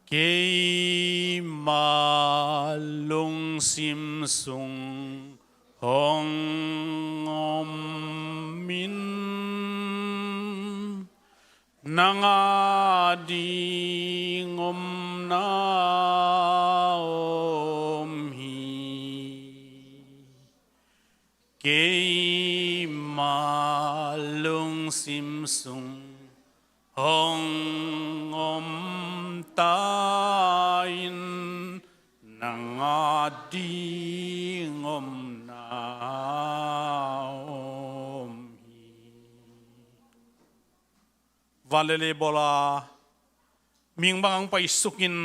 Keima lungsim sung hong om in, nang a ding omna om hi. Keima lungsim sung hong om ta in, nang a ding omna om hi. Van le lei bawl a, mihing bang hong paisukin,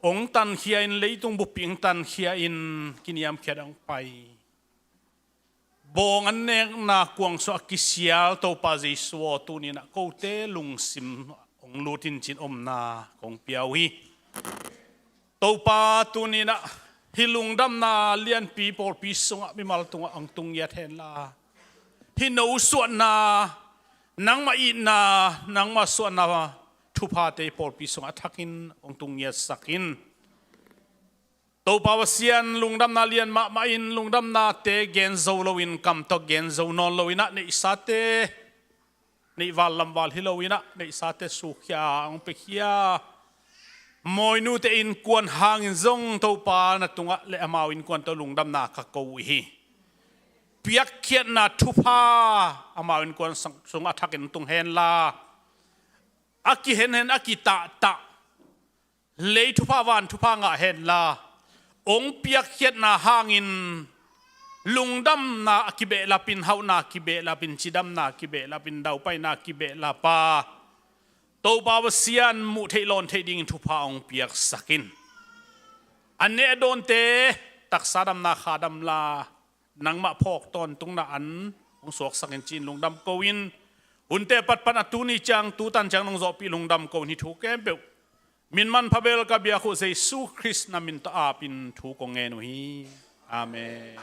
hong tankhia in, leitung buppi hong tankhia in, kiniamkhiat hong pai, bawng an nekna kuang sungah kisial Topa Jesu aw, tuni in ah kote lungsim hong lut in, ci-in omna kong pia uh hi. Topa, tuni in ah hih lungdamna lianpi pawlpi sungah mimal tungah hong tung ngiat hen la, hih no suahna, nangmah itna, nangmah suahna thuphate pawlpi sungah a thakin hong tung ngiatsak in. Topa Pasian, lungdamna lian mahmah in, lungdamnate gen zo loin, kam tawh gen zo nawn loin ah, neihsate neihval lamval hi loin ah, neihsate sukhia hong piakhia Mawi nute innkuan hangin zong Topa na tungah le amau innkuan tawh lungdamna ka ko uh hi. Piakkhiatna thupha amau innkuan sang-, sungah a thakin tung henla, a kihenhen, a kitahtah, lei thupha, van thupha ngah henla, hong piakkhiatna hangin lungdamna a kibehlapin, hauhna kibehlapin, cidamna kibehlapin, daupaina kibehlapa Topa Pasian muh theih lawn theih dingin thupha hong piaksak in. A neh a dawnte taksa damna kha damla, nangmah phawk tawntungna an hong suaksak in ci-in lungdam ko in. Hunte pat pan a tuni ciang, tutan ciang nong zawhpih lungdam ko in, hih thu khempeuh min manpha bel ka biak uh Jesu Khrist na min tawh apin thu kong ngen uh hi. Amen.